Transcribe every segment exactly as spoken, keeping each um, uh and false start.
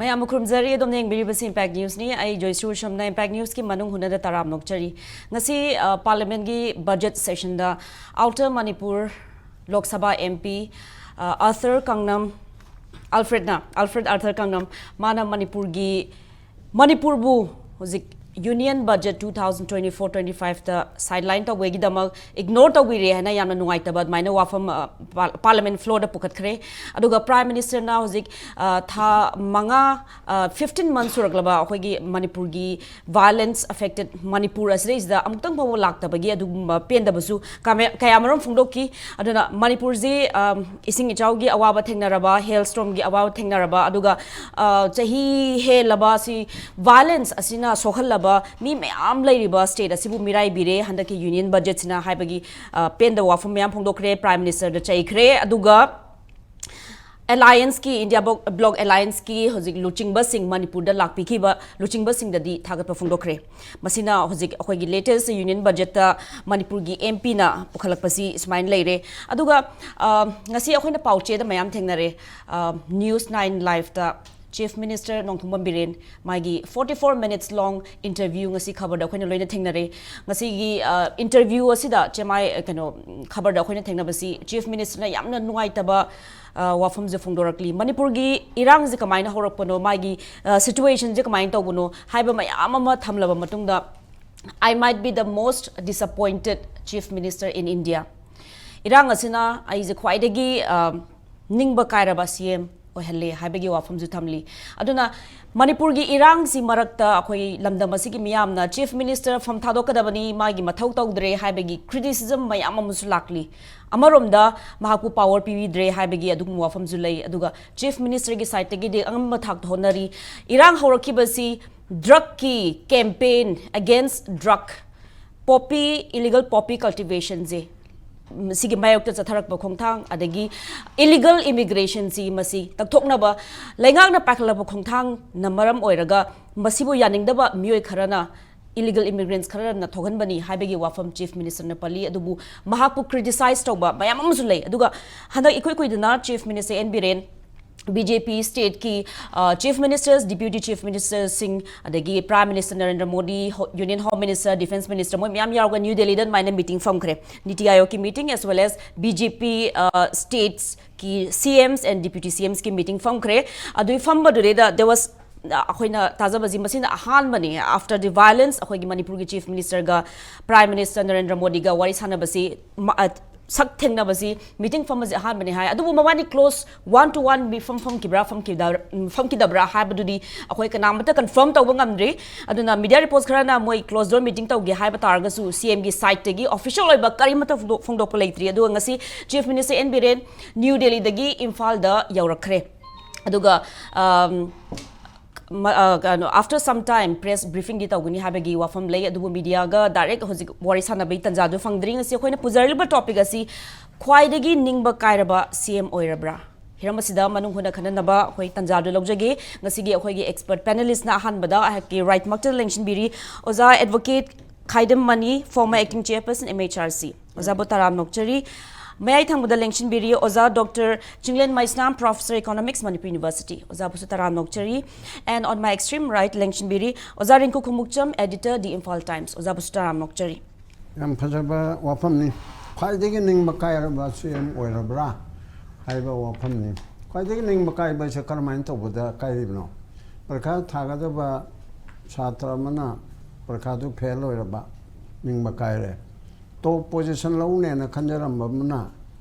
ꯃꯌꯥꯝꯕꯨ ꯈꯨꯔꯨꯝꯖꯔꯤ꯫ ꯑꯗꯣꯝꯅ ꯌꯦꯡꯕꯤꯔꯤꯕꯁꯤ Impact Newsꯅꯤ꯫ ꯑꯩ ꯖꯣꯏꯁ꯭ꯔꯤ ꯎꯁꯝꯅ Impact Newsꯀꯤ ꯃꯅꯨꯡ ꯍꯨꯠꯅꯗ ꯇꯔꯥꯝ ꯅꯣꯛꯆꯔꯤ꯫ ꯉꯁꯤ, ꯑ, Parliamentꯀꯤ budget sessionꯗ Outer Manipur Lok Sabha MP, ꯑ, Arthur ꯀꯪꯅꯝ, Alfredꯅ, Alfred Arthur ꯀꯪꯅꯝ, ꯃꯥꯅ ꯃꯅꯤꯄꯨꯔꯒꯤ, ꯃꯅꯤꯄꯨꯔꯕꯨ ꯍꯧꯖꯤꯛ Union Budget two thousand twenty-four twenty-fiveꯇ sideline ꯇꯧꯕꯒꯤꯗꯃꯛ ignore ꯇꯧꯕꯤꯔꯦ ꯍꯥꯏꯅ ꯌꯥꯝꯅ ꯅꯨꯡꯉꯥꯏꯇꯕ ꯑꯗꯨꯃꯥꯏꯅ ꯋꯥꯐꯝ, ꯑ, ꯄꯥ-, Parliament floorꯗ ꯄꯨꯈꯠꯈ꯭ꯔꯦ꯫ ꯑꯗꯨꯒ Prime Ministerꯅ ꯍꯧꯖꯤꯛ, ꯑ, ꯊꯥ ꯃꯉꯥ, ꯑ, fifteen months ꯁꯨꯔꯛꯂꯕ ꯑꯩꯈꯣꯏꯒꯤ ꯃꯅꯤꯄꯨꯔꯒꯤ violence affected ꯃꯅꯤꯄꯨꯔ ꯑꯁꯤꯗꯩꯁꯤꯗ ꯑꯃꯨꯛꯇꯪ ꯐꯥꯎꯕ ꯂꯥꯛꯇꯕꯒꯤ ꯑꯗꯨꯒꯨꯝꯕ ꯄꯦꯟꯗꯕꯁꯨ ꯀꯃꯦ-, ꯀꯌꯥꯃꯔꯨꯝ ꯐꯣꯡꯗꯣꯛꯈꯤ꯫ ꯑꯗꯨꯅ ꯃꯅꯤꯄꯨꯔꯁꯤ, ꯑ, ꯏꯁꯤꯡ ꯏꯆꯥꯎꯒꯤ ꯑꯋꯥꯕ ꯊꯦꯡꯅꯔꯕ, hailstormꯒꯤ ꯑꯋꯥꯕ ꯊꯦꯡꯅꯔꯕ, ꯑꯗꯨꯒ, ꯑ, ꯆꯍꯤ ꯍꯦꯜꯂꯕ ꯑꯁꯤ violence ꯑꯁꯤꯅ ꯁꯣꯛꯍꯜꯂꯕ ꯃꯤ ꯃꯌꯥꯝ ꯂꯩꯔꯤꯕ state ꯑꯁꯤꯕꯨ ꯃꯤꯔꯥꯏꯕꯤꯔꯦ ꯍꯟꯗꯛꯀꯤ Union Budgetꯁꯤꯅ ꯍꯥꯏꯕꯒꯤ, ꯑ, ꯄꯦꯟꯗꯕ ꯋꯥꯐꯝ ꯃꯌꯥꯝ ꯐꯣꯡꯗꯣꯛꯈ꯭ꯔꯦ꯫ Prime Ministerꯗ ꯆꯩꯈ꯭ꯔꯦ꯫ ꯑꯗꯨꯒ Allianceꯀꯤ, India Bloc, Bloc Allianceꯀꯤ ꯍꯧꯖꯤꯛ ꯂꯨꯆꯤꯡꯕꯁꯤꯡ ꯃꯅꯤꯄꯨꯔꯗ ꯂꯥꯛꯄꯤꯈꯤꯕ ꯂꯨꯆꯤꯡꯕꯁꯤꯡꯗꯗꯤ ꯊꯥꯒꯠꯄ ꯐꯣꯡꯗꯣꯛꯈ꯭ꯔꯦ꯫ ꯃꯁꯤꯅ ꯍꯧꯖꯤꯛ ꯑꯩꯈꯣꯏꯒꯤ latest Union Budgetꯇ ꯃꯅꯤꯄꯨꯔꯒꯤ MPꯅ ꯄꯨꯈꯠꯂꯛꯄꯁꯤ ꯁꯨꯃꯥꯏꯅ ꯂꯩꯔꯦ꯫ ꯑꯗꯨꯒ, ꯑ, ꯉꯁꯤ ꯑꯩꯈꯣꯏꯅ ꯄꯥꯎꯆꯦꯗ ꯃꯌꯥꯝ ꯊꯦꯡꯅꯔꯦ꯫ ꯑ, News Nine Liveꯇ Chief Minister Nongthombam Biren ꯃꯥꯒꯤ forty four minutes long interview ꯉꯁꯤ ꯈꯕꯔꯗ ꯑꯩꯈꯣꯏꯅ ꯂꯣꯏꯅ ꯊꯦꯡꯅꯔꯦ꯫ ꯉꯁꯤꯒꯤ, ꯑ, interview ꯑꯁꯤꯗ ꯆꯦꯃꯥꯏ, ꯑ, ꯀꯩꯅꯣ, ꯎꯝ, ꯈꯕꯔꯗ ꯑꯩꯈꯣꯏꯅ ꯊꯦꯡꯅꯕꯁꯤ Chief Ministerꯅ ꯌꯥꯝꯅ ꯅꯨꯡꯉꯥꯏꯇꯕ, ꯑ, ꯋꯥꯐꯝꯁꯦ ꯐꯣꯡꯗꯣꯔꯛꯂꯤ꯫ ꯃꯅꯤꯄꯨꯔꯒꯤ ꯏꯔꯥꯡꯁꯦ ꯀꯃꯥꯏꯅ ꯍꯧꯔꯛꯄꯅꯣ, ꯃꯥꯒꯤ, ꯑ, situationꯁꯦ ꯀꯃꯥꯏꯅ ꯇꯧꯕꯅꯣ ꯍꯥꯏꯕ ꯃꯌꯥꯝ ꯑꯃ ꯊꯝꯂꯕ ꯃꯇꯨꯡꯗ, "I might be the most disappointed Chief Minister in India." ꯏꯔꯥꯡ ꯑꯁꯤꯅ ꯑꯩꯁꯦ ꯈ꯭ꯋꯥꯏꯗꯒꯤ, ꯑ, ꯅꯤꯡꯕ ꯀꯥꯏꯔꯕ CM ꯑꯣꯏꯍꯜꯂꯦ ꯍꯥꯏꯕꯒꯤ ꯋꯥꯐꯝꯁꯨ ꯊꯝꯂꯤ꯫ ꯑꯗꯨꯅ ꯃꯅꯤꯄꯨꯔꯒꯤ ꯏꯔꯥꯡꯁꯤ ꯃꯔꯛꯇ ꯑꯩꯈꯣꯏ ꯂꯝꯗꯝ ꯑꯁꯤꯒꯤ ꯃꯤꯌꯥꯝꯅ Chief Minister ꯐꯝ ꯊꯥꯗꯣꯛꯀꯗꯕꯅꯤ, ꯃꯥꯒꯤ ꯃꯊꯧ ꯇꯧꯗ꯭ꯔꯦ ꯍꯥꯏꯕꯒꯤ criticism ꯃꯌꯥꯝ ꯑꯃꯁꯨ ꯂꯥꯛꯂꯤ꯫ ꯑꯃꯔꯣꯝꯗ ꯃꯍꯥꯛꯄꯨ power ꯄꯤꯕꯤꯗ꯭ꯔꯦ ꯍꯥꯏꯕꯒꯤ ꯑꯗꯨꯒꯨꯝꯕ ꯋꯥꯐꯝꯁꯨ ꯂꯩ꯫ ꯑꯗꯨꯒ Chief Ministerꯒꯤ sideꯇꯒꯤꯗꯤ ꯑꯉꯝꯕ ꯊꯥꯛꯇ ꯍꯣꯠꯅꯔꯤ꯫ ꯏꯔꯥꯡ ꯍꯧꯔꯛꯈꯤꯕꯁꯤ drugꯀꯤ campaign against drug, poppy, illegal poppy cultivationꯁꯦ, ꯁꯤꯒꯤ ꯃꯥꯌꯣꯛꯇ ꯆꯠꯊꯔꯛꯄ ꯈꯣꯡꯊꯥꯡ, ꯑꯗꯒꯤ illegal immigrationꯁꯤ ꯃꯁꯤ ꯇꯛꯊꯣꯛꯅꯕ ꯂꯩꯉꯥꯛꯅ ꯄꯥꯏꯈꯠꯂꯛꯄ ꯈꯣꯡꯊꯥꯡꯅ ꯃꯔꯝ ꯑꯣꯏꯔꯒ ꯃꯁꯤꯕꯨ ꯌꯥꯅꯤꯡꯗꯕ ꯃꯤꯑꯣꯏ ꯈꯔꯅ, illegal immigrants ꯈꯔꯅ ꯊꯣꯛꯍꯟꯕꯅꯤ ꯍꯥꯏꯕꯒꯤ ꯋꯥꯐꯝ Chief Ministerꯅ ꯄꯜꯂꯤ꯫ ꯑꯗꯨꯕꯨ ꯃꯍꯥꯛꯄꯨ criticize ꯇꯧꯕ ꯃꯌꯥꯝ ꯑꯃꯁꯨ ꯂꯩ꯫ ꯑꯗꯨꯒ ꯍꯟꯗꯛ ꯏꯀꯨꯏ ꯀꯨꯏꯗꯅ Chief Minister N Biren B J P ꯁ꯭ꯇꯦꯠꯀꯤ ꯆꯤꯐ ꯃꯤꯅꯤꯁꯇꯔꯁ, ꯗꯤꯄ꯭ꯌꯨꯇꯤ ꯆꯤꯐ ꯃꯤꯅꯤꯁꯇꯔꯁꯤꯡ, ꯑꯗꯒꯤ ꯄ꯭ꯔꯥꯏꯝ ꯃꯤꯅꯤꯁꯇꯔ ꯅꯔꯦꯟꯗ꯭ꯔ ꯃꯣꯗꯤ, ꯍꯣ-, union home minister, defence minister, ꯃꯣꯏ ꯃꯌꯥꯝ ꯌꯥꯎꯔꯒ ꯅ꯭ꯌꯨ ꯗꯦꯜꯂꯤꯗ ꯑꯗꯨꯃꯥꯏꯅ ꯃꯤꯇꯤꯡ ꯐꯝꯈ꯭ꯔꯦ꯫ ꯅꯤꯇꯤ ꯑꯥꯌꯣꯒꯀꯤ meeting, as well as B J P ꯁ꯭ꯇꯦꯠꯁꯀꯤ ꯁꯤ ꯑꯦꯝꯁ ꯑꯦꯟ ꯗꯤꯄ꯭ꯌꯨꯇꯤ ꯁꯤ ꯑꯦꯝꯁꯀꯤ ꯃꯤꯇꯤꯡ ꯐꯝꯈ꯭ꯔꯦ꯫ ꯑꯗꯨꯒꯤ ꯐꯝꯕꯗꯨꯗꯩꯗ there was ꯑꯩꯈꯣꯏꯅ ꯇꯥꯖꯕꯁꯤ ꯃꯁꯤꯅ ꯑꯍꯥꯟꯕꯅꯤ꯫ After the violence, ꯑꯩꯈꯣꯏꯒꯤ ꯃꯅꯤꯄꯨꯔꯒꯤ ꯆꯤꯐ ꯃꯤꯅꯤꯁꯇꯔꯒ ꯄ꯭ꯔꯥꯏꯝ ꯃꯤꯅꯤꯁꯇꯔ ꯅꯔꯦꯟꯗ꯭ꯔ ꯃꯣꯗꯤꯒ ꯋꯥꯔꯤ ꯁꯥꯟꯅꯕꯁꯤ, ꯃ-, ꯑ, ꯁꯛ ꯊꯦꯡꯅꯕꯁꯤ, ꯃꯤꯇꯤꯡ ꯐꯝꯕꯁꯤ ꯑꯍꯥꯟꯕꯅꯤ ꯍꯥꯏ꯫ ꯑꯗꯨꯕꯨ ꯃꯕꯥꯅꯤ ꯀ꯭ꯂꯣꯁ ꯋꯥꯟ ꯇꯨ ꯋꯥꯟ ꯃꯤꯐꯝ ꯐꯝꯈꯤꯕ꯭ꯔꯥ, ꯐꯝꯈꯤꯗ-, ꯎꯝ, ꯐꯝꯈꯤꯗꯕ꯭ꯔꯥ ꯍꯥꯏꯕꯗꯨꯗꯤ ꯑꯩꯈꯣꯏ ꯀꯅꯥꯃꯠꯇ ꯀꯟꯐꯥꯔꯝ ꯇꯧꯕ ꯉꯝꯗ꯭ꯔꯤ꯫ ꯑꯗꯨꯅ ꯃꯤꯗꯤꯌꯥ ꯔꯤꯄꯣꯔꯠꯁ ꯈꯔꯅ ꯃꯣꯏ ꯀ꯭ꯂꯣꯁ ꯗꯣꯔ ꯃꯤꯇꯤꯡ ꯇꯧꯒꯦ ꯍꯥꯏꯕ ꯇꯥꯔꯒꯁꯨ, ꯁꯤ ꯑꯦꯝꯒꯤ ꯁꯥꯏꯠꯇꯒꯤ ꯑꯣꯐꯤꯁꯤꯌꯦꯜ ꯑꯣꯏꯕ ꯀꯔꯤꯃꯠꯇ ꯐꯣꯡꯗꯣꯛ-, ꯐꯣꯡꯗꯣꯛꯄ ꯂꯩꯇ꯭ꯔꯤ꯫ ꯑꯗꯨꯒ ꯉꯁꯤ chief minister N Biren new ꯗꯦꯜꯂꯤꯗꯒꯤ ꯏꯝꯐꯥꯜꯗ ꯌꯧꯔꯛꯈ꯭ꯔꯦ꯫ ꯑꯗꯨꯒ, ꯑꯝ, ꯃ-, ꯑ, ꯀꯩꯅꯣ, after some time press briefingꯗꯤ ꯇꯧꯒꯅꯤ ꯍꯥꯏꯕꯒꯤ ꯋꯥꯐꯝ ꯂꯩ, ꯑꯗꯨꯕꯨ ꯃꯤꯗꯤꯌꯥꯒ ꯗꯥꯏꯔꯦꯛ ꯍꯧꯖꯤꯛ ꯋꯥꯔꯤ ꯁꯥꯟꯅꯕꯒꯤ ꯇꯥꯟꯖꯥꯗꯨ ꯐꯪꯗ꯭ꯔꯤ꯫ ꯉꯁꯤ ꯑꯩꯈꯣꯏꯅ ꯄꯨꯖꯔꯤꯕ ꯇꯣꯄꯤꯛ ꯑꯁꯤ ꯈ꯭ꯋꯥꯏꯗꯒꯤ ꯅꯤꯡꯕ ꯀꯥꯏꯔꯕ ꯁꯤ ꯑꯦꯝ ꯑꯣꯏꯔꯕ꯭ꯔꯥ? ꯍꯤꯔꯝ ꯑꯁꯤꯗ ꯃꯅꯨꯡ ꯍꯨꯠꯅ ꯈꯟꯅꯅꯕ ꯑꯩꯈꯣꯏ ꯇꯥꯟꯖꯥꯗꯨ ꯂꯧꯖꯒꯦ꯫ ꯉꯁꯤꯒꯤ ꯑꯩꯈꯣꯏꯒꯤ ꯑꯦꯛꯁꯄꯔꯠ ꯄꯦꯅꯦꯂꯤꯁꯅ ꯑꯍꯥꯟꯕꯗ ꯑꯩꯍꯥꯛꯀꯤ ꯔꯥꯏꯠꯃꯛꯇ ꯂꯦꯡꯁꯤꯟꯕꯤꯔꯤ, ꯑꯣꯖꯥ advocate Khaidem Mani, former acting chairperson M H R C꯫ ꯑꯣꯖꯥꯕꯨ ꯇꯔꯥꯝꯅ ꯑꯣꯛꯆꯔꯤ꯫ ꯃꯌꯥꯏ ꯊꯪꯕꯗ ꯂꯦꯡꯁꯤꯟꯕꯤꯔꯤ ꯑꯣꯖꯥ doctor Chinglen Meisnam, professor economics, Manipur University꯫ ꯑꯣꯖꯥꯕꯨꯁꯨ ꯇꯔꯥꯝꯅ ꯑꯣꯛꯆꯔꯤ꯫ And on my extreme right ꯂꯦꯡꯁꯤꯟꯕꯤꯔꯤ ꯑꯣꯖꯥ ꯔꯤꯡꯀꯨ ꯈꯣꯡꯎꯞꯆꯝ, editor, The Imphal Times꯫ ꯑꯣꯖꯥꯕꯨꯁꯨ ꯇꯔꯥꯝꯅ ꯑꯣꯛꯆꯔꯤ꯫ ꯌꯥꯝ ꯐꯖꯕ ꯋꯥꯐꯝꯅꯤ꯫ ꯈ꯭ꯋꯥꯏꯗꯒꯤ ꯅꯤꯡꯕ ꯀꯥꯏꯔꯕ ꯁꯤ ꯑꯦꯝ ꯑꯣꯏꯔꯕ꯭ꯔꯥ ꯍꯥꯏꯕ ꯋꯥꯐꯝꯅꯤ꯫ ꯈ꯭ꯋꯥꯏꯗꯒꯤ ꯅꯤꯡꯕ ꯀꯥꯏꯕ ꯍꯥꯏꯁꯦ ꯀꯔꯝꯍꯥꯏꯅ ꯇꯧꯕꯗ ꯀꯥꯏꯔꯤꯕꯅꯣ? ꯄꯔꯤꯈꯥ ꯊꯥꯒꯗꯕ ꯁꯥꯇ꯭ꯔ ꯑꯃꯅ ꯄꯔꯤꯈꯥꯗꯨ ꯐꯦꯜ ꯑꯣꯏꯔꯕ, ꯅꯤꯡꯕ ꯀꯥꯏꯔꯦ꯫ ꯇꯣꯞ ꯄꯣꯖꯤꯁꯟ ꯂꯧꯅꯦꯅ ꯈꯟꯖꯔꯝꯕ ꯑꯃꯅ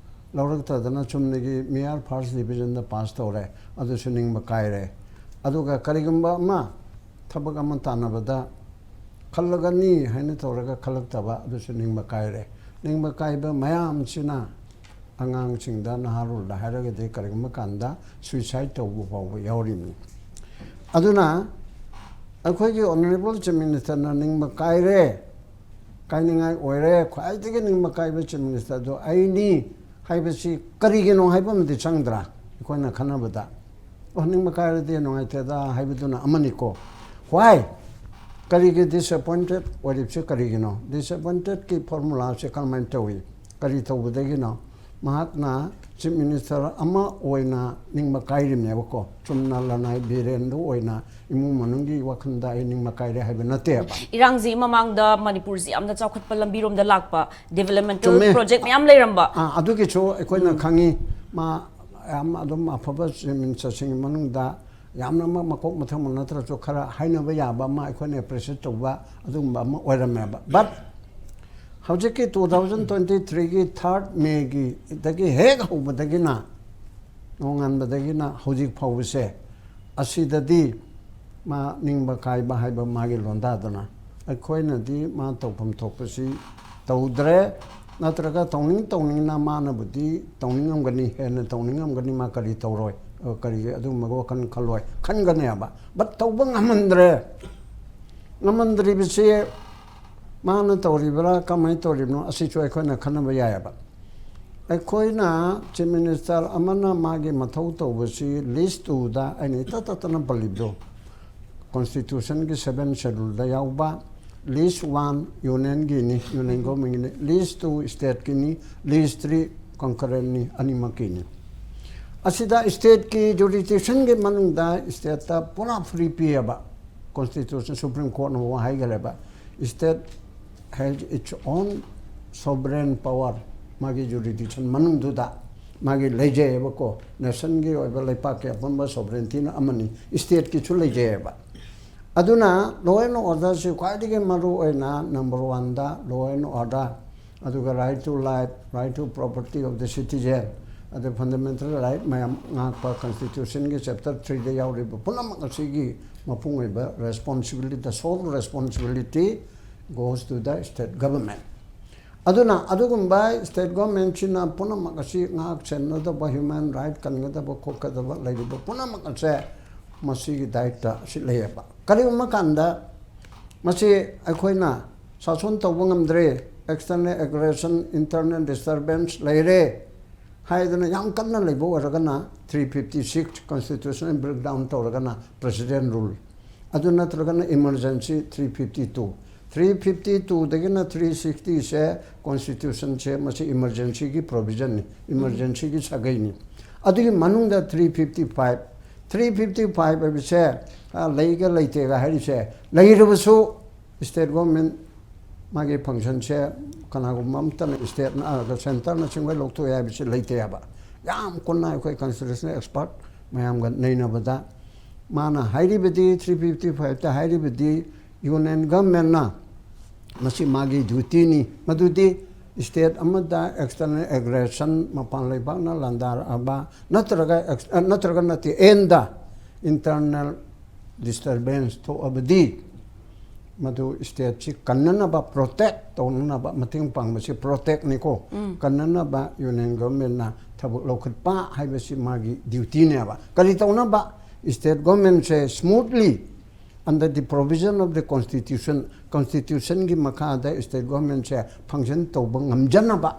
ꯂꯧꯔꯛꯇꯗꯅ ꯆꯨꯝꯅꯒꯤ ꯃꯤꯌꯥꯔ ꯐꯥꯔꯁ ꯗꯤꯕꯤꯖꯟꯗ ꯄꯥꯁ ꯇꯧꯔꯦ, ꯑꯗꯨꯁꯨ ꯅꯤꯡꯕ ꯀꯥꯏꯔꯦ꯫ ꯑꯗꯨꯒ ꯀꯔꯤꯒꯨꯝꯕ ꯑꯃ ꯊꯕꯛ ꯑꯃ ꯇꯥꯟꯅꯕꯗ ꯈꯜꯂꯒꯅꯤ ꯍꯥꯏꯅ ꯇꯧꯔꯒ ꯈꯜꯂꯛꯇꯕ, ꯑꯗꯨꯁꯨ ꯅꯤꯡꯕ ꯀꯥꯏꯔꯦ꯫ ꯅꯤꯡꯕ ꯀꯥꯏꯕ ꯃꯌꯥꯝꯁꯤꯅ ꯑꯉꯥꯡꯁꯤꯡꯗ, ꯅꯍꯥꯔꯣꯜꯗ ꯍꯥꯏꯔꯒꯗꯤ ꯀꯔꯤꯒꯨꯝꯕ ꯀꯥꯟꯗ ꯁꯨꯏꯁꯥꯏꯠ ꯇꯧꯕ ꯐꯥꯎꯕ ꯌꯥꯎꯔꯤꯕꯅꯤ꯫ ꯑꯗꯨꯅ ꯑꯩꯈꯣꯏꯒꯤ ꯑꯣꯅꯔꯦꯕꯜ ꯆꯤꯐ ꯃꯤꯅꯤꯁꯇꯔꯅ ꯅꯤꯡꯕ ꯀꯥꯏꯔꯦ, ꯀꯥꯏꯅꯤꯡꯉꯥꯏ ꯑꯣꯏꯔꯦ, ꯈ꯭ꯋꯥꯏꯗꯒꯤ ꯅꯤꯡꯕ ꯀꯥꯏꯕ ꯆꯤꯐ ꯃꯤꯅꯤꯁꯇꯔꯗꯣ ꯑꯩꯅꯤ ꯍꯥꯏꯕꯁꯤ ꯀꯔꯤꯒꯤꯅꯣ ꯍꯥꯏꯕ ꯑꯃꯗꯤ ꯆꯪꯗ꯭ꯔꯥ? ꯑꯩꯈꯣꯏꯅ ꯈꯟꯅꯕꯗ, "ꯑꯣ, ꯅꯤꯡꯕ ꯀꯥꯏꯔꯗꯤ ꯅꯨꯡꯉꯥꯏꯇꯦꯗ" ꯍꯥꯏꯕꯗꯨꯅ ꯑꯃꯅꯤꯀꯣ꯫ Why? ꯀꯔꯤꯒꯤ ꯗꯤꯁꯑꯦꯄꯣꯏꯟꯇꯦꯠ ꯑꯣꯏꯔꯤꯕꯁꯤ ꯀꯔꯤꯒꯤꯅꯣ? ꯗꯤꯁꯑꯦꯄꯣꯏꯟꯇꯦꯠꯀꯤ ꯐꯣꯔꯃꯨꯂꯥꯁꯦ ꯀꯔꯝꯍꯥꯏꯅ ꯇꯧꯏ? ꯀꯔꯤ ꯇꯧꯕꯗꯒꯤꯅꯣ? ꯃꯍꯥꯛꯅ ꯆꯤꯐ ꯃꯤꯅꯤꯁꯇꯔ ꯑꯃ ꯑꯣꯏꯅ ꯅꯤꯡꯕ ꯀꯥꯏꯔꯤꯕꯅꯦꯕꯀꯣ꯫ ꯆꯨꯝꯅ ꯂꯅꯥꯏ ꯕꯤꯔꯦꯟꯗꯨ ꯑꯣꯏꯅ ꯏꯃꯨꯡ ꯃꯅꯨꯡꯒꯤ ꯋꯥꯈꯜꯗ ꯑꯩ ꯅꯤꯡꯕ ꯀꯥꯏꯔꯦ ꯍꯥꯏꯕ ꯅꯠꯇꯦꯕ꯫ ꯏꯔꯥꯡꯁꯤ ꯃꯃꯥꯡꯗ ꯃꯅꯤꯄꯨꯔꯁꯤ ꯌꯥꯝꯅ ꯆꯥꯎꯈꯠꯄ ꯂꯝꯕꯤꯔꯣꯝꯗ ꯂꯥꯛꯄ, ꯗꯤꯕꯦꯂꯞꯃꯦꯟꯇꯦꯜ ꯆꯨꯝꯃꯦ꯫ ꯄ꯭ꯔꯣꯖꯦꯛ ꯃꯌꯥꯝ ꯂꯩꯔꯝꯕ꯫ ꯑꯥ, ꯑꯗꯨꯒꯤꯁꯨ ꯑꯩꯈꯣꯏꯅ ꯈꯪꯉꯤ꯫ ꯃꯥ ꯌꯥꯝ ꯑꯗꯨꯝ ꯑꯐꯕ ꯆꯤꯐ ꯃꯤꯅꯤꯁꯇꯔꯁꯤꯡꯒꯤ ꯃꯅꯨꯡꯗ ꯌꯥꯝꯅꯃꯛ ꯃꯀꯣꯛ ꯃꯊꯪꯕ ꯅꯠꯇ꯭ꯔꯁꯨ ꯈꯔ ꯍꯥꯏꯅꯕ ꯌꯥꯕ ꯑꯃ, ꯑꯩꯈꯣꯏꯅ ꯑꯦꯄ꯭ꯔꯤꯁꯤꯌꯦꯠ ꯇꯧꯕ ꯑꯗꯨꯒꯨꯝꯕ ꯑꯃ ꯑꯣꯏꯔꯝꯃꯦꯕ꯫ ꯕꯠ ꯍꯧꯖꯤꯛꯀꯤ ꯇꯨ ꯊꯥꯎꯖꯟ ꯇ꯭ꯋꯦꯟꯇꯤ ꯊ꯭ꯔꯤꯒꯤ ꯊꯥꯔꯠ ꯃꯦꯒꯤꯗꯒꯤ ꯍꯦꯛ ꯍꯧꯕꯗꯒꯤꯅ, ꯅꯣꯡꯉꯥꯟꯕꯗꯒꯤꯅ ꯍꯧꯖꯤꯛ ꯐꯥꯎꯕꯁꯦ, ꯑꯁꯤꯗꯗꯤ ꯃꯥ ꯅꯤꯡꯕ ꯀꯥꯏꯕ ꯍꯥꯏꯕ ꯃꯥꯒꯤ ꯂꯣꯟꯗꯥꯗꯨꯅ, ꯑꯩꯈꯣꯏꯅꯗꯤ ꯃꯥ ꯇꯧꯐꯝ ꯊꯣꯛꯄꯁꯤ ꯇꯧꯗ꯭ꯔꯦ꯫ ꯅꯠꯇ꯭ꯔꯒ ꯇꯧꯅꯤꯡ ꯇꯧꯅꯤꯡꯅ ꯃꯥꯅꯕꯨꯗꯤ ꯇꯧꯅꯤꯡꯉꯝꯒꯅꯤ, ꯍꯦꯟꯅ ꯇꯧꯅꯤꯡꯉꯝꯒꯅꯤ, ꯃꯥ ꯀꯔꯤ ꯇꯧꯔꯣꯏ, ꯑ, ꯀꯔꯤ ꯑꯗꯨꯒꯨꯝꯕ ꯋꯥꯈꯜ ꯈꯜꯂꯣꯏ, ꯈꯟꯒꯅꯦꯕ꯫ ꯕꯠ ꯇꯧꯕ ꯉꯝꯍꯟꯗ꯭ꯔꯦ꯫ ꯉꯝꯍꯟꯗ꯭ꯔꯤꯕꯁꯤ ꯃꯥꯅ ꯇꯧꯔꯤꯕ꯭ꯔꯥ, ꯀꯃꯥꯏꯅ ꯇꯧꯔꯤꯕꯅꯣ, ꯑꯁꯤꯁꯨ ꯑꯩꯈꯣꯏꯅ ꯈꯟꯅꯕ ꯌꯥꯏꯑꯕ꯫ ꯑꯩꯈꯣꯏꯅ ꯆꯤꯐ ꯃꯤꯅꯤꯁꯇꯔ ꯑꯃꯅ ꯃꯥꯒꯤ ꯃꯊꯧ ꯇꯧꯕꯁꯤ ꯂꯤꯁ ꯇꯨꯗ ꯑꯩꯅ ꯏꯇꯠ ꯇꯠꯇꯅ ꯄꯜꯂꯤꯕꯗꯣ, ꯀꯣꯟꯁꯇꯤꯇ꯭ꯌꯨꯁꯟꯒꯤ ꯁꯚꯦꯟ ꯁꯦꯗꯨꯜꯗ ꯌꯥꯎꯕ ꯂꯤꯁ ꯋꯥꯟ ꯌꯨꯅꯤꯌꯟꯒꯤꯅꯤ, ꯌꯨꯅꯤꯌꯟ ꯒꯣꯔꯃꯦꯟꯒꯤꯅꯤ, ꯂꯤꯁ ꯇꯨ ꯁ꯭ꯇꯦꯠꯀꯤꯅꯤ, ꯂꯤꯁ ꯊ꯭ꯔꯤ ꯀꯣꯟꯀꯔꯦꯟꯅꯤ, ꯑꯅꯤꯃꯛꯀꯤꯅꯤ꯫ ꯑꯁꯤꯗ ꯁ꯭ꯇꯦꯠꯀꯤ ꯖꯨꯔꯤꯗꯤꯛꯁꯟꯒꯤ ꯃꯅꯨꯡꯗ ꯁ꯭ꯇꯦꯠꯇ ꯄꯨꯔꯥ ꯐ꯭ꯔꯤ ꯄꯤꯌꯦꯕ꯫ ꯀꯣꯟꯁꯇꯤꯇ꯭ꯌꯨꯁꯟ, ꯁꯨꯄ꯭ꯔꯤꯝ ꯀꯣꯔꯠꯅ ꯍꯥꯏꯈ꯭ꯔꯦꯕ, state has its own sovereign power, ꯃꯥꯒꯤ ꯖꯨꯔꯤꯗꯤꯛꯁꯟ ꯃꯅꯨꯡꯗꯨꯗ ꯃꯥꯒꯤ ꯂꯩꯖꯩꯑꯕꯀꯣ꯫ ꯅꯦꯁꯟꯒꯤ ꯑꯣꯏꯕ ꯂꯩꯄꯥꯛꯀꯤ ꯑꯄꯨꯟꯕ ꯁꯣꯕꯔꯦꯟꯇꯤꯅ ꯑꯃꯅꯤ, ꯁ꯭ꯇꯦꯠꯀꯤꯁꯨ ꯂꯩꯖꯩꯑꯕ꯫ ꯑꯗꯨꯅ ꯂꯣ ꯑꯦꯟ ꯑꯣꯔꯗꯔꯁꯤ ꯈ꯭ꯋꯥꯏꯗꯒꯤ ꯃꯔꯨ ꯑꯣꯏꯅ ꯅꯝꯕꯔ ꯋꯥꯟꯗ ꯂꯣ ꯑꯦꯟ ꯑꯣꯔꯗꯔ, ꯑꯗꯨꯒ right to life, right to property of the citizen, ꯑꯗ ꯐꯟꯗꯥꯃꯦꯟꯇꯦꯜ ꯔꯥꯏꯠ ꯃꯌꯥꯝ ꯉꯥꯛꯄ ꯀꯟꯁꯇꯤꯇ꯭ꯌꯨꯁꯟꯒꯤ ꯆꯦꯞꯇꯔ ꯊ꯭ꯔꯤꯗ ꯌꯥꯎꯔꯤꯕ ꯄꯨꯝꯅꯃꯛ ꯑꯁꯤꯒꯤ ꯃꯄꯨꯡ ꯑꯣꯏꯕ responsibility, the sole responsibility goes to the state government꯫ ꯑꯗꯨꯅ ꯑꯗꯨꯒꯨꯝꯕ ꯁ꯭ꯇꯦꯠ ꯒꯣꯔꯃꯦꯟꯁꯤꯅ ꯄꯨꯝꯅꯃꯛ ꯑꯁꯤ ꯉꯥꯛ ꯁꯦꯟꯅꯗꯕ, ꯍ꯭ꯌꯨꯃꯦꯟ ꯔꯥꯏꯠ ꯀꯟꯒꯗꯕ ꯈꯣꯠꯀꯗꯕ ꯂꯩꯔꯤꯕ ꯄꯨꯝꯅꯃꯛ ꯑꯁꯦ ꯃꯁꯤꯒꯤ ꯗꯥꯏꯠꯇ ꯑꯁꯤ ꯂꯩꯌꯦꯕ꯫ ꯀꯔꯤꯒꯨꯝꯕ ꯀꯥꯟꯗ ꯃꯁꯤ ꯑꯩꯈꯣꯏꯅ ꯁꯥꯁꯣꯟ ꯇꯧꯕ ꯉꯝꯗ꯭ꯔꯦ, external aggression, internal disturbance ꯂꯩꯔꯦ ꯍꯥꯏꯗꯅ ꯌꯥꯝ ꯀꯟꯅ ꯂꯩꯕ ꯑꯣꯏꯔꯒꯅ three fifty six constitutional breakdown ꯇꯧꯔꯒꯅ president rule, ꯑꯗꯨ ꯅꯠꯇ꯭ꯔꯒꯅ emergency three fifty two, three fifty ꯇꯨꯗꯒꯤꯅ ꯊ꯭ꯔꯤ ꯁꯤꯛꯁꯇꯤꯁꯦ ꯀꯣꯟꯁꯇꯤꯇ꯭ꯌꯨꯁꯟꯁꯦ ꯃꯁꯤ ꯏꯃꯔꯖꯦꯟꯁꯤꯒꯤ ꯄ꯭ꯔꯣꯕꯤꯖꯟꯅꯤ, ꯏꯃꯔꯖꯦꯟꯁꯤꯒꯤ ꯁꯥꯒꯩꯅꯤ꯫ ꯑꯗꯨꯒꯤ ꯃꯅꯨꯡꯗ three fifty five, three fifty five ꯍꯥꯏꯕꯁꯦ, ꯑ, ꯂꯩꯒ ꯂꯩꯇꯦꯒ ꯍꯥꯏꯔꯤꯁꯦ, ꯂꯩꯔꯕꯁꯨ ꯁ꯭ꯇꯦꯠ ꯒꯣꯔꯃꯦꯟ ꯃꯥꯒꯤ ꯐꯪꯁꯟꯁꯦ ꯀꯅꯥꯒꯨꯝꯕ ꯑꯃꯠꯇꯅ, ꯁ꯭ꯇꯦꯠꯅ, ꯑ, ꯁꯦꯟꯇꯔꯅ ꯆꯤꯡꯕ ꯂꯧꯊꯣꯛꯑꯦ ꯍꯥꯏꯕꯁꯤ ꯂꯩꯇꯦ ꯍꯥꯏꯕ꯫ ꯌꯥꯝ ꯀꯨꯟꯅ ꯑꯩꯈꯣꯏ ꯀꯟꯁꯇꯤꯇ꯭ꯌꯨꯁꯅꯦꯜ ꯑꯦꯛꯁꯄꯔꯠ ꯃꯌꯥꯝꯒ ꯅꯩꯅꯕꯗ ꯃꯥꯅ ꯍꯥꯏꯔꯤꯕꯗꯤ, ꯊ꯭ꯔꯤ ꯐꯤꯐꯇꯤ ꯐꯥꯏꯚꯇ ꯍꯥꯏꯔꯤꯕꯗꯤ ꯌꯨꯅꯤꯌꯟ ꯒꯚꯔꯟꯃꯦꯟꯅ ꯃꯁꯤ ꯃꯥꯒꯤ ꯗ꯭ꯌꯨꯇꯤꯅꯤ꯫ ꯃꯗꯨꯗꯤ ꯁ꯭ꯇꯦꯠ ꯑꯃꯗ ꯑꯦꯛꯁꯇꯔꯅꯦꯜ ꯑꯦꯒ꯭ꯔꯦꯁꯟ, ꯃꯄꯥꯟ ꯂꯩꯕꯥꯛꯅ ꯂꯥꯟꯗꯥꯔꯛꯑꯕ, ꯅꯠꯇ꯭ꯔꯒ ꯑꯦꯛꯁ-, ꯑ, ꯅꯠꯇ꯭ꯔꯒ ꯅꯠꯇꯦ, ꯑꯦꯟꯗ ꯏꯟꯇꯔꯅꯦꯜ ꯗꯤꯁꯇꯔꯕꯦꯟꯁ ꯊꯣꯛꯑꯕꯗꯤ, ꯃꯗꯨ ꯁ꯭ꯇꯦꯠꯁꯤ ꯀꯟꯅꯅꯕ, ꯄ꯭ꯔꯣꯇꯦꯛ ꯇꯧꯅꯅꯕ, ꯃꯇꯦꯡ ꯄꯥꯡꯕꯁꯤ ꯄ꯭ꯔꯣꯇꯦꯛꯅꯤꯀꯣ, ꯀꯟꯅꯅꯕ ꯌꯨꯅꯤꯌꯟ ꯒꯚꯔꯟꯃꯦꯟꯅ ꯊꯕꯛ ꯂꯧꯈꯠꯄ ꯍꯥꯏꯕꯁꯤ ꯃꯥꯒꯤ ꯗ꯭ꯌꯨꯇꯤꯅꯦꯕ꯫ ꯀꯔꯤ ꯇꯧꯅꯕ? ꯁ꯭ꯇꯦꯠ ꯒꯚꯔꯟꯃꯦꯟꯁꯦ ꯁ꯭ꯃꯨꯠꯂꯤ, under the provision of the constitution, ꯀꯟꯁꯇꯤꯇ꯭ꯌꯨꯁꯟꯒꯤ ꯃꯈꯥꯗ ꯁ꯭ꯇꯦꯠ ꯒꯚꯔꯟꯃꯦꯟꯁꯦ ꯐꯪꯁꯟ ꯇꯧꯕ ꯉꯝꯖꯅꯕ,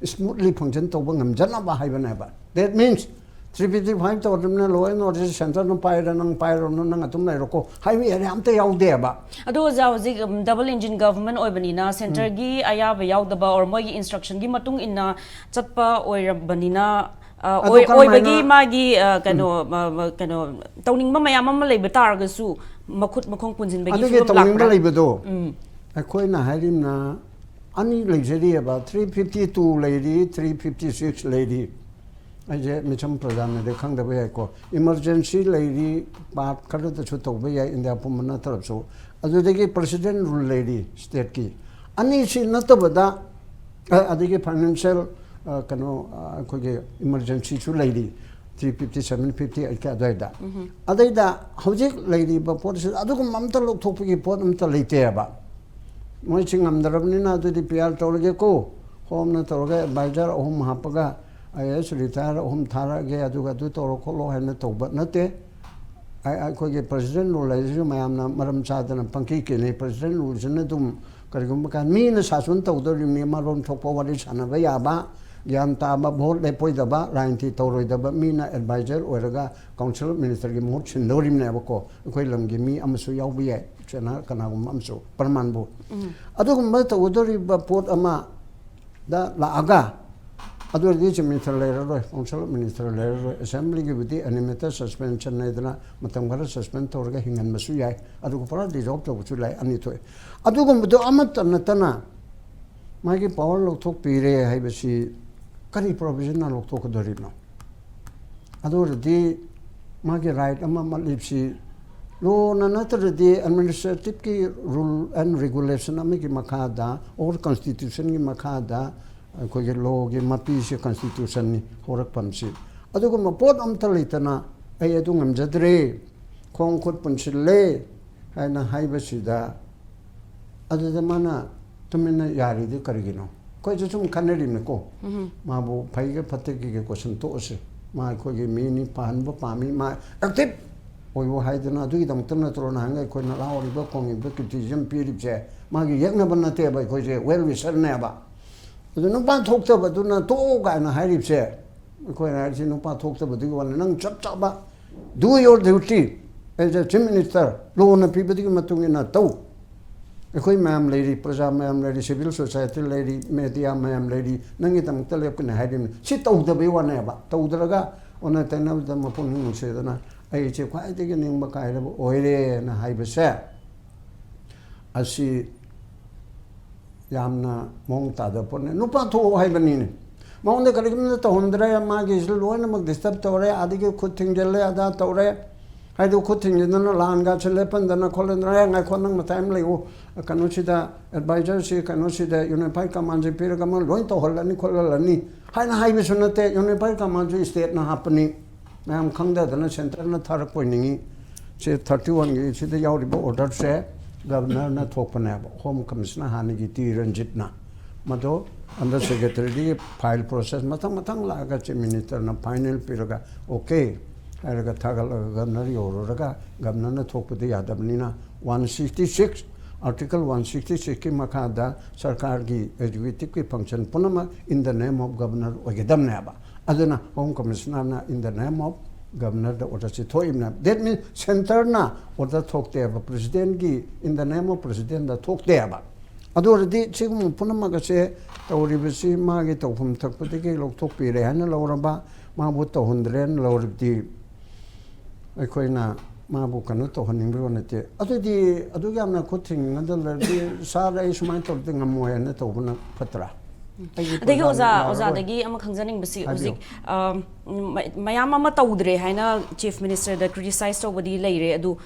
ꯁ꯭ꯃꯨꯠꯂꯤ ꯐꯪꯁꯟ ꯇꯧꯕ ꯉꯝꯖꯅꯕ ꯍꯥꯏꯕꯅꯦꯕ꯫ That means, three fifty five ꯇꯧꯔꯕꯅꯤꯅ law and order ꯁꯦꯟꯇꯔꯅ ꯄꯥꯏꯔ, ꯅꯪ ꯄꯥꯏꯔꯨꯔꯅꯨ, ꯅꯪ ꯑꯗꯨꯝ ꯂꯩꯔꯣꯀꯣ ꯍꯥꯏꯕ ꯑꯦꯔꯤꯌꯥ ꯑꯝꯇ ꯌꯥꯎꯗꯦꯕ꯫ ꯑꯗꯣ ꯑꯣꯖꯥ, ꯍꯧꯖꯤꯛ ꯗꯕꯜ ꯏꯟꯖꯤꯟ ꯒꯚꯔꯟꯃꯦꯟ ꯑꯣꯏꯕꯅꯤꯅ, ꯁꯦꯟꯇꯔꯒꯤ ꯑꯌꯥꯕ ꯌꯥꯎꯗꯕ ꯑꯣꯔ ꯃꯣꯏꯒꯤ ꯏꯟꯁꯇ꯭ꯔꯛꯁꯟꯒꯤ ꯃꯇꯨꯡ ꯏꯟꯅ ꯆꯠꯄ ꯑꯣꯏꯔꯕꯅꯤꯅ, ꯑ, ꯑꯗꯣ ꯑꯣꯏ-, ꯀꯔꯝꯍꯥꯏꯅ ꯑꯣꯏꯕꯒꯤ ꯃꯥꯒꯤ, ꯑ, ꯀꯩꯅꯣ, ꯃ-, ꯃ-, ꯀꯩꯅꯣ, ꯇꯧꯅꯤꯡꯕ ꯃꯌꯥꯝ ꯑꯃ ꯂꯩꯕ ꯇꯥꯔꯒꯁꯨ ꯃꯈꯨꯠ ꯃꯈꯣꯡ ꯄꯨꯟꯁꯤꯟꯕꯒꯤ ꯑꯗꯨꯒꯤ ꯐꯤꯕꯝ ꯇꯧꯅꯤꯡꯕ ꯂꯥꯛꯄ꯭ꯔꯥ? ꯂꯩꯕꯗꯣ ꯎꯝ꯫ ꯑꯩꯈꯣꯏꯅ ꯍꯥꯏꯔꯤꯕꯅ ꯑꯅꯤ ꯂꯩꯖꯔꯤꯑꯕ, ꯊ꯭ꯔꯤ ꯐꯤꯐꯇꯤ ꯇꯨ ꯂꯩꯔꯤ, ꯊ꯭ꯔꯤ ꯐꯤꯐꯇꯤ ꯁꯤꯛꯁ ꯂꯩꯔꯤ꯫ ꯑꯩꯁꯦ ꯃꯤꯆꯝ ꯄ꯭ꯔꯖꯥꯅꯗꯤ ꯈꯪꯗꯕ ꯌꯥꯏꯀꯣ꯫ ꯏꯃꯔꯖꯦꯟꯁꯤ ꯂꯩꯔꯤ, ꯄꯥꯔꯠ ꯈꯔꯗꯁꯨ ꯇꯧꯕ ꯌꯥꯏ, ꯏꯟꯗꯤꯌꯥ ꯄꯨꯝꯕ ꯅꯠꯇ꯭ꯔꯕꯁꯨ꯫ ꯑꯗꯨꯗꯒꯤ ꯄ꯭ꯔꯁꯤꯗꯦꯟ ꯔꯨꯜ ꯂꯩꯔꯤ ꯁ꯭ꯇꯦꯠꯀꯤ꯫ ꯑꯅꯤꯁꯤ ꯅꯠꯇꯕꯗ, ꯑ, ꯑꯗꯒꯤ ꯐꯥꯏꯅꯥꯟꯁꯤꯌꯦꯜ, ꯑ, ꯀꯩꯅꯣ, ꯑ, ꯑꯩꯈꯣꯏꯒꯤ ꯏꯃꯔꯖꯦꯟꯁꯤꯁꯨ ꯂꯩꯔꯤ, ꯊ꯭ꯔꯤ ꯐꯤꯐꯇꯤ, ꯁꯚꯦꯟ ꯐꯤꯐꯇꯤ ꯑꯩꯠꯀꯤ ꯑꯗꯨꯋꯥꯏꯗ꯫ ꯑꯗꯩꯗ ꯍꯧꯖꯤꯛ ꯂꯩꯔꯤꯕ ꯄꯣꯠꯁꯤꯗ ꯑꯗꯨꯒꯨꯝꯕ ꯑꯝꯇ ꯂꯧꯊꯣꯛꯄꯒꯤ ꯄꯣꯠ ꯑꯝꯇ ꯂꯩꯇꯦꯕ꯫ ꯃꯣꯏꯁꯤ ꯉꯝꯗ꯭ꯔꯕꯅꯤꯅ ꯑꯗꯨꯗꯤ ꯄꯤ ꯑꯥꯔ ꯇꯧꯔꯒꯦꯀꯣ, ꯍꯣꯝꯅ ꯇꯧꯔꯒ ꯑꯦꯗꯚꯥꯏꯖꯔ ꯑꯍꯨꯝ ꯍꯥꯞꯄꯒ ꯑꯥꯏ ꯑꯦ ꯑꯦꯁ ꯔꯤꯇꯥꯌꯔ ꯑꯍꯨꯝ ꯊꯥꯔꯛꯑꯒꯦ, ꯑꯗꯨꯒ ꯑꯗꯨ ꯇꯧꯔꯣ ꯈꯣꯠꯂꯣ ꯍꯥꯏꯅ ꯇꯧꯕ ꯅꯠꯇꯦ꯫ ꯑꯩ-, ꯑꯩꯈꯣꯏꯒꯤ ꯄ꯭ꯔꯁꯤꯗꯦꯟ ꯔꯨꯜ ꯍꯥꯏꯁꯤꯁꯨ ꯃꯌꯥꯝꯅ ꯃꯔꯝ ꯆꯥꯗꯅ ꯄꯪꯀꯤ ꯀꯤꯅꯩ꯫ ꯄ꯭ꯔꯁꯤꯗꯦꯟ ꯔꯨꯜꯁꯤꯅ ꯑꯗꯨꯝ ꯀꯔꯤꯒꯨꯝꯕ ꯀꯥꯟ ꯃꯤꯅ ꯁꯥꯁꯟ ꯇꯧꯗꯧꯔꯤꯕꯅꯤ, ꯃꯔꯣꯟ ꯊꯣꯛꯄ ꯋꯥꯔꯤ ꯁꯥꯟꯅꯕ ꯌꯥꯕ, ꯒ꯭ꯌꯥꯟ ꯇꯥꯕ, ꯚꯣꯠ ꯂꯦꯞꯄꯣꯏꯗꯕ, ꯔꯥꯖꯅꯤꯇꯤ ꯇꯧꯔꯣꯏꯗꯕ ꯃꯤꯅ ꯑꯦꯗꯚꯥꯏꯖꯔ ꯑꯣꯏꯔꯒ ꯀꯥꯎꯟꯁꯤꯜ ꯑꯣꯐ ꯃꯤꯅꯤꯁꯇꯔꯒꯤ ꯃꯍꯨꯠ ꯁꯤꯟꯗꯧꯔꯤꯕꯅꯦꯕꯀꯣ꯫ ꯑꯩꯈꯣꯏ ꯂꯝꯒꯤ ꯃꯤ ꯑꯃꯁꯨ ꯌꯥꯎꯕ ꯌꯥꯏ꯫ ꯁꯦꯅꯥ ꯀꯅꯥꯒꯨꯝꯕ ꯑꯃꯁꯨ ꯄ꯭ꯔꯃꯥꯟꯕꯨ ꯑꯗꯨꯒꯨꯝꯕ ꯇꯧꯒꯗꯧꯔꯤꯕ ꯄꯣꯠ ꯑꯃꯗ ꯂꯥꯛꯑꯒ ꯑꯗꯨ ꯑꯣꯏꯔꯗꯤ ꯆꯤꯐ ꯃꯤꯅꯤꯁꯇꯔ ꯂꯩꯔꯔꯣꯏ, ꯀꯥꯎꯟꯁꯤꯜ ꯑꯣꯐ ꯃꯤꯅꯤꯁꯇꯔ ꯂꯩꯔꯔꯣꯏ, ꯑꯦꯁꯦꯝꯕ꯭ꯂꯤꯒꯤꯕꯨꯗꯤ ꯑꯦꯅꯤꯃꯦꯇꯦꯠ ꯁꯁꯄꯦꯟꯁꯟ ꯍꯥꯏꯗꯅ ꯃꯇꯝ ꯈꯔ ꯁꯁꯄꯦꯟ ꯇꯧꯔꯒ ꯍꯤꯡꯍꯟꯕꯁꯨ ꯌꯥꯏ, ꯑꯗꯨꯒ ꯄꯨꯔꯥ ꯗꯤꯖꯣꯜꯕ ꯇꯧꯕꯁꯨ ꯂꯩ, ꯑꯅꯤ ꯊꯣꯛꯑꯦ꯫ ꯑꯗꯨꯒꯨꯝꯕꯗꯣ ꯑꯃꯠꯇ ꯅꯠꯇꯅ ꯃꯥꯒꯤ ꯄꯋꯥꯔ ꯂꯧꯊꯣꯛꯄꯤꯔꯦ ꯍꯥꯏꯕꯁꯤ ꯀꯔꯤ ꯄ꯭ꯔꯣꯚꯤꯖꯟꯅ ꯂꯧꯊꯣꯛꯀꯗꯧꯔꯤꯕꯅꯣ? ꯑꯗꯨ ꯑꯣꯏꯔꯗꯤ ꯃꯥꯒꯤ ꯔꯥꯏꯠ ꯑꯃ ꯑꯃ ꯂꯩꯕꯁꯤ ꯂꯣꯅ ꯅꯠꯇ꯭ꯔꯗꯤ ꯑꯦꯗꯃꯤꯅꯤꯁꯇ꯭ꯔꯦꯇꯤꯞꯀꯤ ꯔꯨꯜ ꯑꯦꯟ ꯔꯤꯒꯨꯂꯦꯁꯟ ꯑꯃꯒꯤ ꯃꯈꯥꯗ ꯑꯣꯔ ꯀꯟꯁꯇꯤꯇ꯭ꯌꯨꯁꯟꯒꯤ ꯃꯈꯥꯗ ꯑꯩꯈꯣꯏꯒꯤ ꯂꯣꯒꯤ ꯃꯄꯤꯁꯤ ꯀꯟꯁꯇꯤꯇ꯭ꯌꯨꯁꯟꯅꯤ ꯍꯧꯔꯛꯐꯝꯁꯤ꯫ ꯑꯗꯨꯒꯨꯝꯕ ꯄꯣꯠ ꯑꯝꯇ ꯂꯩꯇꯅ ꯑꯩ ꯑꯗꯨ ꯉꯝꯖꯗ꯭ꯔꯦ, ꯈꯣꯡ ꯈꯨꯠ ꯄꯨꯟꯁꯤꯜꯂꯦ ꯍꯥꯏꯅ ꯍꯥꯏꯕꯁꯤꯗ ꯑꯗꯨꯗ ꯃꯥꯅ ꯇꯨꯃꯤꯟꯅ ꯌꯥꯔꯤꯗꯤ ꯀꯔꯤꯒꯤꯅꯣ? ꯑꯩꯈꯣꯏꯁꯨ ꯁꯨꯝ ꯈꯟꯅꯔꯤꯕꯅꯤꯀꯣ꯫ ꯃꯥꯕꯨ ꯐꯩꯒ ꯐꯠꯇꯒꯤꯒ ꯀꯣꯏꯁꯟ ꯇꯣꯛꯑꯁꯤ꯫ ꯃꯥ ꯑꯩꯈꯣꯏꯒꯤ ꯃꯤꯅꯤ, ꯐꯍꯟꯕ ꯄꯥꯝꯃꯤ, ꯃꯥ ꯑꯦꯛꯇꯤꯚ ꯑꯣꯏꯌꯨ ꯍꯥꯏꯗꯅ ꯑꯗꯨꯒꯤꯗꯃꯛꯇ ꯅꯠꯇ꯭ꯔꯣ ꯅꯍꯥꯟꯒꯩ ꯑꯩꯈꯣꯏꯅ ꯂꯥꯎꯔꯤꯕ ꯈꯣꯡꯉꯤꯕ ꯀ꯭ꯔꯤꯇꯤꯁꯤꯖꯝ ꯄꯤꯔꯤꯕꯁꯦ? ꯃꯥꯒꯤ ꯌꯦꯛꯅꯕ ꯅꯠꯇꯦꯕ, ꯑꯩꯈꯣꯏꯁꯦ ꯋꯦꯜ ꯋꯤꯁꯔꯅꯦꯕ꯫ ꯑꯗꯨ ꯅꯨꯄꯥ ꯊꯣꯛꯇꯕꯗꯨꯅ ꯇꯣꯛꯑꯣ ꯀꯥꯏꯅ ꯍꯥꯏꯔꯤꯕꯁꯦ, ꯑꯩꯈꯣꯏꯅ ꯍꯥꯏꯔꯤꯁꯤ ꯅꯨꯄꯥ ꯊꯣꯛꯇꯕꯗꯨꯒꯤ ꯋꯥꯅꯤ꯫ ꯅꯪ ꯆꯞ ꯆꯥꯕ do your duty as a chief minister, ꯂꯣꯅ ꯄꯤꯕꯗꯨꯒꯤ ꯃꯇꯨꯡ ꯏꯟꯅ ꯇꯧ꯫ ꯑꯩꯈꯣꯏ ꯃꯌꯥꯝ ꯂꯩꯔꯤ, ꯄ꯭ꯔꯖꯥ ꯃꯌꯥꯝ ꯂꯩꯔꯤ, ꯁꯤꯚꯤꯜ ꯁꯣꯁꯥꯏꯇꯤ ꯂꯩꯔꯤ, ꯃꯦꯗꯤꯌꯥ ꯃꯌꯥꯝ ꯂꯩꯔꯤ, ꯅꯪꯒꯤꯗꯃꯛꯇ ꯂꯦꯞꯀꯅꯤ ꯍꯥꯏꯔꯤꯕꯅꯤ꯫ ꯁꯤ ꯇꯧꯗꯕꯩ ꯋꯥꯅꯦꯕ꯫ ꯇꯧꯗ꯭ꯔꯒ ꯑꯣꯟꯅ ꯇꯩꯅꯕꯗ ꯃꯄꯨꯛꯅꯤꯡ ꯅꯨꯡꯁꯤꯗꯅ ꯑꯩꯁꯦ ꯈ꯭ꯋꯥꯏꯗꯒꯤ ꯅꯤꯡꯕ ꯀꯥꯏꯔꯕ ꯑꯣꯏꯔꯦꯅ ꯍꯥꯏꯕꯁꯦ ꯑꯁꯤ ꯌꯥꯝꯅ ꯃꯑꯣꯡ ꯇꯥꯗꯕ ꯄꯣꯠꯅꯤ꯫ ꯅꯨꯄꯥ ꯊꯣꯛꯑꯣ ꯍꯥꯏꯕꯅꯤꯅꯦ꯫ ꯃꯉꯣꯟꯗ ꯀꯔꯤꯒꯨꯝꯕ ꯇꯧꯍꯟꯗ꯭ꯔꯦ, ꯃꯥꯒꯤꯁꯨ ꯂꯣꯏꯅꯃꯛ ꯗꯤꯁꯇꯔꯕ ꯇꯧꯔꯦ, ꯑꯗꯒꯤ ꯈꯨꯠ ꯊꯤꯡꯖꯤꯜꯂꯦ, ꯑꯗꯥ ꯇꯧꯔꯦ꯫ ꯍꯥꯏꯗꯤ ꯈꯨꯠ ꯊꯤꯡꯖꯤꯟꯗꯅ ꯂꯥꯟꯒꯁꯤ ꯂꯦꯞꯍꯟꯗꯅ ꯈꯣꯠꯍꯟꯗꯅ, "ꯑꯦ, ꯉꯥꯏꯈꯣ, ꯅꯪ ꯃꯇꯥꯏ ꯑꯃ ꯂꯩꯌꯨ, ꯀꯩꯅꯣꯁꯤꯗ, ꯑꯦꯗꯚꯥꯏꯖꯔꯁꯤ ꯀꯩꯅꯣꯁꯤꯗ ꯌꯨꯅꯤꯐꯥꯏ ꯀꯃꯥꯟꯁꯤ ꯄꯤꯔꯒ ꯑꯃ ꯂꯣꯏ ꯇꯧꯍꯜꯂꯅꯤ ꯈꯣꯠꯍꯜꯂꯅꯤ" ꯍꯥꯏꯅ ꯍꯥꯏꯕꯁꯨ ꯅꯠꯇꯦ꯫ ꯌꯨꯅꯤꯐꯥꯏ ꯀꯃꯥꯟꯁꯨ ꯁ꯭ꯇꯦꯠꯅ ꯍꯥꯞꯄꯅꯤ꯫ ꯃꯌꯥꯝ ꯈꯪꯗꯗꯅ ꯁꯦꯟꯇꯔꯅ ꯊꯥꯔꯛꯄ ꯑꯣꯏꯅꯤꯡꯉꯤ꯫ ꯁꯤ ꯊꯥꯔꯇꯤ ꯋꯥꯟꯒꯤ ꯁꯤꯗ ꯌꯥꯎꯔꯤꯕ ꯑꯣꯔꯗꯔꯁꯦ ꯒꯕꯔꯅꯔꯅ ꯊꯣꯛꯄꯅꯦꯕ, ꯍꯣꯝ ꯀꯃꯤꯁꯅꯔ ꯍꯥꯟꯅꯒꯤ ꯇꯤ ꯔꯟꯖꯤꯠꯅ꯫ ꯃꯗꯣ ꯑꯟꯗꯔ ꯁꯦꯀ꯭ꯔꯦꯇꯔꯤꯗꯒꯤ ꯐꯥꯏꯜ ꯄ꯭ꯔꯣꯁꯦꯁ ꯃꯊꯪ ꯃꯊꯪ ꯂꯥꯛꯑꯒ ꯆꯤꯐ ꯃꯤꯅꯤꯁꯇꯔꯅ ꯐꯥꯏꯅꯦꯜ ꯄꯤꯔꯒ ꯑꯣꯀꯦ ꯍꯥꯏꯔꯒ ꯊꯥꯒꯠꯂꯒ ꯒꯕꯔꯅꯔ ꯌꯧꯔꯨꯔꯒ ꯒꯕꯔꯅꯔꯅ ꯊꯣꯛꯄꯗꯤ ꯌꯥꯗꯕꯅꯤꯅ one sixty six, article one sixty ꯁꯤꯛꯁꯀꯤ ꯃꯈꯥꯗ ꯁꯔꯀꯥꯔꯒꯤ ꯑꯦꯛꯖꯤꯀ꯭ꯌꯨꯇꯤꯞꯀꯤ ꯐꯪꯁꯟ ꯄꯨꯝꯅꯃꯛ in the name of governor ꯑꯣꯏꯒꯗꯕꯅꯦꯕ꯫ ꯑꯗꯨꯅ ꯍꯣꯝ ꯀꯃꯤꯁꯅꯔꯅ in the name of ꯒꯕꯔꯅꯔꯗ ꯑꯣꯔꯗꯔꯁꯤ ꯊꯣꯛꯏꯕꯅꯦ꯫ That means centreꯅ ꯑꯣꯔꯗꯔ ꯊꯣꯛꯇꯦꯕ, ꯄ꯭ꯔꯦꯁꯤꯗꯦꯟꯒꯤ in the name of presidentꯗ ꯊꯣꯛꯇꯦꯕ꯫ ꯑꯗꯨ ꯑꯣꯏꯔꯗꯤ ꯁꯤꯒꯨꯝꯕ ꯄꯨꯝꯅꯃꯛ ꯑꯁꯦ ꯇꯧꯔꯤꯕꯁꯤ ꯃꯥꯒꯤ ꯇꯧꯐꯝ ꯊꯣꯛꯄꯗꯒꯤ ꯂꯧꯊꯣꯛꯄꯤꯔꯦ ꯍꯥꯏꯅ ꯂꯧꯔꯕ, ꯃꯥꯕꯨ ꯇꯧꯍꯟꯗ꯭ꯔꯦꯅ ꯂꯧꯔꯕꯗꯤ ꯑꯩꯈꯣꯏꯅ ꯃꯥꯕꯨ ꯀꯩꯅꯣ ꯇꯧꯍꯟꯅꯤꯡꯕ ꯅꯠꯇꯦ꯫ ꯑꯗꯨꯗꯤ ꯑꯗꯨꯛ ꯌꯥꯝꯅ ꯈꯨꯠ ꯊꯤꯡꯒꯗ ꯂꯩꯔꯗꯤ, "ꯁꯥꯔ, ꯑꯩ ꯁꯨꯃꯥꯏꯅ ꯇꯧꯔꯗꯤ ꯉꯝꯃꯣꯏ" ꯍꯥꯏꯅ ꯇꯧꯕꯅ ꯐꯠꯇ꯭ꯔꯥ? ꯑꯩꯒꯤ ꯑꯗꯒꯤ ꯄ꯭ꯔꯖꯥꯅ ꯑꯣꯖꯥ, ꯌꯥꯔꯔꯣꯏ꯫ ꯑꯣꯖꯥꯗꯒꯤ ꯑꯃ ꯈꯪꯖꯅꯤꯡꯕꯁꯤ, ꯍꯥꯏꯕꯤꯌꯨ꯫ ꯍꯧꯖꯤꯛ, ꯑ, ꯃ-, ꯃꯌꯥꯝ ꯑꯃ ꯇꯧꯗ꯭ꯔꯦ ꯍꯥꯏꯅ ꯆꯤꯐ ꯃꯤꯅꯤꯁꯇꯔꯗ ꯀ꯭ꯔꯤꯇꯤꯁꯥꯏꯁ ꯇꯧꯕꯗꯤ ꯂꯩꯔꯦ, ꯑꯗꯨ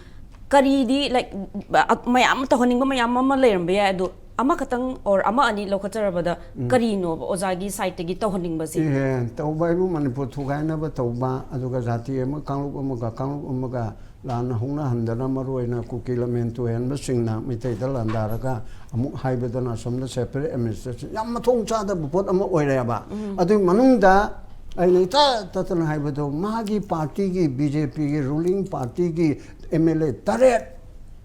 ꯀꯔꯤꯗꯤ, ꯂꯥꯏꯛ, ꯑ, ꯃꯌꯥꯝ ꯇꯧꯍꯟꯅꯤꯡꯕ ꯃꯌꯥꯝ ꯑꯃ ꯂꯩꯔꯝꯕ ꯌꯥꯏ, ꯑꯗꯨ ꯑꯃꯈꯛꯇꯪ or ꯑꯃ ꯑꯅꯤ ꯂꯧꯈꯠꯆꯔꯕꯗ ꯎꯝ꯫ ꯀꯔꯤꯅꯣꯕ ꯑꯣꯖꯥꯒꯤ ꯁꯥꯏꯠꯇꯒꯤ ꯇꯧꯍꯟꯅꯤꯡꯕꯁꯤ? ꯑꯦ, ꯇꯧꯕ ꯍꯥꯏꯕꯨ ꯃꯅꯤꯄꯨꯔ ꯊꯨꯒꯥꯏꯅꯕ ꯇꯧꯕ, ꯑꯗꯨꯒ ꯖꯥꯇꯤ ꯑꯃ, ꯀꯥꯡꯂꯨꯞ ꯑꯃꯒ ꯀꯥꯡꯂꯨꯞ ꯑꯃꯒ ꯂꯥꯟꯅ ꯍꯧꯅꯍꯟꯗꯅ, ꯃꯔꯨꯑꯣꯏꯅ ꯀꯨꯀꯤ ꯂꯝꯍꯦꯟ ꯇꯨꯍꯦꯟꯕꯁꯤꯡꯅ ꯃꯩꯇꯩꯗ ꯂꯥꯟꯗꯥꯔꯒ ꯑꯃꯨꯛ ꯍꯥꯏꯕꯗꯅ ꯑꯁꯣꯝꯗ separate administration, ꯌꯥꯝ ꯃꯊꯣꯡ ꯆꯥꯗꯕ ꯄꯣꯠ ꯑꯃ ꯑꯣꯏꯔꯦꯕ꯫ ꯎꯝ꯫ ꯑꯗꯨꯒꯤ ꯃꯅꯨꯡꯗ ꯑꯩꯅ ꯏꯇꯠ ꯇꯠꯇꯅ ꯍꯥꯏꯕꯗꯣ, ꯃꯥꯒꯤ ꯄꯥꯔꯇꯤꯒꯤ, ꯕꯤ ꯖꯦ ꯄꯤꯒꯤ ruling partyꯒꯤ M L A ꯇꯔꯦꯠ,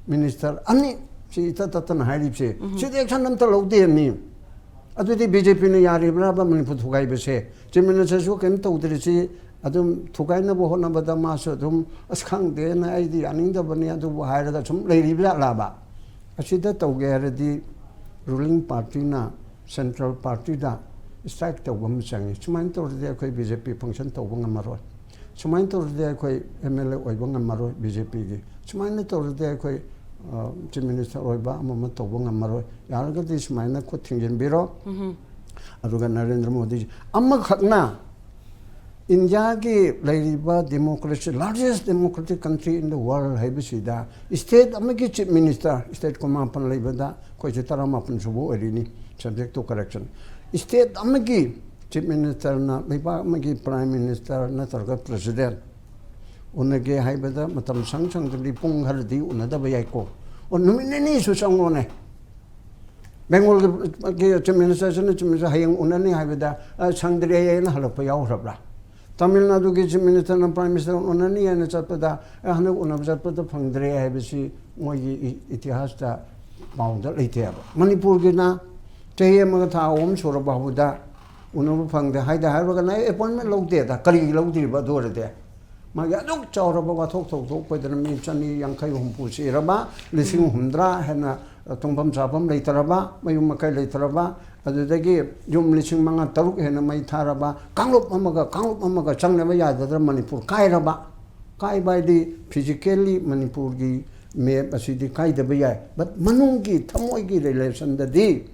ꯃꯤꯅꯤꯁꯇꯔ ꯑꯅꯤ, ꯁꯤ ꯏꯇꯠ ꯇꯠꯇꯅ ꯍꯥꯏꯔꯤꯕꯁꯦ, ꯎꯝ꯫ ꯁꯤꯗꯤ action ꯑꯝꯇ ꯂꯧꯗꯦ ꯃꯤ꯫ ꯑꯗꯨꯗꯤ ꯕꯤ ꯖꯦ ꯄꯤꯅ ꯌꯥꯔꯤꯕ꯭ꯔꯕ ꯃꯅꯤꯄꯨꯔ ꯊꯨꯒꯥꯏꯕꯁꯦ? ꯆꯤꯐ ꯃꯤꯅꯤꯁꯇꯔꯁꯨ ꯀꯔꯤꯝ ꯇꯧꯗ꯭ꯔꯤꯁꯤ, ꯑꯗꯨꯝ ꯊꯨꯒꯥꯏꯅꯕ ꯍꯣꯠꯅꯕꯗ ꯃꯥꯁꯨ ꯑꯗꯨꯝ, "ꯑꯁ, ꯈꯪꯗꯦꯅ, ꯑꯩꯗꯤ ꯌꯥꯅꯤꯡꯗꯕꯅꯤ" ꯑꯗꯨꯕꯨ ꯍꯥꯏꯔꯒ ꯁꯨꯝ ꯂꯩꯔꯤꯕ ꯖꯥꯠꯂꯕ? ꯑꯁꯤꯗ ꯇꯧꯒꯦ ꯍꯥꯏꯔꯗꯤ ruling partyꯅ central partyꯗ strike ꯇꯧꯕ ꯑꯃ ꯆꯪꯉꯤ꯫ ꯁꯨꯃꯥꯏꯅ ꯇꯧꯔꯗꯤ ꯑꯩꯈꯣꯏ ꯕꯤ ꯖꯦ ꯄꯤ function ꯇꯧꯕ ꯉꯝꯃꯔꯣꯏ꯫ ꯁꯨꯃꯥꯏꯅ ꯇꯧꯔꯗꯤ ꯑꯩꯈꯣꯏ M L A ꯑꯣꯏꯕ ꯉꯝꯃꯔꯣꯏ ꯕꯤ ꯖꯦ ꯄꯤꯒꯤ꯫ ꯁꯨꯃꯥꯏꯅ ꯇꯧꯔꯗꯤ ꯑꯩꯈꯣꯏ, ꯑ, ꯆꯤꯐ ꯃꯤꯅꯤꯁꯇꯔ ꯑꯣꯏꯕ ꯑꯃ ꯑꯃ ꯇꯧꯕ ꯉꯝꯃꯔꯣꯏ꯫ ꯌꯥꯔꯒꯗꯤ ꯁꯨꯃꯥꯏꯅ ꯈꯨꯠ ꯊꯤꯡꯖꯤꯟꯕꯤꯔꯣ꯫ ꯎꯝꯍꯨꯝ꯫ ꯑꯗꯨꯒ ꯅꯔꯦꯟꯗ꯭ꯔ ꯃꯣꯗꯤ ꯑꯃꯈꯛꯅ ꯏꯟꯗꯤꯌꯥꯒꯤ ꯂꯩꯔꯤꯕ democracy, largest democratic country in the world ꯍꯥꯏꯕꯁꯤꯗ state ꯑꯃꯒꯤ chief minister, state ꯀꯨꯟꯃꯥꯄꯟ ꯂꯩꯕꯗ ꯑꯩꯈꯣꯏꯁꯦ ꯇꯔꯥꯃꯥꯄꯟ ꯁꯨꯕ ꯑꯣꯏꯔꯤꯅꯤ, subject to correction꯫ State ꯑꯃꯒꯤ chief ministerꯅ, ꯂꯩꯕꯥꯛ ꯑꯃꯒꯤ prime minister ꯅꯠꯇ꯭ꯔꯒ president ꯎꯅꯒꯦ ꯍꯥꯏꯕꯗ ꯃꯇꯝ ꯁꯪ ꯁꯪꯗ꯭ꯔꯗꯤ ꯄꯨꯡ ꯈꯔꯗꯤ ꯎꯅꯗꯕ ꯌꯥꯏꯀꯣ꯫ ꯑꯣ, ꯅꯨꯃꯤꯠ ꯅꯤꯅꯤꯁꯨ ꯆꯪꯉꯣꯅꯦ꯫ ꯕꯦꯡꯒꯣꯜꯒꯤ chief ministerꯁꯤꯅ chief minister ꯍꯌꯦꯡ ꯎꯅꯅꯤ ꯍꯥꯏꯕꯗ, "ꯑ, ꯁꯪꯗ꯭ꯔꯦ" ꯍꯥꯏꯅ ꯍꯜꯂꯛꯄ ꯌꯥꯎꯈ꯭ꯔꯕ꯭ꯔꯥ? ꯇꯥꯃꯤꯜ ꯅꯥꯗꯨꯒꯤ chief ministerꯅ prime minister ꯎꯅꯅꯤ ꯍꯥꯏꯅ ꯆꯠꯄꯗ, "ꯑ, ꯍꯟꯗꯛ ꯎꯅꯕ ꯆꯠꯄꯗ ꯐꯪꯗ꯭ꯔꯦ" ꯍꯥꯏꯕꯁꯤ ꯃꯣꯏꯒꯤ ꯏ-, ꯏꯇꯤꯍꯥꯁꯇ ꯄꯥꯎꯗ ꯂꯩꯇꯦꯕ꯫ ꯃꯅꯤꯄꯨꯔꯒꯤꯅ ꯆꯍꯤ ꯑꯃꯒ ꯊꯥ ꯑꯍꯨꯝ ꯁꯨꯔꯕ ꯐꯥꯎꯕꯗ ꯎꯅꯕ ꯐꯪꯗꯦ ꯍꯥꯏꯗ ꯍꯥꯏꯔꯨꯔꯒꯅ, "ꯑꯩ appointment ꯂꯧꯗꯦꯗ, ꯀꯔꯤꯒꯤ ꯂꯧꯗ꯭ꯔꯤꯕ ꯑꯗꯨ ꯑꯣꯏꯔꯗꯤ?" ꯃꯥꯒꯤ ꯑꯗꯨꯛ ꯆꯥꯎꯔꯕ ꯋꯥꯊꯣꯛ ꯊꯧꯗꯣꯛ ꯑꯣꯏꯗꯅ ꯃꯤ ꯆꯅꯤ ꯌꯥꯡꯈꯩ ꯍꯨꯝꯐꯨ ꯁꯤꯔꯕ, ꯂꯤꯁꯤꯡ ꯍꯨꯝꯗ꯭ꯔꯥ ꯍꯦꯟꯅ ꯇꯨꯝꯐꯝ ꯆꯥꯐꯝ ꯂꯩꯇ꯭ꯔꯕ, ꯃꯌꯨꯝ ꯃꯀꯩ ꯂꯩꯇ꯭ꯔꯕ, ꯑꯗꯨꯗꯒꯤ ꯌꯨꯝ ꯂꯤꯁꯤꯡ ꯃꯉꯥ ꯇꯔꯨꯛ ꯍꯦꯟꯅ ꯃꯩ ꯊꯥꯔꯕ, ꯀꯥꯡꯂꯨꯞ ꯑꯃꯒ ꯀꯥꯡꯂꯨꯞ ꯑꯃꯒ ꯆꯪꯅꯕ ꯌꯥꯗꯗꯅ ꯃꯅꯤꯄꯨꯔ ꯀꯥꯏꯔꯕ꯫ ꯀꯥꯏꯕ ꯍꯥꯏꯗꯤ physically ꯃꯅꯤꯄꯨꯔꯒꯤ map ꯑꯁꯤꯗꯤ ꯀꯥꯏꯗꯕ ꯌꯥꯏ, but ꯃꯅꯨꯡꯒꯤ ꯊꯃꯣꯏꯒꯤ relationꯗꯗꯤ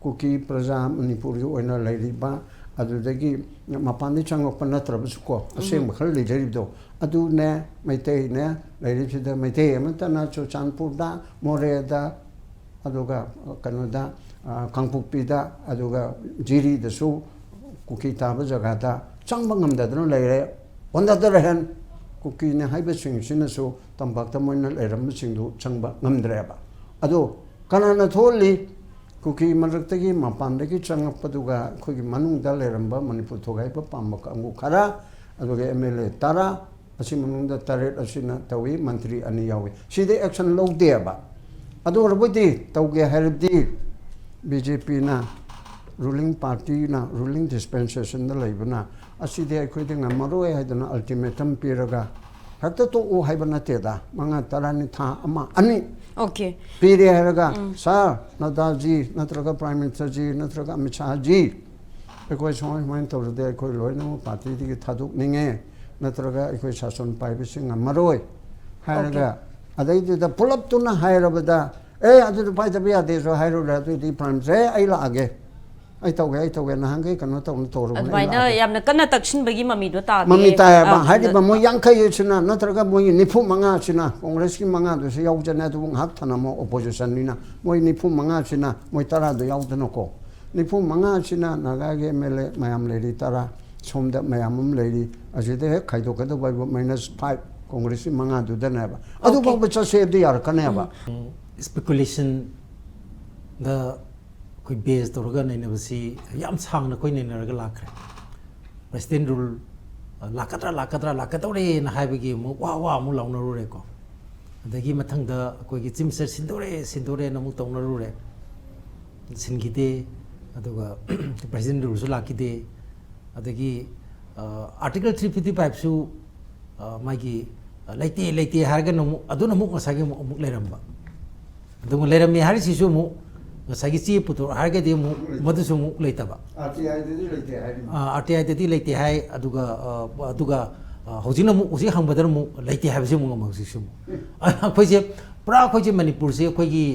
ꯀꯨꯀꯤ ꯄ꯭ꯔꯖꯥ ꯃꯅꯤꯄꯨꯔꯒꯤ ꯑꯣꯏꯅ ꯂꯩꯔꯤꯕ, ꯑꯗꯨꯗꯒꯤ ꯃꯄꯥꯟꯗꯒꯤ ꯆꯪꯉꯛꯄ ꯅꯠꯇ꯭ꯔꯕꯁꯨꯀꯣ, ꯑꯁꯦꯡꯕ ꯈꯔ ꯂꯩꯖꯔꯤꯕꯗꯣ, ꯑꯗꯨꯅꯦ, ꯃꯩꯇꯩꯅꯦ, ꯂꯩꯔꯤꯕꯁꯤꯗ ꯃꯩꯇꯩ ꯑꯃꯠꯇꯅ ꯆꯨꯔꯆꯥꯟꯄꯨꯔꯗ, ꯃꯣꯔꯦꯗ, ꯑꯗꯨꯒ ꯀꯩꯅꯣꯗ, ꯑ, ꯀꯥꯡꯄꯣꯛꯄꯤꯗ, ꯑꯗꯨꯒ ꯖꯤꯔꯤꯗꯁꯨ ꯀꯨꯀꯤ ꯇꯥꯕ ꯖꯒꯥꯗ ꯆꯪꯕ ꯉꯝꯗꯗꯅ ꯂꯩꯔꯦ꯫ On the other hand, ꯀꯨꯀꯤꯅꯦ ꯍꯥꯏꯕꯁꯤꯡꯁꯤꯅꯁꯨ ꯇꯝꯄꯥꯛꯇ ꯃꯣꯏꯅ ꯂꯩꯔꯝꯕꯁꯤꯡꯗꯨ ꯆꯪꯕ ꯉꯝꯗ꯭ꯔꯦꯕ꯫ ꯑꯗꯣ ꯀꯅꯥꯅ ꯊꯣꯛꯍꯜꯂꯤ? ꯀꯨꯀꯤ ꯃꯔꯛꯇꯒꯤ, ꯃꯄꯥꯟꯗꯒꯤ ꯆꯪꯉꯛꯄꯗꯨꯒ ꯑꯩꯈꯣꯏꯒꯤ ꯃꯅꯨꯡꯗ ꯂꯩꯔꯝꯕ ꯃꯅꯤꯄꯨꯔ ꯊꯣꯒꯥꯏꯕ ꯄꯥꯝꯕ ꯀꯥꯡꯕꯨ ꯈꯔ, ꯑꯗꯨꯒ MLA ꯇꯔꯥ, ꯑꯁꯤ ꯃꯅꯨꯡꯗ ꯇꯔꯦꯠ ꯑꯁꯤꯅ ꯇꯧꯏ, ꯃꯟꯇ꯭ꯔꯤ ꯑꯅꯤ ꯌꯥꯎꯏ꯫ ꯁꯤꯗ action ꯂꯧꯗꯦꯕ꯫ ꯑꯗꯨ ꯑꯣꯏꯔꯕꯗꯤ ꯇꯧꯒꯦ ꯍꯥꯏꯔꯕꯗꯤ BJPꯅ ruling partyꯅ ruling dispensationꯗ ꯂꯩꯕꯅ ꯑꯁꯤꯗꯤ ꯑꯩꯈꯣꯏꯗꯤ ꯉꯝꯃꯔꯣꯏ ꯍꯥꯏꯗꯅ ultimatum ꯄꯤꯔꯒ ꯍꯦꯛꯇ ꯇꯣꯛꯎ ꯍꯥꯏꯕ ꯅꯠꯇꯦꯗ꯫ ꯃꯉꯥ ꯇꯔꯥꯅꯤ, ꯊꯥ ꯑꯃ ꯑꯅꯤ Okay. ꯄꯤꯔꯦ ꯍꯥꯏꯔꯒ, "ꯁꯥꯔ, ꯅꯗꯥꯖꯤ ꯅꯠꯇ꯭ꯔꯒ Prime Ministerꯖꯤ ꯅꯠꯇ꯭ꯔꯒ ꯑꯃꯤꯠ ꯁꯥꯍꯖꯤ, ꯑꯩꯈꯣꯏ ꯁꯨꯃꯥꯏ ꯁꯨꯃꯥꯏꯅ ꯇꯧꯔꯗꯤ ꯑꯩꯈꯣꯏ ꯂꯣꯏꯅꯃꯛ partyꯗꯒꯤ ꯊꯥꯗꯣꯛꯅꯤꯡꯉꯦ, ꯅꯠꯇ꯭ꯔꯒ ꯑꯩꯈꯣꯏ ꯁꯥꯁꯟ ꯄꯥꯏꯕꯁꯤ ꯉꯝꯃꯔꯣꯏ" ꯍꯥꯏꯔꯒ, ꯑꯗꯩꯗꯨꯗ ꯄꯨꯂꯞꯇꯨꯅ ꯍꯥꯏꯔꯕꯗ, "ꯑꯦ, ꯑꯗꯨꯗꯤ ꯄꯥꯏꯗꯕ ꯌꯥꯗꯦꯁꯨ ꯍꯥꯏꯔꯨꯔꯦ, ꯑꯗꯨꯗꯤ Prime Minister, ꯑꯩ ꯂꯥꯛꯑꯒꯦ, ꯑꯩ ꯇꯧꯒꯦ, ꯑꯩ ꯇꯧꯒꯦ, ꯅꯍꯥꯟꯈꯩ ꯀꯩꯅꯣ ꯇꯧꯅ ꯇꯧꯔꯕꯅꯦ, ꯑꯩ ꯑꯗꯨꯃꯥꯏꯅ ꯂꯥꯛꯑꯒꯦ"꯫ ꯌꯥꯝꯅ ꯀꯟꯅ ꯇꯛꯁꯤꯟꯕꯒꯤ ꯃꯃꯤꯗꯣ ꯇꯥꯗꯦ꯫ ꯃꯃꯤ ꯇꯥꯏꯌꯦꯕ꯫ ꯑꯥ, ꯍꯥꯏꯔꯤꯕ ꯑꯗ- ꯃꯣꯏ ꯌꯥꯡꯈꯩ ꯑꯁꯤꯅ ꯅꯠꯇ꯭ꯔꯒ ꯃꯣꯏ ꯅꯤꯐꯨ ꯃꯉꯥ ꯑꯁꯤꯅ, ꯀꯣꯡꯒ꯭ꯔꯦꯁꯀꯤ ꯃꯉꯥꯗꯨꯁꯨ ꯌꯥꯎꯖꯅꯦ, ꯑꯗꯨꯕꯨ ꯉꯥꯏꯍꯥꯛ ꯊꯅꯝꯃꯣ, oppositionꯅꯤꯅ꯫ ꯃꯣꯏ ꯅꯤꯐꯨ ꯃꯉꯥ ꯑꯁꯤꯅ, ꯃꯣꯏ ꯇꯔꯥꯗꯣ ꯌꯥꯎꯗꯅꯀꯣ, ꯅꯤꯐꯨ ꯃꯉꯥ ꯑꯁꯤꯅ ꯅꯥꯒꯥꯒꯤ MLA ꯃꯌꯥꯝ ꯂꯩꯔꯤ ꯇꯔꯥ, ꯁꯣꯝꯗ ꯃꯌꯥꯝ ꯑꯃ ꯂꯩꯔꯤ, ꯑꯁꯤꯗ ꯍꯦꯛ ꯈꯥꯏꯗꯣꯛꯀꯗꯧꯕ ꯍꯥꯏꯕꯨ minus five, ꯀꯣꯡꯒ꯭ꯔꯦꯁꯀꯤ ꯃꯉꯥꯗꯨꯗꯅꯦꯕ꯫ ꯑꯗꯨ Okay. ꯐꯥꯎꯕ ꯆꯠꯁꯦ ꯍꯥꯏꯕꯗꯤ ꯌꯥꯔꯛꯀꯅꯦꯕ꯫ Speculationꯗ ꯑꯩꯈꯣꯏ base ꯇꯧꯔꯒ ꯅꯩꯅꯕꯁꯤ ꯌꯥꯝ ꯁꯥꯡꯅ ꯑꯩꯈꯣꯏ ꯅꯩꯅꯔꯒ ꯂꯥꯛꯈ꯭ꯔꯦ꯫ President rule ꯂꯥꯛꯀꯗ꯭ꯔꯥ, ꯂꯥꯛꯀꯗ꯭ꯔꯥ, ꯂꯥꯛꯀꯗꯧꯔꯦꯅ ꯍꯥꯏꯕꯒꯤ ꯑꯃꯨꯛ ꯋꯥ ꯋꯥ ꯑꯃꯨꯛ ꯂꯥꯎꯅꯔꯨꯔꯦꯀꯣ꯫ ꯑꯗꯒꯤ ꯃꯊꯪꯗ ꯑꯩꯈꯣꯏꯒꯤ Chief Minister ꯁꯤꯟꯗꯣꯔꯦ, ꯁꯤꯟꯗꯣꯔꯦꯅ ꯑꯃꯨꯛ ꯇꯧꯅꯔꯨꯔꯦ, ꯁꯤꯟꯈꯤꯗꯦ꯫ ꯑꯗꯨꯒ President ruleꯁꯨ ꯂꯥꯛꯈꯤꯗꯦ꯫ ꯑꯗꯒꯤ, ꯑ, Article three fifty fiveꯁꯨ ꯑ, ꯃꯥꯒꯤ, ꯑ, ꯂꯩꯇꯦ, ꯂꯩꯇꯦ ꯍꯥꯏꯔꯒꯅ ꯑꯃꯨꯛ, ꯑꯗꯨꯅ ꯑꯃꯨꯛ ꯉꯁꯥꯏꯒꯤ ꯑꯃꯨꯛ, ꯑꯃꯨꯛ ꯂꯩꯔꯝꯕ꯫ ꯑꯗꯨꯒ ꯂꯩꯔꯝꯃꯦ ꯍꯥꯏꯔꯤꯁꯤꯁꯨ ꯑꯃꯨꯛ ꯉꯁꯥꯏꯒꯤ ꯆꯦ ꯄꯨꯊꯣꯔꯛ ꯍꯥꯏꯔꯒꯗꯤ ꯑꯃꯨꯛ ꯂꯩꯇꯕ꯫ ꯃꯗꯨꯁꯨ ꯑꯃꯨꯛ ꯂꯩꯇꯕ꯫ ꯑꯥꯔ ꯇꯤ ꯑꯥꯏꯗꯗꯤ ꯂꯩꯇꯦ ꯍꯥꯏꯔꯤꯕ꯫ ꯑꯥ, ꯑꯥꯔ ꯇꯤ ꯑꯥꯏꯗꯗꯤ ꯂꯩꯇꯦ ꯍꯥꯏ, ꯑꯗꯨꯒ, ꯑ, ꯑꯗꯨꯒ, ꯑ, ꯍꯧꯖꯤꯛꯅ ꯑꯃꯨꯛ, ꯍꯧꯖꯤꯛ ꯍꯪꯕꯗꯅ ꯑꯃꯨꯛ ꯂꯩꯇꯦ ꯍꯥꯏꯕꯁꯤ ꯑꯃꯨꯛ ꯑꯃꯨꯛ ꯍꯧꯖꯤꯛꯁꯨ ꯑꯃꯨꯛ꯫ ꯑꯗꯨꯅ ꯑꯩꯈꯣꯏꯁꯦ, ꯄꯨꯔꯥ ꯑꯩꯈꯣꯏꯁꯦ ꯃꯅꯤꯄꯨꯔꯁꯦ ꯑꯩꯈꯣꯏꯒꯤ,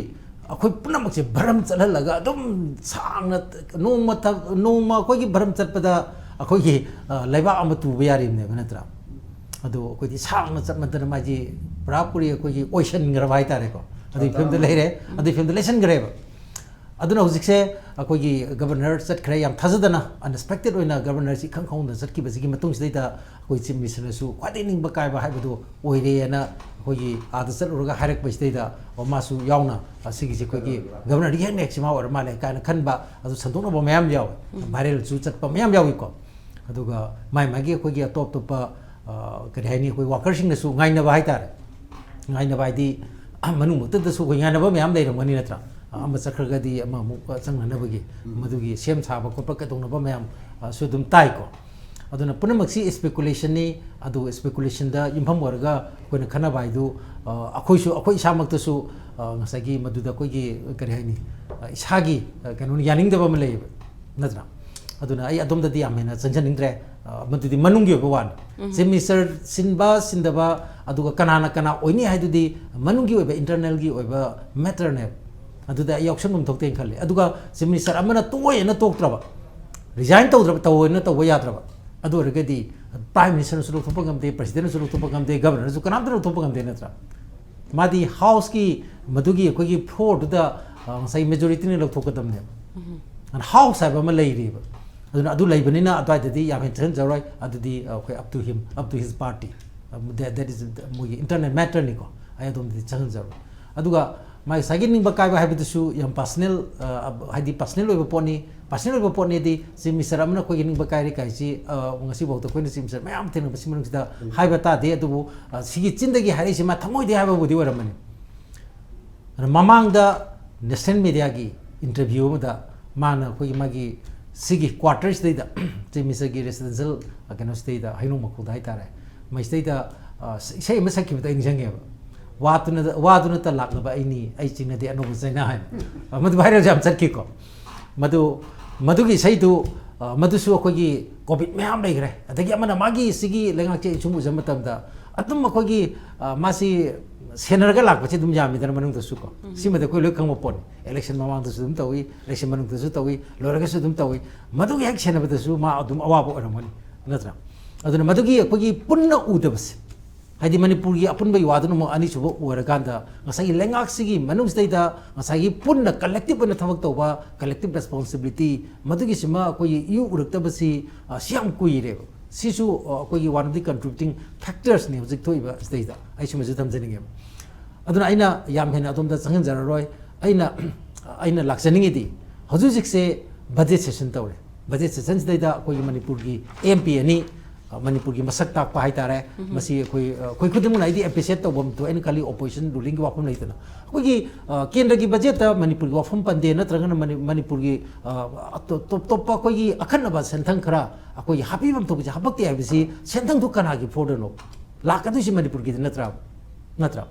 ꯑꯩꯈꯣꯏ ꯄꯨꯝꯅꯃꯛꯁꯦ ꯚꯔꯝ ꯆꯠꯍꯜꯂꯒ ꯑꯗꯨꯝ ꯁꯥꯡꯅ ꯅꯣꯡꯃ ꯊ-, ꯅꯣꯡꯃ ꯑꯩꯈꯣꯏꯒꯤ ꯚꯔꯝ ꯆꯠꯄꯗ ꯑꯩꯈꯣꯏꯒꯤ, ꯑ, ꯂꯩꯕꯥꯛ ꯑꯃ ꯇꯨꯕ ꯌꯥꯔꯤꯕꯅꯦꯕ, ꯅꯠꯇ꯭ꯔꯥ? ꯑꯗꯣ ꯑꯩꯈꯣꯏꯗꯤ ꯁꯥꯡꯅ ꯆꯠꯃꯟꯗꯅ ꯃꯥꯒꯤ ꯄꯨꯔꯥ ꯄꯨꯔꯤ ꯑꯩꯈꯣꯏꯒꯤ ꯑꯣꯏꯁꯟꯈ꯭ꯔꯕ ꯍꯥꯏꯇꯥꯔꯦꯀꯣ꯫ ꯑꯗꯨꯒꯤ ꯐꯤꯕꯝꯗ ꯂꯩꯔꯦ, ꯑꯗꯨꯒꯤ ꯐꯤꯕꯝꯗ ꯂꯩꯁꯟꯈ꯭ꯔꯦꯕ꯫ ꯑꯗꯨꯅ ꯍꯧꯖꯤꯛꯁꯦ ꯑꯩꯈꯣꯏꯒꯤ ꯒꯕꯔꯅꯔ ꯆꯠꯈ꯭ꯔꯦ, ꯌꯥꯝ ꯊꯥꯖꯗꯅ unexpected ꯑꯣꯏꯅ ꯒꯕꯔꯅꯔꯁꯤ ꯏꯈꯪ ꯈꯪꯍꯧꯗꯅ ꯆꯠꯈꯤꯕꯁꯤꯒꯤ ꯃꯇꯨꯡꯁꯤꯗꯩꯗ ꯑꯩꯈꯣꯏ ꯆꯤꯐ ꯃꯤꯅꯤꯁꯇꯔꯅꯁꯨ ꯈ꯭ꯋꯥꯏꯗꯒꯤ ꯅꯤꯡꯕ ꯀꯥꯏꯕ ꯍꯥꯏꯕꯗꯨ ꯑꯣꯏꯔꯦꯅ ꯑꯩꯈꯣꯏꯒꯤ ꯑꯥꯗ ꯆꯠꯂꯨꯔꯒ ꯍꯥꯏꯔꯛꯄꯁꯤꯗꯩꯗ, ꯑꯣ, ꯃꯥꯁꯨ ꯌꯥꯎꯅ ꯑꯁꯤꯒꯤꯁꯦ ꯑꯩꯈꯣꯏꯒꯤ ꯒꯕꯔꯅꯔꯒꯤ ꯍꯦꯛ ꯅꯦꯛꯁꯤ ꯃꯥ ꯑꯣꯏꯔ ꯃꯥꯜꯂꯦ ꯀꯥꯏꯅ ꯈꯟꯕ, ꯑꯗꯨ ꯁꯟꯗꯣꯛꯅꯕ ꯃꯌꯥꯝ ꯌꯥꯎꯋꯦ, ꯚꯥꯏꯔꯦꯜꯁꯨ ꯆꯠꯄ ꯃꯌꯥꯝ ꯌꯥꯎꯏꯀꯣ꯫ ꯑꯗꯨꯒ ꯃꯥꯏ ꯃꯥꯒꯤ ꯑꯩꯈꯣꯏꯒꯤ ꯑꯇꯣꯞ ꯑꯇꯣꯞꯄ, ꯑ, ꯀꯔꯤ ꯍꯥꯏꯅꯤ, ꯑꯩꯈꯣꯏ ꯋꯥꯀꯔꯁꯤꯡꯅꯁꯨ ꯉꯥꯏꯅꯕ ꯍꯥꯏꯇꯥꯔꯦ꯫ ꯉꯥꯏꯅꯕ ꯍꯥꯏꯗꯤ ꯃꯅꯨꯡꯃꯛꯇꯗꯁꯨ ꯑꯩꯈꯣꯏ ꯉꯥꯏꯅꯕ ꯃꯌꯥꯝ ꯂꯩꯔꯝꯒꯅꯤ, ꯅꯠꯇ꯭ꯔꯥ? ꯑꯃ ꯆꯠꯈ꯭ꯔꯒꯗꯤ ꯑꯃꯃꯨꯛ ꯆꯪꯅꯅꯕꯒꯤ, ꯃꯗꯨꯒꯤ ꯁꯦꯝ ꯁꯥꯕ ꯈꯣꯠꯄ ꯀꯩꯗꯧꯅꯕ ꯃꯌꯥꯝ, ꯑ, ꯁꯨ ꯑꯗꯨꯝ ꯇꯥꯏꯀꯣ꯫ ꯑꯗꯨꯅ ꯄꯨꯝꯅꯃꯛꯁꯤ ꯏꯁꯄꯦꯀꯨꯂꯦꯁꯟꯅꯤ꯫ ꯑꯗꯨ ꯏꯁꯄꯦꯀꯨꯂꯦꯁꯟꯗ ꯌꯨꯝꯐꯝ ꯑꯣꯏꯔꯒ ꯑꯩꯈꯣꯏꯅ ꯈꯟꯅꯕ ꯍꯥꯏꯗꯨ, ꯑ, ꯑꯩꯈꯣꯏꯁꯨ, ꯑꯩꯈꯣꯏ ꯏꯁꯥꯃꯛꯇꯁꯨ, ꯑ, ꯉꯁꯥꯏꯒꯤ ꯃꯗꯨꯗ ꯑꯩꯈꯣꯏꯒꯤ, ꯀꯔꯤ ꯍꯥꯏꯅꯤ, ꯑ, ꯏꯁꯥꯒꯤ, ꯑ, ꯀꯩꯅꯣꯅꯤ, ꯌꯥꯅꯤꯡꯗꯕ ꯑꯃ ꯂꯩꯌꯦꯕ, ꯅꯠꯇ꯭ꯔꯥ? ꯑꯗꯨꯅ ꯑꯩ ꯑꯗꯣꯝꯗꯗꯤ ꯌꯥꯝ ꯍꯦꯟꯅ ꯆꯪꯁꯤꯟꯅꯤꯡꯗ꯭ꯔꯦ꯫ ꯑ, ꯃꯗꯨꯗꯤ ꯃꯅꯨꯡꯒꯤ ꯑꯣꯏꯕ ꯋꯥꯅꯤ꯫ ꯆꯤꯐ ꯃꯤꯅꯤꯁꯇꯔ ꯁꯤꯟꯕ ꯁꯤꯟꯗꯕ, ꯑꯗꯨꯒ ꯀꯅꯥꯅ ꯀꯅꯥ ꯑꯣꯏꯅꯤ ꯍꯥꯏꯗꯨꯗꯤ ꯃꯅꯨꯡꯒꯤ ꯑꯣꯏꯕ, ꯏꯟꯇꯔꯅꯦꯜꯒꯤ ꯑꯣꯏꯕ ꯃꯦꯇꯔꯅꯦꯕ꯫ ꯑꯗꯨꯗ ꯑꯩ ꯌꯥꯎꯁꯟꯐꯝ ꯊꯣꯛꯇꯦꯅ ꯈꯜꯂꯤ꯫ ꯑꯗꯨꯒ ꯆꯤꯐ ꯃꯤꯅꯤꯁꯇꯔ ꯑꯃꯅ ꯇꯣꯛꯑꯦꯅ ꯇꯣꯛꯇ꯭ꯔꯕ, ꯔꯤꯖꯥꯏꯟ ꯇꯧꯗ꯭ꯔꯕ, ꯇꯧꯑꯣꯅ ꯇꯧꯕ ꯌꯥꯗ꯭ꯔꯕ, ꯑꯗꯨ ꯑꯣꯏꯔꯒꯗꯤ ꯄ꯭ꯔꯥꯏꯝ ꯃꯤꯅꯤꯁꯇꯔꯅꯁꯨ ꯂꯧꯊꯣꯛꯄ ꯉꯝꯗꯦ, ꯄ꯭ꯔꯁꯤꯗꯦꯟꯅꯁꯨ ꯂꯧꯊꯣꯛꯄ ꯉꯝꯗꯦ, ꯒꯕꯔꯅꯔꯁꯨ ꯀꯅꯥꯝꯇ ꯂꯧꯊꯣꯛꯄ ꯉꯝꯗꯦ, ꯅꯠꯇ꯭ꯔꯥ? ꯃꯥꯗꯤ ꯍꯥꯎꯁꯀꯤ ꯃꯗꯨꯒꯤ ꯑꯩꯈꯣꯏꯒꯤ ꯐ꯭ꯂꯣꯔꯗꯨꯗ, ꯑ, ꯉꯁꯥꯏ ꯃꯦꯖꯣꯔꯤꯇꯤꯅ ꯂꯧꯊꯣꯛꯀꯗꯕꯅꯦꯕ꯫ ꯑꯗꯨꯅ ꯍꯥꯎꯁ ꯍꯥꯏꯕ ꯑꯃ ꯂꯩꯔꯤꯕ꯫ ꯑꯗꯨꯅ ꯑꯗꯨ ꯂꯩꯕꯅꯤꯅ ꯑꯗꯨꯋꯥꯏꯗꯗꯤ ꯌꯥꯝ ꯍꯦꯟꯅ ꯆꯪꯍꯟꯖꯔꯣꯏ꯫ ꯑꯗꯨꯗꯤ, ꯑ, ꯑꯩꯈꯣꯏ up to him, up to his party꯫ ꯑ, that, that is ꯃꯣꯏꯒꯤ ꯏꯟꯇꯔꯅꯦꯜ ꯃꯦꯇꯔꯅꯤꯀꯣ꯫ ꯑꯩ ꯑꯗꯣꯝꯗꯗꯤ ꯆꯪꯍꯟꯖꯔꯣꯏ꯫ ꯑꯗꯨꯒ ꯃꯥꯒꯤ ꯉꯁꯥꯏꯒꯤ ꯅꯤꯡꯕ ꯀꯥꯏꯕ ꯍꯥꯏꯕꯗꯨꯁꯨ ꯌꯥꯝ ꯄꯥꯔꯁꯅꯦꯜ, ꯑ, ꯍꯥꯏꯗꯤ ꯄꯥꯔꯁꯅꯦꯜ ꯑꯣꯏꯕ ꯄꯣꯠꯅꯤ꯫ ꯄꯥꯔꯁꯅꯦꯜ ꯑꯣꯏꯕ ꯄꯣꯠꯅꯦꯗꯤ ꯆꯤꯐ ꯃꯤꯅꯤꯁꯇꯔ ꯑꯃꯅ ꯑꯩꯈꯣꯏꯒꯤ ꯅꯤꯡꯕ ꯀꯥꯏꯔꯦ ꯀꯥꯏꯁꯤ, ꯑ, ꯉꯁꯤꯐꯥꯎꯗ ꯑꯩꯈꯣꯏꯅ ꯆꯤꯐ ꯃꯤꯅꯤꯁꯇꯔ ꯃꯌꯥꯝ ꯊꯦꯡꯅꯕꯁꯤ ꯃꯅꯨꯡꯁꯤꯗ ꯍꯥꯏꯕ ꯇꯥꯗꯦ꯫ ꯑꯗꯨꯕꯨ, ꯑ, ꯁꯤꯒꯤ ꯆꯤꯟꯗꯒꯤ ꯍꯥꯏꯔꯛꯏꯁꯤ ꯃꯥ ꯊꯃꯣꯏꯗꯒꯤ ꯍꯥꯏꯕꯕꯨꯗꯤ ꯑꯣꯏꯔꯝꯃꯅꯤ꯫ ꯑꯗꯨꯅ ꯃꯃꯥꯡꯗ ꯅꯦꯁꯅꯦꯜ ꯃꯦꯗꯤꯌꯥꯒꯤ ꯏꯟꯇꯔꯚ꯭ꯌꯨ ꯑꯃꯗ ꯃꯥꯅ ꯑꯩꯈꯣꯏꯒꯤ ꯃꯥꯒꯤ ꯁꯤꯒꯤ ꯀ꯭ꯋꯥꯇꯔꯁꯤꯗꯩꯗ, ꯆꯤꯐ ꯃꯤꯅꯤꯁꯇꯔꯒꯤ ꯔꯦꯁꯤꯗꯦꯟꯁꯤꯌꯦꯜ, ꯑ, ꯀꯩꯅꯣꯁꯤꯗꯩꯗ, ꯍꯩꯅꯧ ꯃꯈꯣꯡꯗ ꯍꯥꯏꯇꯥꯔꯦ, ꯃꯁꯤꯗꯩꯗ, ꯑ, ꯏꯁꯩ ꯑꯃ ꯁꯛꯈꯤꯕꯗꯣ ꯑꯩ ꯅꯤꯡꯁꯤꯡꯉꯦꯕ꯫ "ꯋꯥꯗꯨꯅ, ꯋꯥꯗꯨꯅ ꯇꯂꯥꯛꯂꯕ ꯑꯩꯅꯤ, ꯑꯩ ꯆꯤꯡꯅꯗꯦ ꯑꯅꯧꯕ ꯆꯩꯅꯥ" ꯍꯥꯏꯅ꯫ ꯑ, ꯃꯗꯨ viral ꯌꯥꯝ ꯆꯠꯈꯤꯀꯣ꯫ ꯃꯗꯨ, ꯃꯗꯨꯒꯤ ꯏꯁꯩꯗꯨ, ꯑ, ꯃꯗꯨꯁꯨ ꯑꯩꯈꯣꯏꯒꯤ COVID ꯃꯌꯥꯝ ꯂꯩꯈ꯭ꯔꯦ꯫ ꯑꯗꯒꯤ ꯑꯃꯅ ꯃꯥꯒꯤ ꯁꯤꯒꯤ ꯂꯩꯉꯥꯛꯁꯦ ꯑꯩꯅ ꯁꯨꯝ ꯎꯖꯕ ꯃꯇꯝꯗ ꯑꯗꯨꯝ ꯑꯩꯈꯣꯏꯒꯤ, ꯑ, ꯃꯥꯁꯤ ꯁꯦꯟꯅꯔꯒ ꯂꯥꯛꯄꯁꯦ ꯑꯗꯨꯝ ꯌꯥꯝꯃꯤꯗꯅ ꯃꯅꯨꯡꯗꯁꯨ ꯀꯣ꯫ ꯎꯝ꯫ ꯁꯤꯃꯗꯤ ꯑꯩꯈꯣꯏ ꯂꯣꯏ ꯈꯪꯕ ꯄꯣꯠꯅꯤ꯫ Election ꯃꯃꯥꯡꯗꯁꯨ ꯑꯗꯨꯝ ꯇꯧꯏ, election ꯃꯅꯨꯡꯗꯁꯨ ꯇꯧꯏ, ꯂꯣꯏꯔꯒꯁꯨ ꯑꯗꯨꯝ ꯇꯧꯏ꯫ ꯃꯗꯨꯒꯤ ꯍꯦꯛ ꯁꯦꯟꯅꯕꯗꯁꯨ ꯃꯥ ꯑꯗꯨꯝ ꯑꯋꯥꯕ ꯑꯣꯏꯔꯝꯒꯅꯤ, ꯅꯠꯇ꯭ꯔꯥ? ꯑꯗꯨꯅ ꯃꯗꯨꯒꯤ ꯑꯩꯈꯣꯏꯒꯤ ꯄꯨꯟꯅ ꯎꯗꯕꯁꯦ, ꯍꯥꯏꯗꯤ ꯃꯅꯤꯄꯨꯔꯒꯤ ꯑꯄꯨꯟꯕꯒꯤ ꯋꯥꯗꯨꯅ ꯑꯃꯨꯛ ꯑꯅꯤꯁꯨꯕ ꯑꯣꯏꯔꯀꯥꯟꯗ, ꯉꯁꯥꯏꯒꯤ ꯂꯩꯉꯥꯛꯁꯤꯒꯤ ꯃꯅꯨꯡꯁꯤꯗꯩꯗ ꯉꯁꯥꯏꯒꯤ ꯄꯨꯟꯅ collective ꯑꯣꯏꯅ ꯊꯕꯛ ꯇꯧꯕ, collective responsibility, ꯃꯗꯨꯒꯤꯁꯤꯃ ꯑꯩꯈꯣꯏꯒꯤ ꯏꯎ ꯎꯔꯛꯇꯕꯁꯤ, ꯑ, ꯁꯤ ꯌꯥꯝ ꯀꯨꯏꯔꯦꯕ꯫ ꯁꯤꯁꯨ, ꯑ, ꯑꯩꯈꯣꯏꯒꯤ one of the contributing factors ꯅꯤ ꯍꯧꯖꯤꯛ ꯊꯣꯛꯏꯕ ꯁꯤꯗꯩꯗ꯫ ꯑꯩ ꯁꯤꯃꯁꯨ ꯊꯝꯖꯅꯤꯡꯉꯦꯕ꯫ ꯑꯗꯨꯅ ꯑꯩꯅ ꯌꯥꯝ ꯍꯦꯟꯅ ꯑꯗꯣꯝꯗ ꯆꯪꯍꯟꯖꯔꯔꯣꯏ꯫ ꯑꯩꯅ, ꯑꯩꯅ ꯂꯥꯛꯆꯅꯤꯡꯉꯤꯗꯤ, ꯍꯧꯖꯤꯛ ꯍꯧꯖꯤꯛꯁꯦ budget session ꯇꯧꯔꯦ꯫ Budget session ꯁꯤꯗꯩꯗ ꯑꯩꯈꯣꯏꯒꯤ ꯃꯅꯤꯄꯨꯔꯒꯤ MP ꯑꯅꯤ, ꯑ, ꯃꯅꯤꯄꯨꯔꯒꯤ ꯃꯁꯛ ꯇꯥꯛꯄ ꯍꯥꯏꯇꯥꯔꯦ꯫ ꯎꯝ꯫ ꯃꯁꯤ ꯑꯩꯈꯣꯏ, ꯑ, ꯑꯩꯈꯣꯏ ꯈꯨꯗꯤꯡꯃꯛꯅ ꯑꯩꯗꯤ appreciate ꯇꯧꯐꯝ ꯊꯣꯛꯑꯦꯅ ꯈꯜꯂꯤ, opposition rulingꯒꯤ ꯋꯥꯐꯝ ꯂꯩꯇꯅ꯫ ꯑꯩꯈꯣꯏꯒꯤ, ꯑ, ꯀꯦꯟꯗ꯭ꯔꯒꯤ budgetꯇ ꯃꯅꯤꯄꯨꯔꯒꯤ ꯋꯥꯐꯝ ꯄꯟꯗꯦ, ꯅꯠꯇ꯭ꯔꯒꯅ ꯃꯅꯤ-, ꯃꯅꯤꯄꯨꯔꯒꯤ, ꯑ, ꯑꯇꯣꯞ-, ꯇꯣꯞ ꯇꯣꯞꯄ ꯑꯩꯈꯣꯏꯒꯤ ꯑꯈꯟꯅꯕ ꯁꯦꯟꯊꯪ ꯈꯔ ꯑꯩꯈꯣꯏꯒꯤ ꯍꯥꯞꯄꯤꯐꯝ ꯊꯣꯛꯄꯁꯦ ꯍꯥꯄꯛꯇꯦ ꯍꯥꯏꯕꯁꯤ ꯁꯦꯟꯊꯪꯗꯨ ꯀꯅꯥꯒꯤ ꯐꯣꯔꯗꯅꯣ? ꯂꯥꯛꯀꯗꯣꯏꯁꯤ ꯃꯅꯤꯄꯨꯔꯒꯤꯗ ꯅꯠꯇ꯭ꯔꯥ? ꯅꯠꯇ꯭ꯔꯥ?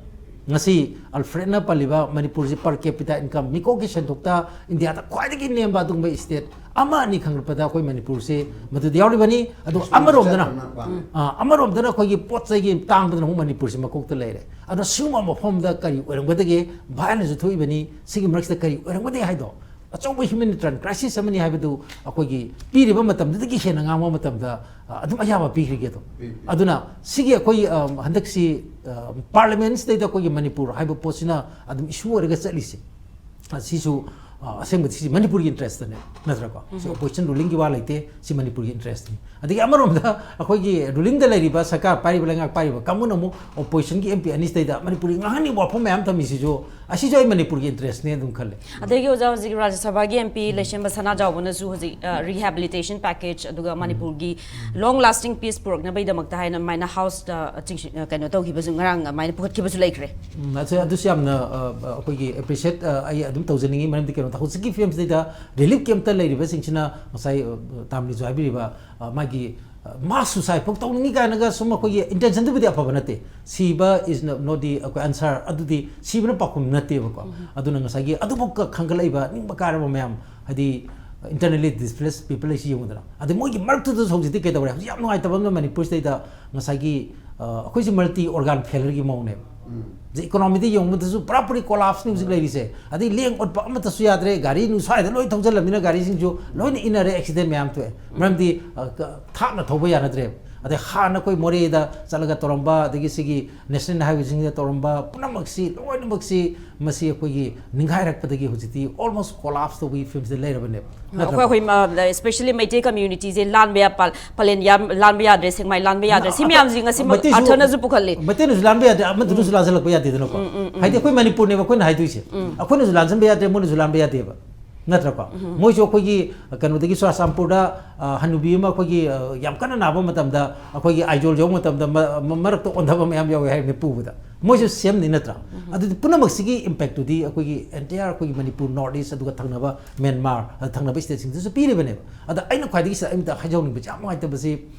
ꯉꯁꯤ ꯑꯜꯐ꯭ꯔꯦꯗꯅ ꯄꯜꯂꯤꯕ ꯃꯅꯤꯄꯨꯔꯁꯤ per capita income, ꯃꯤꯀꯣꯛꯀꯤ ꯁꯦꯟꯊꯣꯛꯇ ꯏꯟꯗꯤꯌꯥꯗ ꯈ꯭ꯋꯥꯏꯗꯒꯤ ꯅꯦꯝꯕ ꯑꯗꯨꯒꯨꯝꯕ state ꯑꯃ ꯑꯅꯤ ꯈꯪꯂꯛꯄꯗ ꯑꯩꯈꯣꯏ ꯃꯅꯤꯄꯨꯔꯁꯤ ꯃꯗꯨꯗ ꯌꯥꯎꯔꯤꯕꯅꯤ꯫ ꯑꯗꯨ ꯑꯃꯔꯣꯝꯗꯅ, ꯎꯝ꯫ ꯑ, ꯑꯃꯔꯣꯝꯗꯅ ꯑꯩꯈꯣꯏꯒꯤ ꯄꯣꯠ ꯆꯩꯒꯤ ꯇꯥꯡꯕꯗꯅ ꯑꯃꯨꯛ ꯃꯅꯤꯄꯨꯔꯁꯤ ꯃꯀꯣꯛꯇ ꯂꯩꯔꯦ꯫ ꯑꯗꯨꯅ ꯁꯤꯒꯨꯝꯕ ꯃꯐꯝꯗ ꯀꯔꯤ ꯑꯣꯏꯔꯝꯒꯗꯒꯦ? Violence ꯊꯣꯛꯏꯕꯅꯤ꯫ ꯁꯤꯒꯤ ꯃꯔꯛꯁꯤꯗ ꯀꯔꯤ ꯑꯣꯏꯔꯝꯒꯗꯒꯦ ꯍꯥꯏꯗꯣ ꯑꯆꯧꯕ humanitarian crisis ꯑꯃꯅꯤ ꯍꯥꯏꯕꯗꯨ ꯑꯩꯈꯣꯏꯒꯤ ꯄꯤꯔꯤꯕ ꯃꯇꯝꯗꯨꯗꯒꯤ ꯍꯦꯟꯅ ꯉꯥꯡꯕ ꯃꯇꯝꯗ, ꯑ, ꯑꯗꯨꯝ ꯑꯌꯥꯕ ꯄꯤꯈ꯭ꯔꯤꯒꯦ ꯑꯗꯨꯝ꯫ ꯄꯤ, ꯄꯤ꯫ ꯑꯗꯨꯅ ꯁꯤꯒꯤ ꯑꯩꯈꯣꯏ, ꯑ, ꯍꯟꯗꯛꯁꯤ, ꯑ, parliament ꯁꯤꯗꯩꯗ ꯑꯩꯈꯣꯏꯒꯤ ꯃꯅꯤꯄꯨꯔ ꯍꯥꯏꯕ ꯄꯣꯠꯁꯤꯅ ꯑꯗꯨꯝ issue ꯑꯣꯏꯔꯒ ꯆꯠꯂꯤꯁꯦ꯫ ꯑ, ꯁꯤꯁꯨ, ꯑ, ꯑꯁꯦꯡꯕꯗꯤ ꯁꯤ ꯃꯅꯤꯄꯨꯔꯒꯤ interest ꯅꯦ, ꯅꯠꯇ꯭ꯔꯀꯣ? ꯁꯤ ꯎꯝ꯫ Opposition rulingꯒꯤ ꯋꯥ ꯂꯩꯇꯦ, ꯁꯤ ꯃꯅꯤꯄꯨꯔꯒꯤ interest ꯅꯤ꯫ ꯑꯗꯒꯤ ꯑꯃꯔꯣꯝꯗ ꯑꯩꯈꯣꯏꯒꯤ rulingꯗ ꯂꯩꯔꯤꯕ ꯁꯔꯀꯥꯔ ꯄꯥꯏꯔꯤꯕ, ꯂꯩꯉꯥꯛ ꯄꯥꯏꯔꯤꯕ ꯀꯥꯡꯕꯨꯅ ꯑꯃꯨꯛ oppositionꯒꯤ MP ꯑꯅꯤꯁꯤꯗꯩꯗ ꯃꯅꯤꯄꯨꯔꯒꯤ ꯉꯥꯡꯍꯟꯅꯤꯡꯕ ꯋꯥꯐꯝ ꯃꯌꯥꯝ ꯊꯝꯃꯤꯁꯤꯁꯨ, ꯑꯁꯤꯁꯨ ꯑꯩ ꯃꯅꯤꯄꯨꯔꯒꯤ interest ꯅꯦ ꯑꯗꯨꯝ ꯈꯜꯂꯦ꯫ ꯑꯗꯒꯤ ꯑꯣꯖꯥ, ꯍꯧꯖꯤꯛ ꯔꯥꯖ꯭ꯌ ꯁꯚꯥꯒꯤ MP ꯂꯩꯁꯦꯝꯕ ꯁꯅꯥꯖꯥꯎꯕꯅꯁꯨ ꯍꯧꯖꯤꯛ, ꯑ, rehabilitation package, ꯑꯗꯨꯒ ꯃꯅꯤꯄꯨꯔꯒꯤ long lasting peace ꯄꯨꯔꯛꯅꯕꯒꯤꯗꯃꯛꯇ ꯍꯥꯏꯅ ꯑꯗꯨꯃꯥꯏꯅ Houseꯇ ꯆꯤꯡꯁꯤ-, ꯑ, ꯀꯩꯅꯣ ꯇꯧꯈꯤꯕꯁꯨ, ꯉꯔꯥꯡ ꯑꯗꯨꯃꯥꯏꯅ ꯄꯨꯈꯠꯈꯤꯕꯁꯨ ꯂꯩꯈ꯭ꯔꯦ꯫ ꯎꯝ, ꯑꯁꯤ, ꯑꯗꯨꯁꯨ ꯌꯥꯝꯅ, ꯑ, ꯑ, ꯑꯩꯈꯣꯏꯒꯤ appreciate, ꯑ, ꯑꯩ ꯑꯗꯨꯝ ꯇꯧꯖꯅꯤꯡꯉꯤ꯫ ꯃꯔꯝꯗꯤ ꯀꯩꯅꯣꯗ ꯍꯧꯖꯤꯛꯀꯤ ꯐꯤꯕꯝꯁꯤꯗꯩꯗ relief campꯇ ꯂꯩꯔꯤꯕꯁꯤꯡꯁꯤꯅ ꯉꯁꯥꯏ, ꯑ, ꯇꯥꯝꯂꯤꯁꯨ ꯍꯥꯏꯕꯤꯔꯤꯕ, ꯑ, ꯃꯥꯒꯤ ꯃꯥꯁ ꯁꯨꯁꯥꯏꯠ ꯐꯥꯎ ꯇꯧꯅꯤꯡꯉꯤ ꯀꯥꯏꯅꯒ ꯁꯨꯝ ꯑꯩꯈꯣꯏꯒꯤ ꯏꯟꯇꯦꯟꯁꯟꯗꯨꯕꯨꯗꯤ ꯑꯐꯕ ꯅꯠꯇꯦ꯫ ꯁꯤꯕ is not the, ꯑꯩꯈꯣꯏ, ꯑꯟꯁꯔ꯫ ꯑꯗꯨꯗꯤ ꯁꯤꯕꯅ ꯄꯥꯎꯈꯨꯝ ꯅꯠꯇꯦꯕꯀꯣ꯫ ꯑꯗꯨꯅ ꯉꯁꯥꯏꯒꯤ ꯑꯗꯨꯐꯥꯎ ꯈꯟꯒꯠꯂꯛꯏꯕ ꯅꯤꯡꯕ ꯀꯥꯏꯔꯕ ꯃꯌꯥꯝ, ꯍꯥꯏꯗꯤ internally displaced people ꯍꯥꯏꯁꯤ ꯌꯦꯡꯉꯨꯗꯅ꯫ ꯑꯗꯩ ꯃꯣꯏꯒꯤ ꯃꯔꯛꯇꯨꯗꯁꯨ ꯍꯧꯖꯤꯛꯇꯤ ꯀꯩꯗꯧꯔꯦ? ꯍꯧꯖꯤꯛ ꯌꯥꯝ ꯅꯨꯡꯉꯥꯏꯇꯕ ꯑꯃꯅ ꯃꯅꯤꯄꯨꯔꯁꯤꯗꯩꯗ ꯉꯁꯥꯏꯒꯤ, ꯑ, ꯑꯩꯈꯣꯏꯁꯦ multi organ failure ꯒꯤ ꯃꯑꯣꯡꯅꯦꯕ꯫ ꯍꯧꯖꯤꯛ ꯏꯀꯣꯅꯣꯃꯤꯗ ꯌꯦꯡꯕꯗꯁꯨ ꯄꯨꯔꯥ ꯄꯨꯔꯤ ꯀꯣꯂꯥꯞꯁꯅꯤ ꯍꯧꯖꯤꯛ ꯂꯩꯔꯤꯁꯦ꯫ ꯑꯗꯩ ꯂꯦꯡ ꯑꯣꯠꯄ ꯑꯃꯠꯇꯁꯨ ꯌꯥꯗ꯭ꯔꯦ꯫ ꯒꯥꯔꯤ ꯅꯨꯡ ꯁ꯭ꯋꯥꯏꯗ ꯂꯣꯏ ꯊꯧꯖꯤꯜꯂꯕꯅꯤꯅ ꯒꯥꯔꯤꯁꯤꯡꯁꯨ ꯂꯣꯏꯅ ꯏꯟꯅꯔꯦ, ꯑꯦꯛꯁꯤꯗꯦꯟ ꯃꯌꯥꯝ ꯊꯣꯛꯑꯦ꯫ ꯃꯔꯝꯗꯤ, ꯑ, ꯀ-, ꯊꯥꯞꯅ ꯊꯧꯕ ꯌꯥꯅꯗ꯭ꯔꯦꯕ꯫ ꯑꯗꯩ ꯍꯥꯟꯅ ꯑꯩꯈꯣꯏ ꯃꯣꯔꯦꯗ ꯆꯠꯂꯒ ꯇꯧꯔꯝꯕ, ꯑꯗꯒꯤ ꯁꯤꯒꯤ ꯅꯦꯁꯅꯦꯜ ꯍꯥꯏꯋꯦꯁꯤꯡꯗ ꯇꯧꯔꯝꯕ ꯄꯨꯝꯅꯃꯛꯁꯤ, ꯂꯣꯏꯅꯃꯛꯁꯤ, ꯃꯁꯤ ꯑꯩꯈꯣꯏꯒꯤ ꯅꯤꯡꯈꯥꯏꯔꯛꯄꯗꯒꯤ ꯍꯧꯖꯤꯛꯇꯤ almost ꯀꯣꯂꯥꯞꯁ ꯇꯧꯕꯒꯤ ꯐꯤꯕꯝꯁꯤꯗ ꯂꯩꯔꯕꯅꯦꯕ꯫ ꯑꯩꯈꯣꯏ, ꯅꯠꯇ꯭ꯔꯀꯣ? ꯑꯩꯈꯣꯏ, ꯑ, especially ꯃꯩꯇꯩ community ꯁꯦ ꯂꯥꯟꯕ ꯌꯥ-, ꯄꯥ-, ꯄꯂꯦꯟ ꯌꯥꯝ ꯂꯥꯟꯕ ꯌꯥꯗ꯭ꯔꯦ, ꯁꯦꯛꯃꯥꯏ ꯂꯥꯟꯕ ꯌꯥꯗ꯭ꯔꯦ꯫ ꯁꯤ ꯃꯌꯥꯝꯁꯤ ꯉꯁꯤꯃꯛ ꯃꯩꯇꯩꯁꯨ, ꯑꯥꯔꯊꯅꯁꯨ ꯄꯨꯈꯠꯂꯤ꯫ ꯃꯩꯇꯩꯅꯁꯨ ꯂꯥꯟꯕ ꯌꯥꯗꯦ, ꯑꯃꯗꯨꯅꯁꯨ ꯂꯥꯟꯁꯤꯜꯂꯛꯄ ꯌꯥꯗꯦꯗꯅꯀꯣ꯫ ꯍꯥꯏꯗꯤ ꯑꯩꯈꯣꯏ ꯃꯅꯤꯄꯨꯔꯅꯦꯕ ꯑꯩꯈꯣꯏꯅ ꯍꯥꯏꯗꯣꯏꯁꯦ꯫ ꯑꯩꯈꯣꯏꯅꯁꯨ ꯂꯥꯟꯁꯤꯟꯕ ꯌꯥꯗ꯭ꯔꯦ, ꯃꯣꯏꯅꯁꯨ ꯂꯥꯟꯕ ꯌꯥꯗꯦꯕ꯫ ꯅꯠꯇ꯭ꯔꯀꯣ? ꯃꯣꯏꯁꯨ ꯑꯩꯈꯣꯏꯒꯤ ꯀꯩꯅꯣꯗꯒꯤ ꯆꯨꯔꯥꯆꯥꯟꯄꯨꯔꯗ, ꯑ, ꯍꯅꯨꯕꯤ ꯑꯃ ꯑꯩꯈꯣꯏꯒꯤ, ꯑ, ꯌꯥꯝ ꯀꯟꯅ ꯅꯥꯕ ꯃꯇꯝꯗ ꯑꯩꯈꯣꯏꯒꯤ ꯑꯥꯏꯖꯣꯜ ꯌꯧꯕ ꯃꯇꯝꯗ ꯃ-, ꯃ-, ꯃꯔꯛꯇ ꯑꯣꯟꯊꯕ ꯃꯌꯥꯝ ꯌꯥꯎꯋꯦ ꯍꯥꯏꯕꯅꯤ ꯄꯨꯕꯗ꯫ ꯃꯣꯏꯁꯨ ꯁꯦꯝꯅꯤ ꯅꯠꯇ꯭ꯔꯥ? ꯑꯗꯨꯗꯤ ꯄꯨꯝꯅꯃꯛꯁꯤꯒꯤ ꯏꯝꯄꯦꯛꯇꯨꯗꯤ ꯑꯩꯈꯣꯏꯒꯤ entire ꯑꯩꯈꯣꯏꯒꯤ ꯃꯅꯤꯄꯨꯔ, ꯅꯣꯔꯠ ꯏꯁ, ꯑꯗꯨꯒ ꯊꯪꯅꯕ ꯃ꯭ꯌꯥꯟꯃꯥꯔ, ꯑꯗ ꯊꯪꯅꯕ ꯁ꯭ꯇꯦꯠꯁꯤꯡꯗꯨꯁꯨ ꯄꯤꯔꯤꯕꯅꯦꯕ꯫ ꯑꯗ ꯑꯩꯅ ꯈ꯭ꯋꯥꯏꯗꯒꯤ ꯁꯤꯗ ꯑꯩ ꯑꯝꯇ ꯍꯥꯏꯖꯍꯧꯅꯤꯡꯕꯁꯦ, ꯌꯥꯝ ꯅꯨꯡꯉꯥꯏꯇꯕꯁꯤ,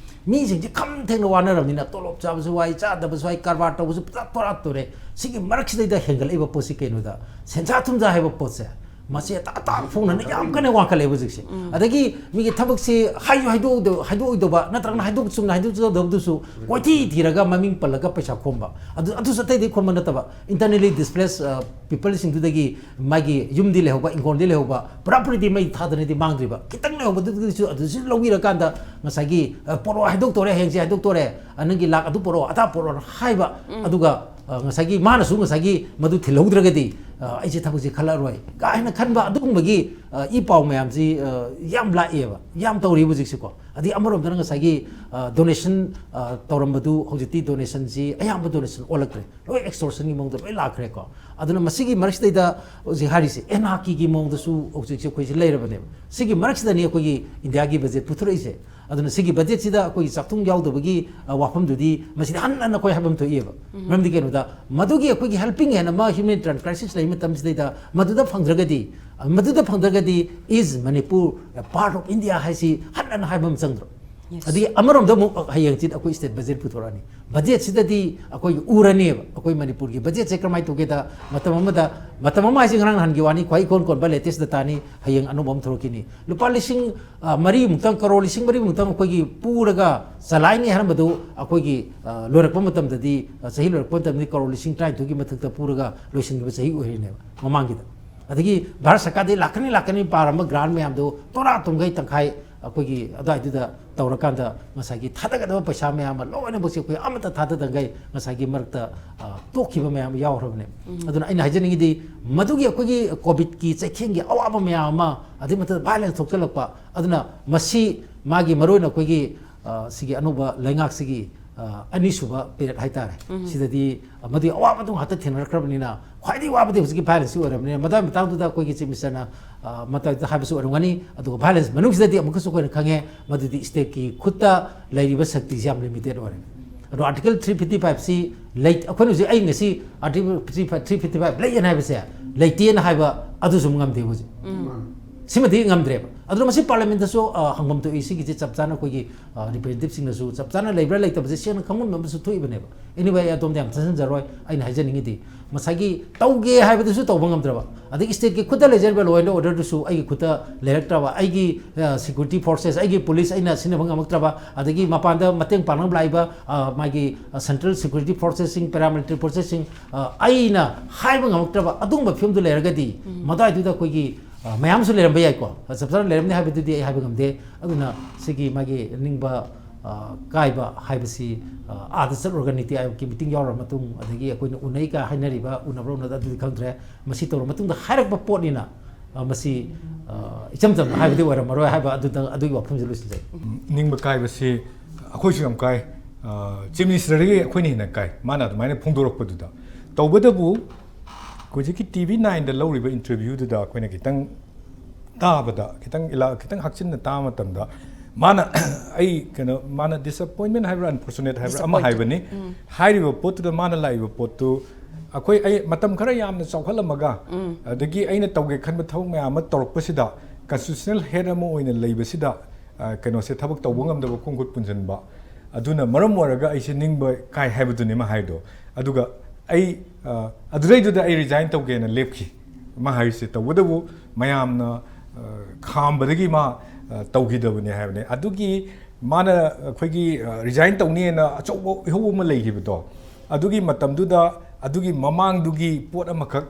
ꯃꯤꯁꯤꯡꯁꯦ ꯈꯝ ꯊꯦꯡꯅ ꯋꯥꯅꯔꯕꯅꯤꯅ, ꯇꯣꯂꯣꯞ ꯆꯥꯕꯁꯨ ꯋꯥꯏ, ꯆꯥꯗꯕꯁꯨ ꯋꯥꯏ, ꯀꯔꯕꯥꯔ ꯇꯧꯕꯁꯨ ꯄꯨꯔꯥ ꯇꯣꯔꯥ ꯇꯣꯔꯦ꯫ ꯁꯤꯒꯤ ꯃꯔꯛꯁꯤꯗꯩꯗ ꯍꯦꯟꯒꯠꯂꯛꯏꯕ ꯄꯣꯠꯁꯤ ꯀꯩꯅꯣꯗ, ꯁꯦꯟꯖꯥ ꯊꯨꯝꯖꯥ ꯍꯥꯏꯕ ꯄꯣꯠꯁꯦ, ꯃꯁꯤ ꯑꯇꯥ ꯑꯇꯥ ꯐꯣꯡꯅꯅ ꯌꯥꯝ ꯀꯟꯅ ꯋꯥꯡꯈꯠꯂꯦꯕ ꯍꯧꯖꯤꯛꯁꯦ꯫ ꯑꯗꯒꯤ ꯃꯤꯒꯤ ꯊꯕꯛꯁꯤ ꯍꯥꯏꯁꯨ ꯍꯥꯏꯗꯣꯛꯑꯣꯏꯗ-, ꯍꯥꯏꯗꯣꯛꯑꯣꯏꯗꯧꯕ, ꯅꯠꯇ꯭ꯔꯒꯅ ꯍꯥꯏꯗꯣꯛ-, ꯆꯨꯝꯅ ꯍꯥꯏꯗꯣꯛꯆꯗꯕꯗꯨꯁꯨ ꯀꯣꯏꯊꯤ ꯊꯤꯔꯒ ꯃꯃꯤꯡ ꯄꯜꯂꯒ ꯄꯩꯁꯥ ꯈꯣꯝꯕ꯫ ꯑꯗꯨ, ꯑꯗꯨꯁꯨ ꯑꯇꯩꯗꯤ ꯈꯣꯝꯕ ꯅꯠꯇꯕ, internally displaced, ꯑ, people ꯁꯤꯡꯗꯨꯗꯒꯤ ꯃꯥꯒꯤ ꯌꯨꯝꯗꯤ ꯂꯩꯍꯧꯕ, ꯏꯪꯈꯣꯜꯗꯤ ꯂꯩꯍꯧꯕ, ꯄꯨꯔꯥ ꯄꯨꯔꯤꯗꯤ ꯃꯩ ꯊꯥꯗꯅꯗꯤ ꯃꯥꯡꯗ꯭ꯔꯤꯕ, ꯈꯤꯇꯪ ꯂꯩꯍꯧꯕꯗꯨꯗꯒꯤꯁꯨ ꯑꯗꯨꯁꯨ ꯂꯧꯕꯤꯔꯀꯥꯟꯗ ꯉꯁꯥꯏꯒꯤ, ꯑ, ꯄꯣꯔꯛꯑꯣ, ꯍꯥꯏꯗꯣꯛꯇꯣꯔꯦ, ꯍꯌꯦꯡꯁꯦ ꯍꯥꯏꯗꯣꯛꯇꯣꯔꯦ, ꯑ, ꯅꯪꯒꯤ ꯂꯥꯛ ꯑꯗꯨ ꯄꯣꯔꯛꯑꯣ, ꯑꯗꯥ ꯄꯣꯔꯛꯑꯣꯅ ꯍꯥꯏꯕ꯫ ꯑꯗꯨꯒ, ꯑ, ꯉꯁꯥꯏꯒꯤ ꯃꯥꯅꯁꯨ ꯉꯁꯥꯏꯒꯤ ꯃꯗꯨ ꯊꯤꯜꯍꯧꯗ꯭ꯔꯒꯗꯤ, ꯑ, ꯑꯩꯁꯦ ꯊꯕꯛꯁꯦ ꯈꯜꯂꯛꯑꯔꯣꯏ ꯀꯥꯏꯅ ꯈꯟꯕ ꯑꯗꯨꯒꯨꯝꯕꯒꯤ, ꯑ, ꯏ ꯄꯥꯎ ꯃꯌꯥꯝꯁꯤ, ꯑ, ꯌꯥꯝ ꯂꯥꯛꯑꯦꯕ, ꯌꯥꯝ ꯇꯧꯔꯤꯕ ꯍꯧꯖꯤꯛꯁꯦꯀꯣ꯫ ꯑꯗꯩ ꯑꯃꯔꯣꯝꯗꯅ ꯉꯁꯥꯏꯒꯤ, ꯑ, ꯗꯣꯅꯦꯁꯟ, ꯑ, ꯇꯧꯔꯝꯕꯗꯨ ꯍꯧꯖꯤꯛꯇꯤ ꯗꯣꯅꯦꯁꯟꯁꯤ ꯑꯌꯥꯝꯕ ꯗꯣꯅꯦꯁꯟ ꯑꯣꯜꯂꯛꯇ꯭ꯔꯦ, ꯂꯣꯏ ꯑꯦꯛꯁꯇꯣꯔꯁꯟꯒꯤ ꯃꯑꯣꯡꯗ ꯂꯣꯏ ꯂꯥꯛꯈ꯭ꯔꯦꯀꯣ꯫ ꯑꯗꯨꯅ ꯃꯁꯤꯒꯤ ꯃꯔꯛꯁꯤꯗꯩꯗ ꯍꯧꯖꯤꯛ ꯍꯥꯏꯔꯤꯁꯦ ꯑꯦꯟ ꯑꯥꯔ ꯀꯤꯒꯤ ꯃꯑꯣꯡꯗꯁꯨ ꯍꯧꯖꯤꯛꯁꯦ ꯑꯩꯈꯣꯏꯁꯦ ꯂꯩꯔꯕꯅꯦꯕ꯫ ꯁꯤꯒꯤ ꯃꯔꯛꯁꯤꯗꯅꯤ ꯑꯩꯈꯣꯏꯒꯤ ꯏꯟꯗꯤꯌꯥꯒꯤ ꯕꯖꯦꯠ ꯄꯨꯊꯣꯔꯛꯏꯁꯦ꯫ ꯑꯗꯨꯅ ꯁꯤꯒꯤ ꯕꯖꯦꯠꯁꯤꯗ ꯑꯩꯈꯣꯏꯒꯤ ꯆꯥꯛꯊꯨꯡ ꯌꯥꯎꯗꯕꯒꯤ, ꯑ, ꯋꯥꯐꯝꯗꯨꯗꯤ ꯃꯁꯤꯗꯤ ꯍꯟꯅ ꯍꯟꯅ ꯑꯩꯈꯣꯏ ꯍꯥꯏꯐꯝ ꯊꯣꯛꯏꯑꯕ꯫ ꯃꯔꯝꯗꯤ ꯀꯩꯅꯣꯗ, ꯃꯗꯨꯒꯤ ꯑꯩꯈꯣꯏꯒꯤ helping hand ꯑꯃ humanitarian crisis ꯂꯩꯕ ꯃꯇꯝꯁꯤꯗꯩꯗ ꯃꯗꯨꯗ ꯐꯪꯗ꯭ꯔꯒꯗꯤ, ꯑ, ꯃꯗꯨꯗ ꯐꯪꯗ꯭ꯔꯒꯗꯤ is Manipur a part of India ꯍꯥꯏꯁꯤ ꯍꯟꯅ ꯍꯟꯅ ꯍꯥꯏꯕ ꯑꯃ ꯆꯪꯗ꯭ꯔꯣ? ꯑꯗꯒꯤ ꯑꯃꯔꯣꯝꯗ ꯑꯃꯨꯛ ꯍꯌꯦꯡ ꯍꯪꯆꯤꯠ ꯑꯩꯈꯣꯏ state budget ꯄꯨꯊꯣꯔꯛꯑꯅꯤ꯫ Budget ꯁꯤꯗꯗꯤ ꯑꯩꯈꯣꯏꯒꯤ ꯎꯔꯅꯦꯕ, ꯑꯩꯈꯣꯏ ꯃꯅꯤꯄꯨꯔꯒꯤ budget ꯁꯦ ꯀꯔꯝꯍꯥꯏꯅ ꯇꯧꯒꯦꯗ, ꯃꯇꯝ ꯑꯃꯗ, ꯃꯇꯝ ꯑꯃ ꯍꯥꯏꯁꯦ ꯉꯔꯥꯡ ꯅꯍꯥꯟꯒꯤ ꯋꯥꯅꯤ, ꯈ꯭ꯋꯥꯏ ꯏꯀꯣꯟ ꯀꯣꯟꯕ latest data ꯅꯤ, ꯍꯌꯦꯡ ꯑꯅꯧꯕ ꯑꯃ ꯊꯣꯛꯂꯛꯈꯤꯅꯤ꯫ ꯂꯨꯄꯥ ꯂꯤꯁꯤꯡ, ꯑ, ꯃꯔꯤꯃꯨꯛꯇꯪ, ꯀꯔꯣꯔ ꯂꯤꯁꯤꯡ ꯃꯔꯤꯃꯨꯛꯇꯪ ꯑꯩꯈꯣꯏꯒꯤ ꯄꯨꯔꯒ ꯆꯂꯥꯏꯅꯤ ꯍꯥꯏꯔꯝꯕꯗꯨ ꯑꯩꯈꯣꯏꯒꯤ, ꯑ, ꯂꯣꯏꯔꯛꯄ ꯃꯇꯝꯗꯗꯤ, ꯑ, ꯆꯍꯤ ꯂꯣꯏꯔꯛꯄ ꯃꯇꯝꯗꯗꯤ ꯀꯔꯣꯔ ꯂꯤꯁꯤꯡ ꯇꯔꯥꯅꯤꯊꯣꯏꯒꯤ ꯃꯊꯛꯇ ꯄꯨꯔꯒ ꯂꯣꯏꯁꯤꯟꯈꯤꯕ ꯆꯍꯤ ꯑꯣꯏꯔꯤꯅꯦꯕ ꯃꯃꯥꯡꯒꯤꯗ꯫ ꯑꯗꯒꯤ ꯚꯥꯔꯠ ꯁꯔꯀꯥꯔꯗꯒꯤ ꯂꯥꯛꯀꯅꯤ ꯂꯥꯛꯀꯅꯤ ꯄꯥꯔꯝꯕ grant ꯃꯌꯥꯝꯗꯨ ꯇꯣꯔꯥ ꯇꯨꯝꯈꯩ ꯇꯪꯈꯥꯏ ꯑꯩꯈꯣꯏꯒꯤ ꯑꯗꯨꯋꯥꯏꯗꯨꯗ ꯇꯧꯔꯀꯥꯟꯗ ꯉꯁꯥꯏꯒꯤ ꯊꯥꯗꯒꯗꯕ ꯄꯩꯁꯥ ꯃꯌꯥꯝ ꯑꯃ ꯂꯣꯏꯅꯃꯛꯁꯦ ꯑꯩꯈꯣꯏ ꯑꯃꯠꯇ ꯊꯥꯗꯗꯉꯩ ꯉꯁꯥꯏꯒꯤ ꯃꯔꯛꯇ, ꯑ, ꯇꯣꯛꯈꯤꯕ ꯃꯌꯥꯝ ꯌꯥꯎꯈ꯭ꯔꯕꯅꯦ꯫ ꯑꯗꯨꯅ ꯑꯩꯅ ꯍꯥꯏꯖꯅꯤꯡꯉꯤꯗꯤ ꯃꯗꯨꯒꯤ ꯑꯩꯈꯣꯏꯒꯤ COVID ꯀꯤ ꯆꯩꯊꯦꯡꯒꯤ ꯑꯋꯥꯕ ꯃꯌꯥꯝ ꯑꯃ, ꯑꯗꯨꯒꯤ ꯃꯊꯛꯇ violence ꯊꯣꯛꯆꯜꯂꯛꯄ, ꯑꯗꯨꯅ ꯃꯁꯤ ꯃꯥꯒꯤ ꯃꯔꯨꯑꯣꯏꯅ ꯑꯩꯈꯣꯏꯒꯤ, ꯑ, ꯁꯤꯒꯤ ꯑꯅꯧꯕ ꯂꯩꯉꯥꯛꯁꯤꯒꯤ, ꯑ, ꯑꯅꯤꯁꯨꯕ period ꯍꯥꯏꯇꯥꯔꯦ꯫ ꯁꯤꯗꯗꯤ, ꯑ, ꯃꯗꯨꯒꯤ ꯑꯋꯥꯕꯗꯨ ꯉꯥꯛꯇ ꯊꯦꯡꯅꯔꯛꯈ꯭ꯔꯕꯅꯤꯅ ꯈ꯭ꯋꯥꯏꯗꯒꯤ ꯋꯥꯕꯗꯤ ꯍꯧꯖꯤꯛꯀꯤ violence ꯁꯤ ꯑꯣꯏꯔꯕꯅꯤꯅ ꯃꯗꯨꯒꯤ ꯃꯇꯥꯡꯗꯨꯗ ꯑꯩꯈꯣꯏꯒꯤ Chief Minister ꯅ, ꯑ, ꯃꯇꯥꯡꯗ ꯍꯥꯏꯕꯁꯨ ꯑꯣꯏꯔꯝꯒꯅꯤ꯫ ꯑꯗꯨꯒ violence ꯃꯅꯨꯡꯁꯤꯗꯗꯤ ꯑꯃꯨꯛꯀꯁꯨ ꯑꯩꯈꯣꯏꯅ ꯈꯪꯉꯦ ꯃꯗꯨꯗꯤ state ꯀꯤ ꯈꯨꯠꯇ ꯂꯩꯔꯤꯕ ꯁꯛꯇꯤꯁꯤ ꯌꯥꯝ limited ꯑꯣꯏꯔꯦ꯫ ꯑꯗꯣ Article three fifty five ꯁꯤ ꯂꯩ, ꯑꯩꯈꯣꯏꯅ ꯍꯧꯖꯤꯛ ꯑꯩ ꯉꯁꯤ Article three fifty five ꯂꯩꯌꯦꯅ ꯍꯥꯏꯕꯁꯦ ꯂꯩꯇꯦꯅ ꯍꯥꯏꯕ ꯑꯗꯨꯁꯨ ꯉꯝꯗꯦꯕ ꯍꯧꯖꯤꯛ꯫ ꯁꯤꯃꯗꯤ ꯉꯝꯗ꯭ꯔꯦꯕ꯫ ꯑꯗꯨꯅ ꯃꯁꯤ Parliament ꯇꯁꯨ, ꯑ, ꯍꯪꯐꯝ ꯊꯣꯛꯏ꯫ ꯁꯤꯒꯤꯁꯤ ꯆꯞ ꯆꯥꯅ ꯑꯩꯈꯣꯏꯒꯤ, ꯑ, representative ꯁꯤꯡꯅꯁꯨ ꯆꯞ ꯆꯥꯅ ꯂꯩꯕ꯭ꯔꯥ ꯂꯩꯇꯕꯁꯦ ꯁꯦꯡꯅ ꯈꯪꯍꯟꯕ ꯑꯃꯁꯨ ꯊꯣꯛꯏꯕꯅꯦꯕ꯫ Anyway, ꯑꯩ ꯑꯗꯣꯝꯗ ꯌꯥꯝ ꯊꯠꯆꯟꯖꯔꯣꯏ꯫ ꯑꯩꯅ ꯍꯥꯏꯖꯅꯤꯡꯉꯤꯗꯤ ꯉꯁꯥꯏꯒꯤ ꯇꯧꯒꯦ ꯍꯥꯏꯕꯗꯨꯁꯨ ꯇꯧꯕ ꯉꯝꯗ꯭ꯔꯕ, ꯑꯗꯒꯤ state ꯀꯤ ꯈꯨꯠꯇ ꯂꯩꯖꯔꯤꯕ law and order ꯗꯨꯁꯨ ꯑꯩꯒꯤ ꯈꯨꯠꯇ ꯂꯩꯔꯛꯇ꯭ꯔꯕ, ꯑꯩꯒꯤ, ꯑ, security forces, ꯑꯩꯒꯤ police ꯑꯩꯅ ꯁꯤꯖꯤꯟꯅꯕ ꯉꯝꯃꯛꯇ꯭ꯔꯕ, ꯑꯗꯒꯤ ꯃꯄꯥꯟꯗ ꯃꯇꯦꯡ ꯄꯥꯡꯅꯕ ꯂꯥꯛꯏꯕ, ꯑ, ꯃꯥꯒꯤ, ꯑ, central security forces ꯁꯤꯡ, paramilitary forces ꯁꯤꯡ, ꯑ, ꯑꯩꯅ ꯍꯥꯏꯕ ꯉꯝꯃꯛꯇ꯭ꯔꯕ ꯑꯗꯨꯒꯨꯝꯕ ꯐꯤꯕꯝꯗꯨ ꯂꯩꯔꯒꯗꯤ ꯃꯗꯨꯋꯥꯏꯗꯨꯗ ꯑꯩꯈꯣꯏꯒꯤ, ꯑ, ꯃꯌꯥꯝꯁꯨ ꯂꯩꯔꯝꯕ ꯌꯥꯏꯀꯣ, ꯆꯞ ꯆꯥꯅ ꯂꯩꯔꯝꯅꯤ ꯍꯥꯏꯕꯗꯨꯗꯤ ꯑꯩ ꯍꯥꯏꯕ ꯉꯝꯗꯦ꯫ ꯑꯗꯨꯅ ꯁꯤꯒꯤ ꯃꯥꯒꯤ ꯅꯤꯡꯕ, ꯑ, ꯀꯥꯏꯕ ꯍꯥꯏꯕꯁꯤ, ꯑ, ꯑꯥꯗ ꯆꯠꯂꯨꯔꯒ ꯅꯤꯇꯤ ꯑꯥꯌꯣꯒꯀꯤ meeting ꯌꯥꯎꯔ ꯃꯇꯨꯡ, ꯑꯗꯒꯤ ꯑꯩꯈꯣꯏꯅ ꯎꯅꯩ ꯀꯥ ꯍꯥꯏꯅꯔꯤꯕ, ꯎꯅꯕ꯭ꯔꯥ ꯎꯅꯗ ꯑꯗꯨꯗꯤ ꯈꯪꯗ꯭ꯔꯦ, ꯃꯁꯤ ꯇꯧꯔ ꯃꯇꯨꯡꯗ ꯍꯥꯏꯔꯛꯄ ꯄꯣꯠꯅꯤꯅ, ꯑ, ꯃꯁꯤ, ꯑ, ꯏꯆꯝ ꯆꯝꯅ ꯍꯥꯏꯕꯗꯤ ꯑꯣꯏꯔꯝꯃꯔꯣꯏ ꯍꯥꯏꯕ ꯑꯗꯨꯗ, ꯑꯗꯨꯒꯤ ꯋꯥꯐꯝꯁꯦ ꯂꯣꯏꯁꯤꯟꯖꯩ꯫ ꯅꯤꯡꯕ ꯀꯥꯏꯕꯁꯤ ꯑꯩꯈꯣꯏꯁꯨ ꯌꯥꯝ ꯀꯥꯏ꯫ ꯑ, Chief Minister ꯗꯒꯤ ꯑꯩꯈꯣꯏꯅ ꯍꯦꯟꯅ ꯀꯥꯏ, ꯃꯥꯅ ꯑꯗꯨꯃꯥꯏꯅ ꯐꯣꯡꯗꯣꯔꯛꯄꯗꯨꯗ꯫ ꯇꯧꯕꯇꯕꯨ ꯍꯧꯖꯤꯛꯀꯤ TV nine ꯗ ꯂꯧꯔꯤꯕ interview ꯗꯨꯗ ꯑꯩꯈꯣꯏꯅ ꯈꯤꯇꯪ ꯇꯥꯕꯗ, ꯈꯤꯇꯪ ꯏꯂꯥ-, ꯈꯤꯇꯪ ꯍꯥꯛꯆꯤꯟꯅ ꯇꯥꯕ ꯃꯇꯝꯗ, ꯃꯥꯅ ꯑꯩ ꯀꯩꯅꯣ, ꯃꯥꯅ disappointment ꯍꯥꯏꯕ꯭ꯔꯥ, unfortunate ꯍꯥꯏꯕ꯭ꯔꯥ, ꯑꯃ ꯍꯥꯏꯕꯅꯤ꯫ ꯍꯥꯏꯔꯤꯕ ꯄꯣꯠꯇꯨꯗ ꯃꯥꯅ ꯂꯥꯛꯏꯕ ꯄꯣꯠꯇꯨ, ꯑꯩꯈꯣꯏ, ꯑꯩ ꯃꯇꯝ ꯈꯔ ꯌꯥꯝꯅ ꯆꯥꯎꯈꯠꯂꯝꯃꯒ, ꯑꯗꯒꯤ ꯑꯩꯅ ꯇꯧꯒꯦ ꯈꯟꯕ ꯊꯕꯛ ꯃꯌꯥꯝ ꯑꯃ ꯇꯧꯔꯛꯄꯁꯤꯗ, constitutional head ꯑꯃ ꯑꯣꯏꯅ ꯂꯩꯕꯁꯤꯗ, ꯑ, ꯀꯩꯅꯣꯁꯦ ꯊꯕꯛ ꯇꯧꯕ ꯉꯝꯗꯕ, ꯈꯣꯡ ꯈꯨꯠ ꯄꯨꯟꯁꯤꯟꯕ, ꯑꯗꯨꯅ ꯃꯔꯝ ꯑꯣꯏꯔꯒ ꯑꯩꯁꯦ ꯅꯤꯡꯕ ꯀꯥꯏ ꯍꯥꯏꯕꯗꯨꯅꯤ ꯃꯥ ꯍꯥꯏꯗꯣ꯫ ꯑꯗꯨꯒ ꯑꯩ, ꯑ, ꯑꯗꯨꯗꯩꯗꯨꯗ ꯑꯩ ꯔꯤꯖꯥꯏꯟ ꯇꯧꯒꯦꯅ ꯂꯦꯞꯈꯤ꯫ ꯃꯥ ꯍꯥꯏꯔꯤꯁꯦ ꯇꯧꯕꯇꯕꯨ ꯃꯌꯥꯝꯅ, ꯑ, ꯈꯥꯝꯕꯗꯒꯤ ꯃꯥ, ꯑ, ꯇꯧꯈꯤꯗꯕꯅꯦ ꯍꯥꯏꯕꯅꯦ꯫ ꯑꯗꯨꯒꯤ ꯃꯥꯅ ꯑꯩꯈꯣꯏꯒꯤ, ꯑ, ꯔꯤꯖꯥꯏꯟ ꯇꯧꯅꯤꯅ ꯑꯆꯧꯕ ꯏꯍꯧ ꯑꯃ ꯂꯩꯈꯤꯕꯗꯣ, ꯑꯗꯨꯒꯤ ꯃꯇꯝꯗꯨꯗ, ꯑꯗꯨꯒꯤ ꯃꯃꯥꯡꯗꯨꯒꯤ ꯄꯣꯠ ꯑꯃꯈꯛ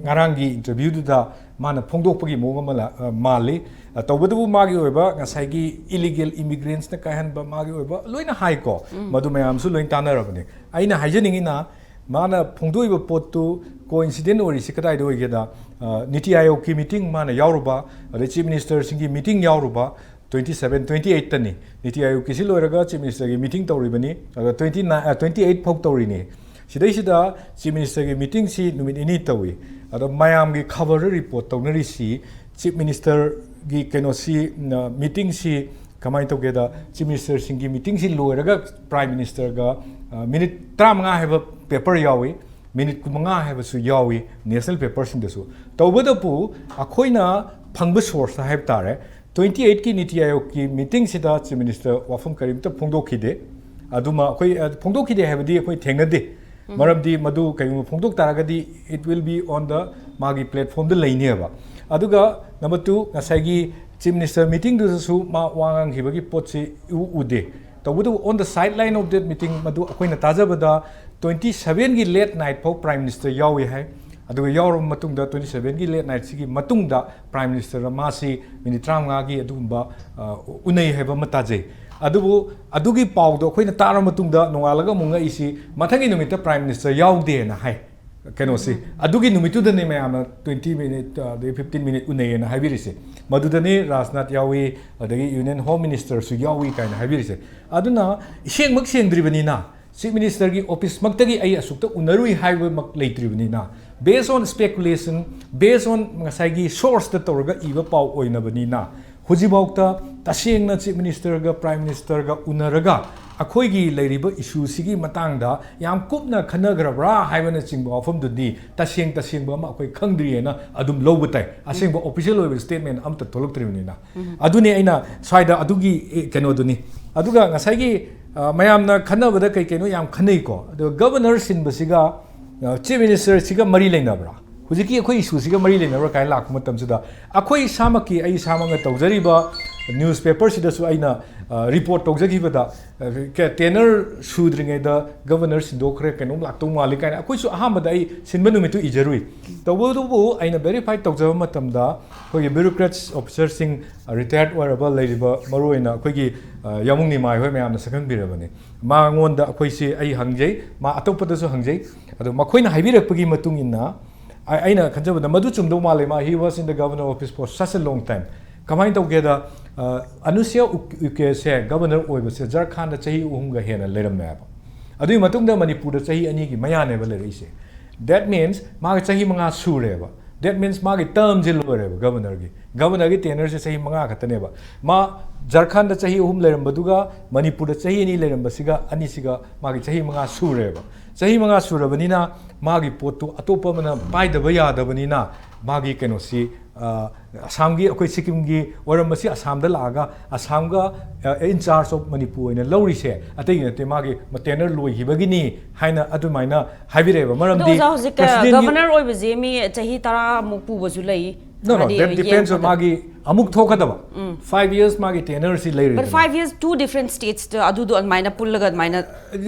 ꯉꯔꯥꯡꯒꯤ ꯏꯟꯇꯔꯚ꯭ꯌꯨꯗꯨꯗ ꯃꯥꯅ ꯐꯣꯡꯗꯣꯛꯄꯒꯤ ꯃꯑꯣꯡ ꯑꯃ ꯂꯥ-, ꯑ, ꯃꯥꯜꯂꯤ꯫ ꯑ, ꯇꯧꯕꯇꯕꯨ ꯃꯥꯒꯤ ꯑꯣꯏꯕ ꯉꯁꯥꯏꯒꯤ illegal immigrants ꯅ ꯀꯥꯏꯍꯟꯕ, ꯃꯥꯒꯤ ꯑꯣꯏꯕ ꯂꯣꯏꯅ ꯍꯥꯏꯀꯣ, ꯃꯗꯨ ꯃꯌꯥꯝꯁꯨ ꯂꯣꯏꯅ ꯇꯥꯟꯅꯔꯕꯅꯤ꯫ ꯑꯩꯅ ꯍꯥꯏꯖꯅꯤꯡꯉꯤꯅ, ꯃꯥꯅ ꯐꯣꯡꯗꯣꯛꯏꯕ ꯄꯣꯠꯇꯨ coincident ꯑꯣꯏꯔꯤꯁꯤ ꯀꯗꯥꯏꯗ ꯑꯣꯏꯒꯦꯗ, ꯑ, ꯅꯤꯇꯤ ꯑꯥꯌꯣꯒꯀꯤ ꯃꯤꯇꯤꯡ ꯃꯥꯅ ꯌꯥꯎꯔꯨꯕ, ꯑꯗꯩ ꯆꯤꯐ ꯃꯤꯅꯤꯁꯇꯔꯁꯤꯡꯒꯤ ꯃꯤꯇꯤꯡ ꯌꯥꯎꯔꯨꯕ, twenty seven, twenty eight ꯇꯅꯤ꯫ ꯅꯤꯇꯤ ꯑꯥꯌꯣꯒꯀꯤꯁꯤ ꯂꯣꯏꯔꯒ ꯆꯤꯐ ꯃꯤꯅꯤꯁꯇꯔꯒꯤ ꯃꯤꯇꯤꯡ ꯇꯧꯔꯤꯕꯅꯤ꯫ ꯑꯗꯣ twenty nine, ꯑ, twenty eight ꯐꯥꯎ ꯇꯧꯔꯤꯅꯤ꯫ ꯁꯤꯗꯩꯁꯤꯗ ꯆꯤꯐ ꯃꯤꯅꯤꯁꯇꯔꯒꯤ ꯃꯤꯇꯤꯡꯁꯤ ꯅꯨꯃꯤꯠ ꯅꯤꯅꯤ ꯇꯧꯏ꯫ ꯑꯗꯣ ꯃꯌꯥꯝꯒꯤ ꯈꯕꯔꯗ ꯔꯤꯄꯣꯔꯠ ꯇꯧꯅꯔꯤꯁꯤ ꯆꯤꯐ ꯃꯤꯅꯤꯁꯇꯔꯒꯤ ꯀꯩꯅꯣꯁꯤ, ꯑ, ꯃꯤꯇꯤꯡꯁꯤ ꯀꯃꯥꯏꯅ ꯇꯧꯒꯦꯗ, ꯆꯤꯐ ꯃꯤꯅꯤꯁꯇꯔꯁꯤꯡꯒꯤ ꯃꯤꯇꯤꯡꯁꯤ ꯂꯣꯏꯔꯒ ꯄ꯭ꯔꯥꯏꯝ ꯃꯤꯅꯤꯁꯇꯔꯒ, ꯑ, ꯃꯤꯅꯤꯠ ꯇꯔꯥꯃꯉꯥ ꯍꯥꯏꯕ ꯄꯦꯄꯔ ꯌꯥꯎꯏ, ꯃꯤꯅꯤꯠ ꯀꯨꯟꯃꯉꯥ ꯍꯥꯏꯕꯁꯨ ꯌꯥꯎꯏ ꯅꯦꯁꯅꯦꯜ ꯄꯦꯄꯔꯁꯤꯡꯗꯁꯨ꯫ ꯇꯧꯕꯇꯕꯨ ꯑꯩꯈꯣꯏꯅ ꯐꯪꯕ ꯁꯣꯔꯁꯇ ꯍꯥꯏꯕ ꯇꯥꯔꯦ, twenty eight ꯀꯤ ꯅꯤꯇꯤ ꯑꯥꯌꯣꯒꯀꯤ ꯃꯤꯇꯤꯡꯁꯤꯗ ꯆꯤꯐ ꯃꯤꯅꯤꯁꯇꯔ ꯋꯥꯐꯝ ꯀꯔꯤꯝꯇ ꯐꯣꯡꯗꯣꯛꯈꯤꯗꯦ꯫ ꯑꯗꯨꯃ ꯑꯩꯈꯣꯏ, ꯑ, ꯐꯣꯡꯗꯣꯛꯈꯤꯗꯦ ꯍꯥꯏꯕꯗꯤ ꯑꯩꯈꯣꯏ ꯊꯦꯡꯅꯗꯦ꯫ ꯃꯔꯝꯗꯤ ꯃꯗꯨ ꯀꯩꯒꯨꯝꯕ ꯐꯣꯡꯗꯣꯛ ꯇꯥꯔꯒꯗꯤ it will be on the ꯃꯥꯒꯤ ꯄ꯭ꯂꯦꯠꯐꯣꯝꯗ ꯂꯩꯅꯦꯕ꯫ ꯑꯗꯨꯒ number two, ꯉꯁꯥꯏꯒꯤ ꯆꯤꯐ ꯃꯤꯅꯤꯁꯇꯔ ꯃꯤꯇꯤꯡꯗꯨꯗꯁꯨ ꯃꯥ ꯋꯥ ꯉꯥꯡꯈꯤꯕꯒꯤ ꯄꯣꯠꯁꯤ ꯏꯎ ꯎꯗꯦ꯫ ꯇꯧꯕꯇꯕꯨ on the sideline of that meeting ꯃꯗꯨ ꯑꯩꯈꯣꯏꯅ ꯇꯥꯖꯕꯗ twenty seven ꯒꯤ late night ꯐꯥꯎ ꯄ꯭ꯔꯥꯏꯝ ꯃꯤꯅꯤꯁꯇꯔ ꯌꯥꯎꯏ ꯍꯥꯏ꯫ ꯑꯗꯨꯒ ꯌꯥꯎꯔꯕ ꯃꯇꯨꯡꯗ twenty seven ꯒꯤ late night ꯁꯤꯒꯤ ꯃꯇꯨꯡꯗ ꯄ꯭ꯔꯥꯏꯝ ꯃꯤꯅꯤꯁꯇꯔꯒ ꯃꯥꯁꯤ ꯃꯤꯅꯤꯠ ꯇꯔꯥꯃꯉꯥꯒꯤ ꯑꯗꯨꯒꯨꯝꯕ, ꯑ, ꯎꯅꯩ ꯍꯥꯏꯕ ꯑꯃ ꯇꯥꯖꯩ꯫ ꯑꯗꯨꯕꯨ ꯑꯗꯨꯒꯤ ꯄꯥꯎꯗꯣ ꯑꯩꯈꯣꯏꯅ ꯇꯥꯔꯕ ꯃꯇꯨꯡꯗ ꯅꯣꯡꯉꯥꯜꯂꯒ ꯑꯃꯨꯛ ꯉꯛꯏꯁꯤ, ꯃꯊꯪꯒꯤ ꯅꯨꯃꯤꯠꯇ ꯄ꯭ꯔꯥꯏꯝ ꯃꯤꯅꯤꯁꯇꯔ ꯌꯥꯎꯗꯦꯅ ꯍꯥꯏ꯫ ꯀꯩꯅꯣꯁꯤ, ꯑꯗꯨꯒꯤ ꯅꯨꯃꯤꯠꯇꯨꯗꯅꯦ ꯃꯌꯥꯝꯅ twenty minute, ꯑ, ꯑꯗꯩ fifteen minute ꯎꯅꯩꯌꯦꯅ ꯍꯥꯏꯕꯤꯔꯤꯁꯦ꯫ ꯃꯗꯨꯗꯅꯤ ꯔꯥꯖꯅꯥꯊ ꯌꯥꯎꯏ, ꯑꯗꯒꯤ ꯌꯨꯅꯤꯌꯟ ꯍꯣꯝ ꯃꯤꯅꯤꯁꯇꯔꯁꯨ ꯌꯥꯎꯏ ꯀꯥꯏꯅ ꯍꯥꯏꯕꯤꯔꯤꯁꯦ꯫ ꯑꯗꯨꯅ ꯏꯁꯦꯡꯃꯛ ꯁꯦꯡꯗ꯭ꯔꯤꯕꯅꯤꯅ, ꯆꯤꯐ ꯃꯤꯅꯤꯁꯇꯔꯒꯤ ꯑꯣꯐꯤꯁꯃꯛꯇꯒꯤ ꯑꯩ ꯑꯁꯨꯛꯇ ꯎꯅꯔꯨꯏ ꯍꯥꯏꯕꯃꯛ ꯂꯩꯇ꯭ꯔꯤꯕꯅꯤꯅ, based on speculation, based on ꯉꯁꯥꯏꯒꯤ ꯁꯣꯔꯁꯇ ꯇꯧꯔꯒ ꯏꯕ ꯄꯥꯎ ꯑꯣꯏꯅꯕꯅꯤꯅ, ꯍꯧꯖꯤꯛꯐꯥꯎꯗ ꯇꯁꯦꯡꯅ ꯆꯤꯐ ꯃꯤꯅꯤꯁꯇꯔꯒ ꯄ꯭ꯔꯥꯏꯝ ꯃꯤꯅꯤꯁꯇꯔꯒ ꯎꯅꯔꯒ ꯑꯩꯈꯣꯏꯒꯤ ꯂꯩꯔꯤꯕ ꯏꯁꯨꯁꯤꯒꯤ ꯃꯇꯥꯡꯗ ꯌꯥꯝ ꯀꯨꯞꯅ ꯈꯟꯅꯈ꯭ꯔꯕ꯭ꯔꯥ ꯍꯥꯏꯕꯅꯆꯤꯡꯕ ꯋꯥꯐꯝꯗꯨꯗꯤ ꯇꯁꯦꯡ ꯇꯁꯦꯡꯕ ꯑꯃ ꯑꯩꯈꯣꯏ ꯈꯪꯗ꯭ꯔꯤꯑꯅ ꯑꯗꯨꯝ ꯂꯧꯕ ꯇꯥꯏ꯫ ꯑꯁꯦꯡꯕ ꯑꯣꯐꯤꯁꯤꯌꯦꯜ ꯑꯣꯏꯕ ꯁ꯭ꯇꯦꯠꯃꯦꯟ ꯑꯃꯠꯇ ꯊꯣꯛꯂꯛꯇ꯭ꯔꯤꯕꯅꯤꯅ꯫ ꯑꯗꯨꯅꯤ ꯑꯩꯅ ꯁ꯭ꯋꯥꯏꯗ ꯑꯗꯨꯒꯤ, ꯑꯦ, ꯀꯩꯅꯣꯗꯨꯅꯤ꯫ ꯑꯗꯨꯒ ꯉꯁꯥꯏꯒꯤ, ꯑ, ꯃꯌꯥꯝꯅ ꯈꯟꯅꯕꯗ ꯀꯩ ꯀꯩꯅꯣ ꯌꯥꯝ ꯈꯟꯅꯩꯀꯣ꯫ ꯑꯗꯨꯒ ꯒꯕꯔꯅꯔ ꯁꯤꯟꯕꯁꯤꯒ, ꯑ, ꯆꯤꯐ ꯃꯤꯅꯤꯁꯇꯔꯁꯤꯒ ꯃꯔꯤ ꯂꯩꯅꯕ꯭ꯔꯥ? ꯍꯧꯖꯤꯛꯀꯤ ꯑꯩꯈꯣꯏ ꯏꯁꯨꯁꯤꯒ ꯃꯔꯤ ꯂꯩꯅꯕ꯭ꯔꯥ ꯀꯥꯏꯅ ꯂꯥꯛꯄ ꯃꯇꯝꯁꯤꯗ, ꯑꯩꯈꯣꯏ ꯏꯁꯥꯃꯛꯀꯤ, ꯑꯩ ꯏꯁꯥꯃꯛꯅ ꯇꯧꯖꯔꯤꯕ ꯅ꯭ꯌꯨꯁꯄꯦꯄꯔꯁꯤꯗꯁꯨ ꯑꯩꯅ, ꯑ, ꯔꯤꯄꯣꯔꯠ ꯇꯧꯖꯈꯤꯕꯗ, ꯑ, ꯀ-, ꯇꯦꯅꯔ ꯁꯨꯗ꯭ꯔꯤꯉꯩꯗ ꯒꯕꯔꯅꯔ ꯁꯤꯟꯗꯣꯛꯈ꯭ꯔꯦ, ꯀꯩꯅꯣꯝ ꯂꯥꯛꯇꯧ ꯃꯥꯜꯂꯤ ꯀꯥꯏꯅ ꯑꯩꯈꯣꯏꯁꯨ ꯑꯍꯥꯟꯕꯗ ꯑꯩ ꯁꯤꯟꯕ ꯅꯨꯃꯤꯠꯇꯨ ꯏꯖꯔꯨꯏ꯫ ꯇꯧꯕꯇꯕꯨ ꯑꯩꯅ ꯚꯦꯔꯤꯐꯥꯏ ꯇꯧꯖꯕ ꯃꯇꯝꯗ ꯑꯩꯈꯣꯏꯒꯤ ꯕ꯭ꯌꯨꯔꯣꯀ꯭ꯔꯦꯠꯁ ꯑꯣꯐꯤꯁꯔꯁꯤꯡ, ꯑ, ꯔꯤꯇꯥꯌꯔꯠ ꯑꯣꯏꯔꯕ ꯂꯩꯔꯤꯕ ꯃꯔꯨꯑꯣꯏꯅ ꯑꯩꯈꯣꯏꯒꯤ, ꯑ, ꯌꯥꯃꯨꯡ ꯅꯤꯃꯥꯏ ꯍꯣꯏ ꯃꯌꯥꯝꯅ ꯁꯛꯈꯪꯕꯤꯔꯕꯅꯤ꯫ ꯃꯉꯣꯟꯗ ꯑꯩꯈꯣꯏꯁꯤ ꯑꯩ ꯍꯪꯖꯩ, ꯃꯥ ꯑꯇꯣꯞꯄꯗꯁꯨ ꯍꯪꯖꯩ꯫ ꯑꯗꯣ ꯃꯈꯣꯏꯅ ꯍꯥꯏꯕꯤꯔꯛꯄꯒꯤ ꯃꯇꯨꯡ ꯏꯟꯅ ꯑꯩ-, ꯑꯩꯅ ꯈꯟꯖꯕꯗ ꯃꯗꯨ ꯆꯨꯝꯗꯧ ꯃꯥꯜꯂꯦ꯫ ꯃꯥ, he was in the governor office for such a long time꯫ ꯀꯃꯥꯏꯅ ꯇꯧꯒꯦꯗ, ꯑ, ꯑꯅꯨꯁ꯭ꯌ ꯎꯛ-, ꯎꯏꯀꯦꯁꯦ ꯒꯕꯔꯅꯔ ꯑꯣꯏꯕꯁꯦ ꯖꯔꯈꯥꯟꯗ ꯆꯍꯤ ꯑꯍꯨꯝꯒ ꯍꯦꯟꯅ ꯂꯩꯔꯝꯃꯦ ꯍꯥꯏꯕ꯫ ꯑꯗꯨꯒꯤ ꯃꯇꯨꯡꯗ ꯃꯅꯤꯄꯨꯔꯗ ꯆꯍꯤ ꯑꯅꯤꯒꯤ ꯃꯌꯥꯅꯦꯕ ꯂꯩꯔꯛꯏꯁꯦ꯫ That means ꯃꯥꯒꯤ ꯆꯍꯤ ꯃꯉꯥ ꯁꯨꯔꯦꯕ꯫ That means ꯃꯥꯒꯤ ꯇꯔꯝꯁꯦ ꯂꯣꯏꯔꯦꯕ ꯒꯕꯔꯅꯔꯒꯤ꯫ ꯒꯕꯔꯅꯔꯒꯤ ꯇꯦꯅꯔꯁꯦ ꯆꯍꯤ ꯃꯉꯥ ꯈꯛꯇꯅꯦꯕ꯫ ꯃꯥ ꯖꯔꯈꯥꯟꯗ ꯆꯍꯤ ꯑꯍꯨꯝ ꯂꯩꯔꯝꯕꯗꯨꯒ ꯃꯅꯤꯄꯨꯔꯗ ꯆꯍꯤ ꯑꯅꯤ ꯂꯩꯔꯝꯕꯁꯤꯒ ꯑꯅꯤꯁꯤꯒ ꯃꯥꯒꯤ ꯆꯍꯤ ꯃꯉꯥ ꯁꯨꯔꯦꯕ꯫ ꯆꯍꯤ ꯃꯉꯥ ꯁꯨꯔꯕꯅꯤꯅ ꯃꯥꯒꯤ ꯄꯣꯠꯇꯨ ꯑꯇꯣꯞꯄ ꯑꯃꯅ ꯄꯥꯏꯗꯕ ꯌꯥꯗꯕꯅꯤꯅ ꯃꯥꯒꯤ ꯀꯩꯅꯣꯁꯤ, ꯑ, ꯑꯁꯥꯝꯒꯤ, ꯑꯩꯈꯣꯏ ꯁꯤꯛꯀꯤꯝꯒꯤ ꯑꯣꯏꯔꯝꯕꯁꯤ ꯑꯁꯥꯝꯗ ꯂꯥꯛꯑꯒ ꯑꯁꯥꯝꯒ, ꯑ, in charge of ꯃꯅꯤꯄꯨꯔ ꯑꯣꯏꯅ ꯂꯧꯔꯤꯁꯦ ꯑꯇꯩꯒꯤ ꯅꯠꯇꯦ, ꯃꯥꯒꯤ ꯇꯦꯅꯔ ꯂꯣꯏꯈꯤꯕꯒꯤꯅꯤ ꯍꯥꯏꯅ ꯑꯗꯨꯃꯥꯏꯅ ꯍꯥꯏꯕꯤꯔꯛꯑꯦꯕ꯫ ꯑꯗꯣ ꯃꯔꯝꯗꯤ ꯑꯣꯖꯥ, ꯍꯧꯖꯤꯛ president ꯒꯕꯔꯅꯔ ꯑꯣꯏꯕꯁꯦ ꯃꯤ ꯆꯍꯤ ꯇꯔꯥꯃꯨꯛ ꯄꯨꯕꯁꯨ ꯂꯩ꯫ No, no, ꯍꯥꯏꯗꯤ that depends on ꯌꯦꯡꯕꯗ꯫ ꯃꯥꯒꯤ ꯑꯃꯨꯛ ꯊꯣꯛꯀꯗꯕ five years ꯃꯥꯒꯤ ꯇꯦꯅꯔꯁꯤ ꯂꯩꯔꯦ꯫ But five years, two different states ꯇ ꯑꯗꯨꯗꯣ ꯑꯗꯨꯃꯥꯏꯅ ꯄꯨꯜꯂꯒ ꯑꯗꯨꯃꯥꯏꯅ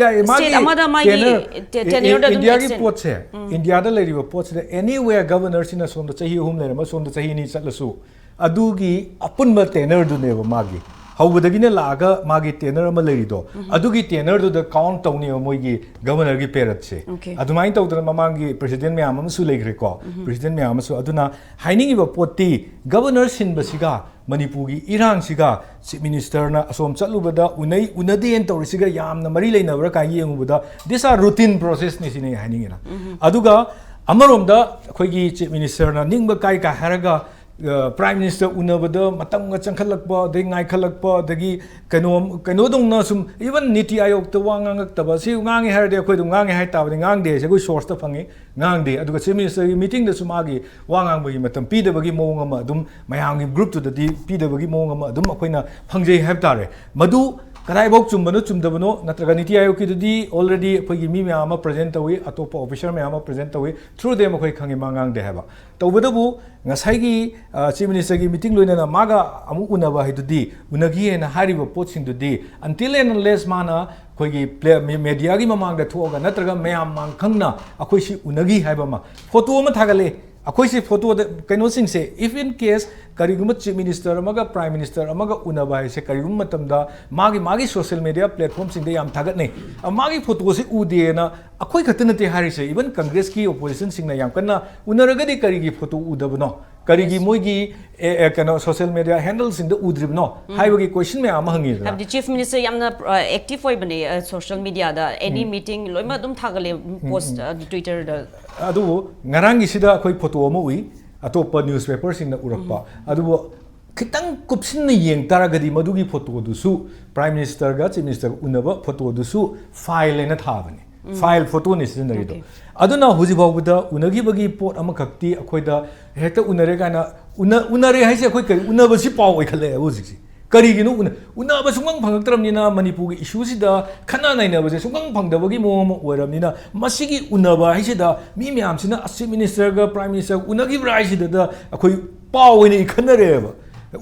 ꯌꯥꯏ, ꯃꯥꯒꯤ state ꯑꯃꯗ ꯃꯥꯒꯤ tenure, ꯏ-, ꯏ-, tenure ꯗ ꯑꯗꯨꯝ ꯏꯟꯗꯤꯌꯥꯒꯤ extend꯫ ꯄꯣꯠꯁꯦ, ꯏꯟꯗꯤꯌꯥꯗ ꯂꯩꯔꯤꯕ ꯄꯣꯠꯁꯤꯗ anywhere ꯒꯕꯔꯅꯔꯁꯤꯅ ꯁꯣꯝꯗ ꯆꯍꯤ ꯑꯍꯨꯝ ꯂꯩꯔꯝꯃ ꯁꯣꯝꯗ ꯆꯍꯤ ꯑꯅꯤ ꯆꯠꯂꯁꯨ ꯑꯗꯨꯒꯤ ꯑꯄꯨꯟꯕ ꯇꯦꯅꯔꯗꯨꯅꯦꯕ ꯃꯥꯒꯤ꯫ ꯍꯧꯕꯗꯒꯤꯅ ꯂꯥꯛꯑꯒ ꯃꯥꯒꯤ ꯇꯦꯅꯔ ꯑꯃ ꯂꯩꯔꯤꯗꯣ, ꯑꯗꯨꯒꯤ ꯇꯦꯅꯔꯗꯨꯗ count ꯇꯧꯅꯦꯕ ꯃꯣꯏꯒꯤ ꯒꯕꯔꯅꯔꯒꯤ ꯄꯦꯔꯠꯁꯦ꯫ Okay꯫ ꯑꯗꯨꯃꯥꯏꯅ ꯇꯧꯗꯅ ꯃꯃꯥꯡꯒꯤ president ꯃꯌꯥꯝ ꯑꯃꯁꯨ ꯂꯩꯈ꯭ꯔꯦꯀꯣ, president ꯃꯌꯥꯝ ꯑꯃꯁꯨ꯫ ꯑꯗꯨꯅ ꯍꯥꯏꯅꯤꯡꯉꯤꯕ ꯄꯣꯠꯇꯤ ꯒꯕꯔꯅꯔ ꯁꯤꯟꯕꯁꯤꯒ ꯃꯅꯤꯄꯨꯔꯒꯤ ꯏꯔꯥꯡꯁꯤꯒ ꯆꯤꯐ ꯃꯤꯅꯤꯁꯇꯔꯅ ꯑꯁꯣꯝ ꯆꯠꯂꯨꯕꯗ ꯎꯅꯩ ꯎꯅꯗꯦꯅ ꯇꯧꯔꯤꯁꯤꯒ ꯌꯥꯝꯅ ꯃꯔꯤ ꯂꯩꯅꯕ꯭ꯔꯥ ꯀꯥꯏꯅ ꯌꯦꯡꯉꯨꯕꯗ, these are routine process ꯅꯤ ꯁꯤꯅꯦ ꯑꯩ ꯍꯥꯏꯅꯤꯡꯉꯤꯅ꯫ ꯑꯗꯨꯒ ꯑꯃꯔꯣꯝꯗ ꯑꯩꯈꯣꯏꯒꯤ ꯆꯤꯐ ꯃꯤꯅꯤꯁꯇꯔꯅ ꯅꯤꯡꯕ ꯀꯥꯏ ꯀꯥꯏ ꯍꯥꯏꯔꯒ ꯄ꯭ꯔꯥꯏꯝ ꯃꯤꯅꯤꯁꯇꯔ ꯎꯅꯕꯗ ꯃꯇꯝꯒ ꯆꯪꯈꯠꯂꯛꯄ, ꯑꯗꯩ ꯉꯥꯏꯈꯠꯂꯛꯄ, ꯑꯗꯒꯤ ꯀꯩꯅꯣ ꯀꯩꯅꯣꯗꯧꯅ ꯁꯨꯝ, ꯏꯚꯟ ꯅꯤꯇꯤ ꯑꯥꯌꯣꯒꯇ ꯋꯥ ꯉꯥꯡꯉꯛꯇꯕ, ꯁꯤ ꯉꯥꯡꯉꯦ ꯍꯥꯏꯔꯗꯤ ꯑꯩꯈꯣꯏ ꯑꯗꯨꯝ ꯉꯥꯡꯉꯦ ꯍꯥꯏ ꯇꯥꯕꯅꯤ, ꯉꯥꯡꯗꯦ ꯍꯥꯏꯁꯦ ꯑꯩꯈꯣꯏ ꯁꯣꯔꯁꯇ ꯐꯪꯉꯤ, ꯉꯥꯡꯗꯦ꯫ ꯑꯗꯨꯒ ꯆꯤꯐ ꯃꯤꯅꯤꯁꯇꯔꯒꯤ ꯃꯤꯇꯤꯡꯗꯁꯨ ꯃꯥꯒꯤ ꯋꯥ ꯉꯥꯡꯕꯒꯤ ꯃꯇꯝ ꯄꯤꯗꯕꯒꯤ ꯃꯑꯣꯡ ꯑꯃ, ꯑꯗꯨꯝ ꯃꯌꯥꯝꯒꯤ ꯒ꯭ꯔꯨꯞꯇꯨꯗꯗꯤ ꯄꯤꯗꯕꯒꯤ ꯃꯑꯣꯡ ꯑꯃ ꯑꯗꯨꯝ ꯑꯩꯈꯣꯏꯅ ꯐꯪꯖꯩ ꯍꯥꯏꯕ ꯇꯥꯔꯦ꯫ ꯃꯗꯨ ꯀꯗꯥꯏꯐꯥꯎ ꯆꯨꯝꯕꯅꯣ ꯆꯨꯝꯗꯕꯅꯣ, ꯅꯠꯇ꯭ꯔꯒ ꯅꯤꯇꯤ ꯑꯥꯌꯣꯒꯀꯤꯗꯨꯗꯤ already ꯑꯩꯈꯣꯏꯒꯤ ꯃꯤ ꯃꯌꯥꯝ ꯑꯃ ꯄ꯭ꯔꯖꯦꯟ ꯇꯧꯏ, ꯑꯇꯣꯞꯄ ꯑꯣꯐꯤꯁꯔ ꯃꯌꯥꯝ ꯑꯃ ꯄ꯭ꯔꯖꯦꯟ ꯇꯧꯏ, through them ꯑꯩꯈꯣꯏ ꯈꯪꯉꯤ ꯃꯥ ꯉꯥꯡꯗꯦ ꯍꯥꯏꯕ꯫ ꯇꯧꯕꯇꯕꯨ ꯉꯁꯥꯏꯒꯤ ꯆꯤꯐ ꯃꯤꯅꯤꯁꯇꯔꯒꯤ ꯃꯤꯇꯤꯡ ꯂꯣꯏꯅꯅ ꯃꯥꯒ ꯑꯃꯨꯛ ꯎꯅꯕ ꯍꯥꯏꯗꯨꯗꯤ, ꯎꯅꯈꯤ ꯍꯥꯏꯅ ꯍꯥꯏꯔꯤꯕ ꯄꯣꯠꯁꯤꯡꯗꯨꯗꯤ until and unless ꯃꯥꯅ ꯑꯩꯈꯣꯏꯒꯤ ꯃꯦꯗꯤꯌꯥꯒꯤ ꯃꯃꯥꯡꯗ ꯊꯣꯛꯑꯒ ꯅꯠꯇ꯭ꯔꯒ ꯃꯌꯥꯝ ꯃꯥꯡ ꯈꯪꯅ ꯑꯩꯈꯣꯏ ꯁꯤ ꯎꯅꯈꯤ ꯍꯥꯏꯕ ꯑꯃ, ꯐꯣꯇꯣ ꯑꯃ ꯊꯥꯒꯠꯂꯛꯑꯦ꯫ ꯑꯩꯈꯣꯏꯁꯤ ꯐꯣꯇꯣꯗ ꯀꯩꯅꯣꯁꯤꯡꯁꯦ, if in case ꯀꯔꯤꯒꯨꯝꯕ ꯆꯤꯐ ꯃꯤꯅꯤꯁꯇꯔ ꯑꯃꯒ ꯄ꯭ꯔꯥꯏꯝ ꯃꯤꯅꯤꯁꯇꯔ ꯑꯃꯒ ꯎꯅꯕ ꯍꯥꯏꯁꯦ ꯀꯔꯤꯒꯨꯝꯕ ꯃꯇꯝꯗ ꯃꯥꯒꯤ ꯃꯥꯒꯤ ꯁꯣꯁꯤꯌꯦꯜ ꯃꯦꯗꯤꯌꯥ ꯄ꯭ꯂꯦꯠꯐꯣꯝꯁꯤꯡꯗ ꯌꯥꯝ ꯊꯥꯒꯠꯅꯩ꯫ ꯑ, ꯃꯥꯒꯤ ꯐꯣꯇꯣꯁꯤ ꯎꯗꯦꯅ ꯑꯩꯈꯣꯏ ꯈꯛꯇ ꯅꯠꯇꯦ ꯍꯥꯏꯔꯤꯁꯦ, ꯏꯚꯟ ꯀꯪꯒ꯭ꯔꯦꯁꯀꯤ ꯑꯣꯄꯣꯖꯤꯁꯟꯁꯤꯡꯅ ꯌꯥꯝ ꯀꯟꯅ ꯎꯅꯔꯒꯗꯤ ꯀꯔꯤꯒꯤ ꯐꯣꯇꯣ ꯎꯗꯕꯅꯣ, ꯀꯔꯤꯒꯤ ꯃꯣꯏꯒꯤ ꯑꯦ, ꯑꯦ, ꯀꯩꯅꯣ ꯁꯣꯁꯤꯌꯦꯜ ꯃꯦꯗꯤꯌꯥ ꯍꯦꯟꯗꯜꯁꯤꯡꯗ ꯎꯗ꯭ꯔꯤꯕꯅꯣ ꯍꯥꯏꯕꯒꯤ ꯀꯣꯏꯁꯟ ꯃꯌꯥꯝ ꯑꯃ ꯍꯪꯉꯤꯗꯅ꯫ ꯍꯥꯏꯕꯗꯤ ꯆꯤꯐ ꯃꯤꯅꯤꯁꯇꯔ ꯌꯥꯝꯅ ꯑꯦꯛꯇꯤꯚ ꯑꯣꯏꯕꯅꯦ ꯁꯣꯁꯤꯌꯦꯜ ꯃꯦꯗꯤꯌꯥꯗ, ꯑꯦꯅꯤ ꯃꯤꯇꯤꯡ ꯂꯣꯏꯅꯃꯛ ꯑꯗꯨꯝ ꯊꯥꯒꯠꯂꯦ, ꯄꯣꯁ ꯇ꯭ꯋꯤꯇꯔꯗ꯫ ꯑꯗꯨꯕꯨ ꯉꯔꯥꯡꯒꯤꯁꯤꯗ ꯑꯩꯈꯣꯏ ꯐꯣꯇꯣ ꯑꯃ ꯎꯏ, ꯑꯇꯣꯞꯄ ꯅ꯭ꯌꯨꯁꯄꯦꯄꯔꯁꯤꯡꯅ ꯎꯔꯛꯄ꯫ ꯑꯗꯨꯕꯨ ꯈꯤꯇꯪ ꯀꯨꯞꯁꯤꯟꯅ ꯌꯦꯡ ꯇꯥꯔꯒꯗꯤ ꯃꯗꯨꯒꯤ ꯐꯣꯇꯣꯗꯨꯁꯨ ꯄ꯭ꯔꯥꯏꯝ ꯃꯤꯅꯤꯁꯇꯔꯒ ꯆꯤꯐ ꯃꯤꯅꯤꯁꯇꯔꯒ ꯎꯅꯕ ꯐꯣꯇꯣꯗꯨꯁꯨ ꯐꯥꯏꯜ ꯍꯥꯏꯅ ꯊꯥꯕꯅꯤ꯫ ꯐꯥꯏꯜ ꯐꯣꯇꯣꯅꯤ ꯁꯤꯖꯤꯟꯅꯔꯤꯗꯣ꯫ ꯑꯗꯨꯅ ꯍꯧꯖꯤꯛ ꯐꯥꯎꯕꯗ ꯎꯅꯈꯤꯕꯒꯤ ꯄꯣꯠ ꯑꯃꯈꯛꯇꯤ ꯑꯩꯈꯣꯏꯗ ꯍꯦꯛꯇ ꯎꯅꯔꯦ ꯀꯥꯏꯅ ꯎꯅ-, ꯎꯅꯔꯦ ꯍꯥꯏꯁꯦ ꯑꯩꯈꯣꯏ ꯀꯔꯤ ꯎꯅꯕꯁꯤ ꯄꯥꯎ ꯑꯣꯏꯈꯠꯂꯛꯑꯦ ꯍꯧꯖꯤꯛꯁꯦ꯫ ꯀꯔꯤꯒꯤꯅꯣ ꯎꯅ-, ꯎꯅꯕ ꯁꯨꯡꯐꯪ ꯐꯪꯉꯛꯇ꯭ꯔꯕꯅꯤꯅ, ꯃꯅꯤꯄꯨꯔꯒꯤ ꯏꯁꯨꯁꯤꯗ ꯈꯠꯅ ꯅꯩꯅꯕꯁꯦ ꯁꯨꯡꯐꯪ ꯐꯪꯗꯕꯒꯤ ꯃꯑꯣꯡ ꯑꯃ ꯑꯣꯏꯔꯕꯅꯤꯅ, ꯃꯁꯤꯒꯤ ꯎꯅꯕ ꯍꯥꯏꯁꯤꯗ ꯃꯤ ꯃꯌꯥꯝꯁꯤꯅ ꯆꯤꯐ ꯃꯤꯅꯤꯁꯇꯔꯒ ꯄ꯭ꯔꯥꯏꯝ ꯃꯤꯅꯤꯁꯇꯔꯒ ꯎꯅꯈꯤꯕ꯭ꯔꯥ ꯍꯥꯏꯁꯤꯗ ꯑꯩꯈꯣꯏ ꯄꯥꯎ ꯑꯣꯏꯅ ꯏꯈꯠꯅꯔꯦꯕ꯫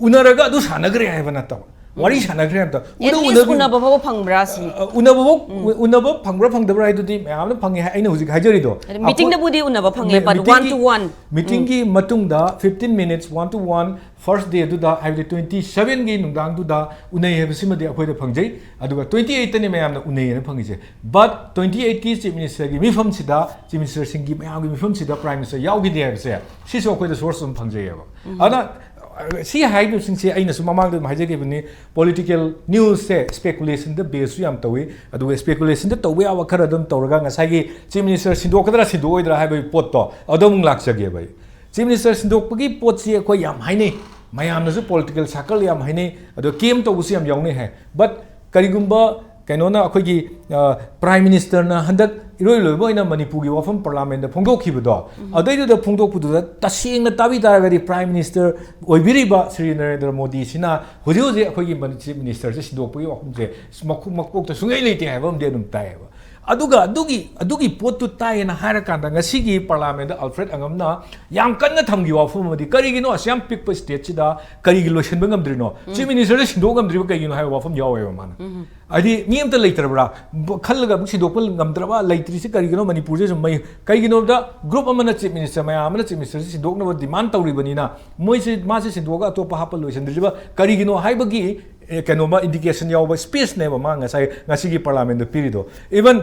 ꯎꯅꯔꯒ ꯑꯗꯨ ꯁꯥꯟꯅꯈ꯭ꯔꯦ ꯍꯥꯏꯕ ꯅꯠꯇꯕ, ꯋꯥꯔꯤ ꯁꯥꯟꯅꯈ꯭ꯔꯦ ꯍꯥꯏꯕ ꯅꯠꯇꯕ꯫ ꯎꯅ-, At least ꯎꯅꯈꯤ-, ꯎꯅꯕ ꯐꯥꯎꯕ ꯐꯪꯕ꯭ꯔꯥ ꯁꯤ? ꯑ, ꯎꯅꯕ ꯐꯥꯎ-, ꯎꯅꯕ ꯐꯪꯕ꯭ꯔꯥ ꯐꯪꯗꯕ꯭ꯔꯥ ꯍꯥꯏꯗꯨꯗꯤ ꯃꯌꯥꯝꯅ ꯐꯪꯉꯦ ꯍꯥꯏ-, ꯑꯩꯅ ꯍꯧꯖꯤꯛ ꯍꯥꯏꯖꯔꯤꯗꯣ꯫ ꯃꯤꯇꯤꯡꯗꯕꯨꯗꯤ ꯎꯅꯕ ꯐꯪꯉꯦ, but one to one. ꯃꯤꯇꯤꯡꯒꯤ ꯃꯇꯨꯡꯗ fifteen minutes, one to one, first day ꯑꯗꯨꯗ, ꯍꯥꯏꯕꯗꯤ twenty sevenꯒꯤ ꯅꯨꯡꯗꯥꯡꯗꯨꯗ ꯎꯅꯩ ꯍꯥꯏꯕꯁꯤꯃꯗꯤ ꯑꯩꯈꯣꯏꯗ ꯐꯪꯖꯩ꯫ ꯑꯗꯨꯒ twenty eightꯇꯅꯤ ꯃꯌꯥꯝꯅ ꯎꯅꯩ ꯍꯥꯏꯅ ꯐꯪꯉꯤꯁꯦ꯫ But twenty eightꯀꯤ ꯆꯤꯐ ꯃꯤꯅꯤꯁꯇꯔꯒꯤ ꯃꯤꯐꯝꯁꯤꯗ, ꯆꯤꯐ ꯃꯤꯅꯤꯁꯇꯔꯁꯤꯡꯒꯤ ꯃꯌꯥꯝꯒꯤ ꯃꯤꯐꯝꯁꯤꯗ ꯄ꯭ꯔꯥꯏꯝ ꯃꯤꯅꯤꯁꯇꯔ ꯌꯥꯎꯈꯤꯗꯦ ꯍꯥꯏꯕꯁꯦ, ꯁꯤꯁꯨ ꯑꯩꯈꯣꯏꯗ ꯁꯣꯔꯁ ꯑꯗꯨꯝ ꯐꯪꯖꯩꯌꯦꯕ꯫ ꯑꯗꯨꯅ, ꯑ, ꯁꯤ ꯍꯥꯏꯔꯤꯕꯁꯤꯡꯁꯦ ꯑꯩꯅꯁꯨ ꯃꯃꯥꯡꯗ ꯑꯗꯨꯝ ꯍꯥꯏꯖꯈꯤꯕꯅꯤ, ꯄꯣꯂꯤꯇꯤꯀꯦꯜ ꯅ꯭ꯌꯨꯁꯁꯦ ꯁ꯭ꯄꯦꯀꯨꯂꯦꯁꯟꯗ ꯕꯦꯁꯁꯨ ꯌꯥꯝ ꯇꯧꯏ꯫ ꯑꯗꯨꯒ ꯁ꯭ꯄꯦꯀꯨꯂꯦꯁꯟꯗ ꯇꯧꯕ ꯌꯥꯕ ꯈꯔ ꯑꯗꯨꯝ ꯇꯧꯔꯒ ꯉꯁꯥꯏꯒꯤ ꯆꯤꯐ ꯃꯤꯅꯤꯁꯇꯔ ꯁꯤꯟꯗꯣꯛꯀꯗ꯭ꯔꯥ ꯁꯤꯟꯗꯣꯛꯑꯣꯏꯗ꯭ꯔꯥ ꯍꯥꯏꯕꯒꯤ ꯄꯣꯠꯇꯣ ꯑꯗꯨ ꯑꯃꯨꯛ ꯂꯥꯛꯆꯒꯦꯕ ꯑꯩ꯫ Chief Minister ꯁꯤꯟꯗꯣꯛꯄꯒꯤ ꯄꯣꯠꯁꯤ ꯑꯩꯈꯣꯏ ꯌꯥꯝ ꯍꯥꯏꯅꯩ, ꯃꯌꯥꯝꯅꯁꯨ political circle ꯌꯥꯝ ꯍꯥꯏꯅꯩ, ꯑꯗꯣ claim ꯇꯧꯕꯁꯨ ꯌꯥꯝ ꯌꯥꯎꯅꯩ ꯍꯥꯏ꯫ But ꯀꯔꯤꯒꯨꯝꯕ ꯀꯩꯅꯣꯅ, ꯑꯩꯈꯣꯏꯒꯤ, ꯑ, Prime Ministerꯅ ꯍꯟꯗꯛ ꯏꯔꯣꯏ ꯂꯣꯏꯕ ꯑꯣꯏꯅ ꯃꯅꯤꯄꯨꯔꯒꯤ ꯋꯥꯐꯝ Parliamentꯇ ꯐꯣꯡꯗꯣꯛꯈꯤꯕꯗꯣ, ꯑꯗꯨꯏꯗꯨꯗ ꯐꯣꯡꯗꯣꯛꯄꯗꯨꯗ ꯇꯁꯦꯡꯅ ꯇꯥꯕꯤ ꯇꯥꯔꯒꯗꯤ Prime Minister ꯑꯣꯏꯕꯤꯔꯤꯕ ꯁ꯭ꯔꯤ ꯅꯔꯦꯟꯗ꯭ꯔ ꯃꯣꯗꯤꯁꯤꯅ ꯍꯧꯖꯤꯛ ꯍꯧꯖꯤꯛ ꯑꯩꯈꯣꯏꯒꯤ ꯃꯅꯤ-, Chief Ministerꯁꯦ ꯁꯤꯟꯗꯣꯛꯄꯒꯤ ꯋꯥꯐꯝꯁꯦ ꯃꯈꯣ-, ꯃꯀꯣꯛꯇ ꯁꯨꯡꯂꯩ ꯂꯩꯇꯦ ꯍꯥꯏꯕ ꯑꯃꯗꯤ ꯑꯗꯨꯝ ꯇꯥꯏꯌꯦꯕ꯫ ꯑꯗꯨꯒ ꯑꯗꯨꯒꯤ, ꯑꯗꯨꯒꯤ ꯄꯣꯠꯇꯨ ꯇꯥꯏꯌꯦꯅ ꯍꯥꯏꯔꯀꯥꯟꯗ ꯉꯁꯤꯒꯤ Parliamentꯇ Alfred ꯑꯉꯝꯅ ꯌꯥꯝ ꯀꯟꯅ ꯊꯝꯈꯤꯕ ꯋꯥꯐꯝ ꯑꯃꯗꯤ, ꯀꯔꯤꯒꯤꯅꯣ ꯑꯁꯨꯛ ꯌꯥꯝ ꯄꯤꯛꯄ stateꯁꯤꯗ ꯀꯔꯤꯒꯤ ꯂꯣꯏꯁꯤꯟꯕ ꯉꯝꯗ꯭ꯔꯤꯅꯣ? Chief Ministerꯁꯦ ꯁꯤꯟꯗꯣꯛ ꯉꯝꯗ꯭ꯔꯤꯕ ꯀꯩꯒꯤꯅꯣ ꯍꯥꯏꯕ ꯋꯥꯐꯝ ꯌꯥꯎꯋꯦꯕ ꯃꯥꯅ꯫ ꯍꯥꯏꯗꯤ ꯃꯤ ꯑꯝꯇ ꯂꯩꯇ꯭ꯔꯕ꯭ꯔꯥ? ꯕ-, ꯈꯜꯂꯒ ꯑꯃꯨꯛ ꯁꯤꯟꯗꯣꯛꯄ ꯉꯝꯗ꯭ꯔꯕ, ꯂꯩꯇ꯭ꯔꯤꯁꯤ ꯀꯔꯤꯒꯤꯅꯣ? ꯃꯅꯤꯄꯨꯔꯁꯦ ꯁꯨꯝ ꯃꯩ, ꯀꯩꯒꯤꯅꯣꯗ group ꯑꯃꯅ Chief Minister, ꯃꯌꯥꯝ ꯑꯃꯅ Chief Ministerꯁꯦ ꯁꯤꯟꯗꯣꯛꯅꯕ demand ꯇꯧꯔꯤꯕꯅꯤꯅ, ꯃꯣꯏꯁꯦ, ꯃꯥꯁꯦ ꯁꯤꯟꯗꯣꯛꯑꯒ ꯑꯇꯣꯞꯄ ꯍꯥꯞꯄ ꯂꯣꯏꯁꯤꯟꯗ꯭ꯔꯤꯕ ꯀꯔꯤꯒꯤꯅꯣ ꯍꯥꯏꯕꯒꯤ, ꯑꯦ, ꯀꯩꯅꯣꯃ indication ꯌꯥꯎꯕ speechꯅꯦꯕ ꯃꯥ ꯉꯁꯥꯏ, ꯉꯁꯤꯒꯤ Parliamentꯇ ꯄꯤꯔꯤꯗꯣ꯫ Even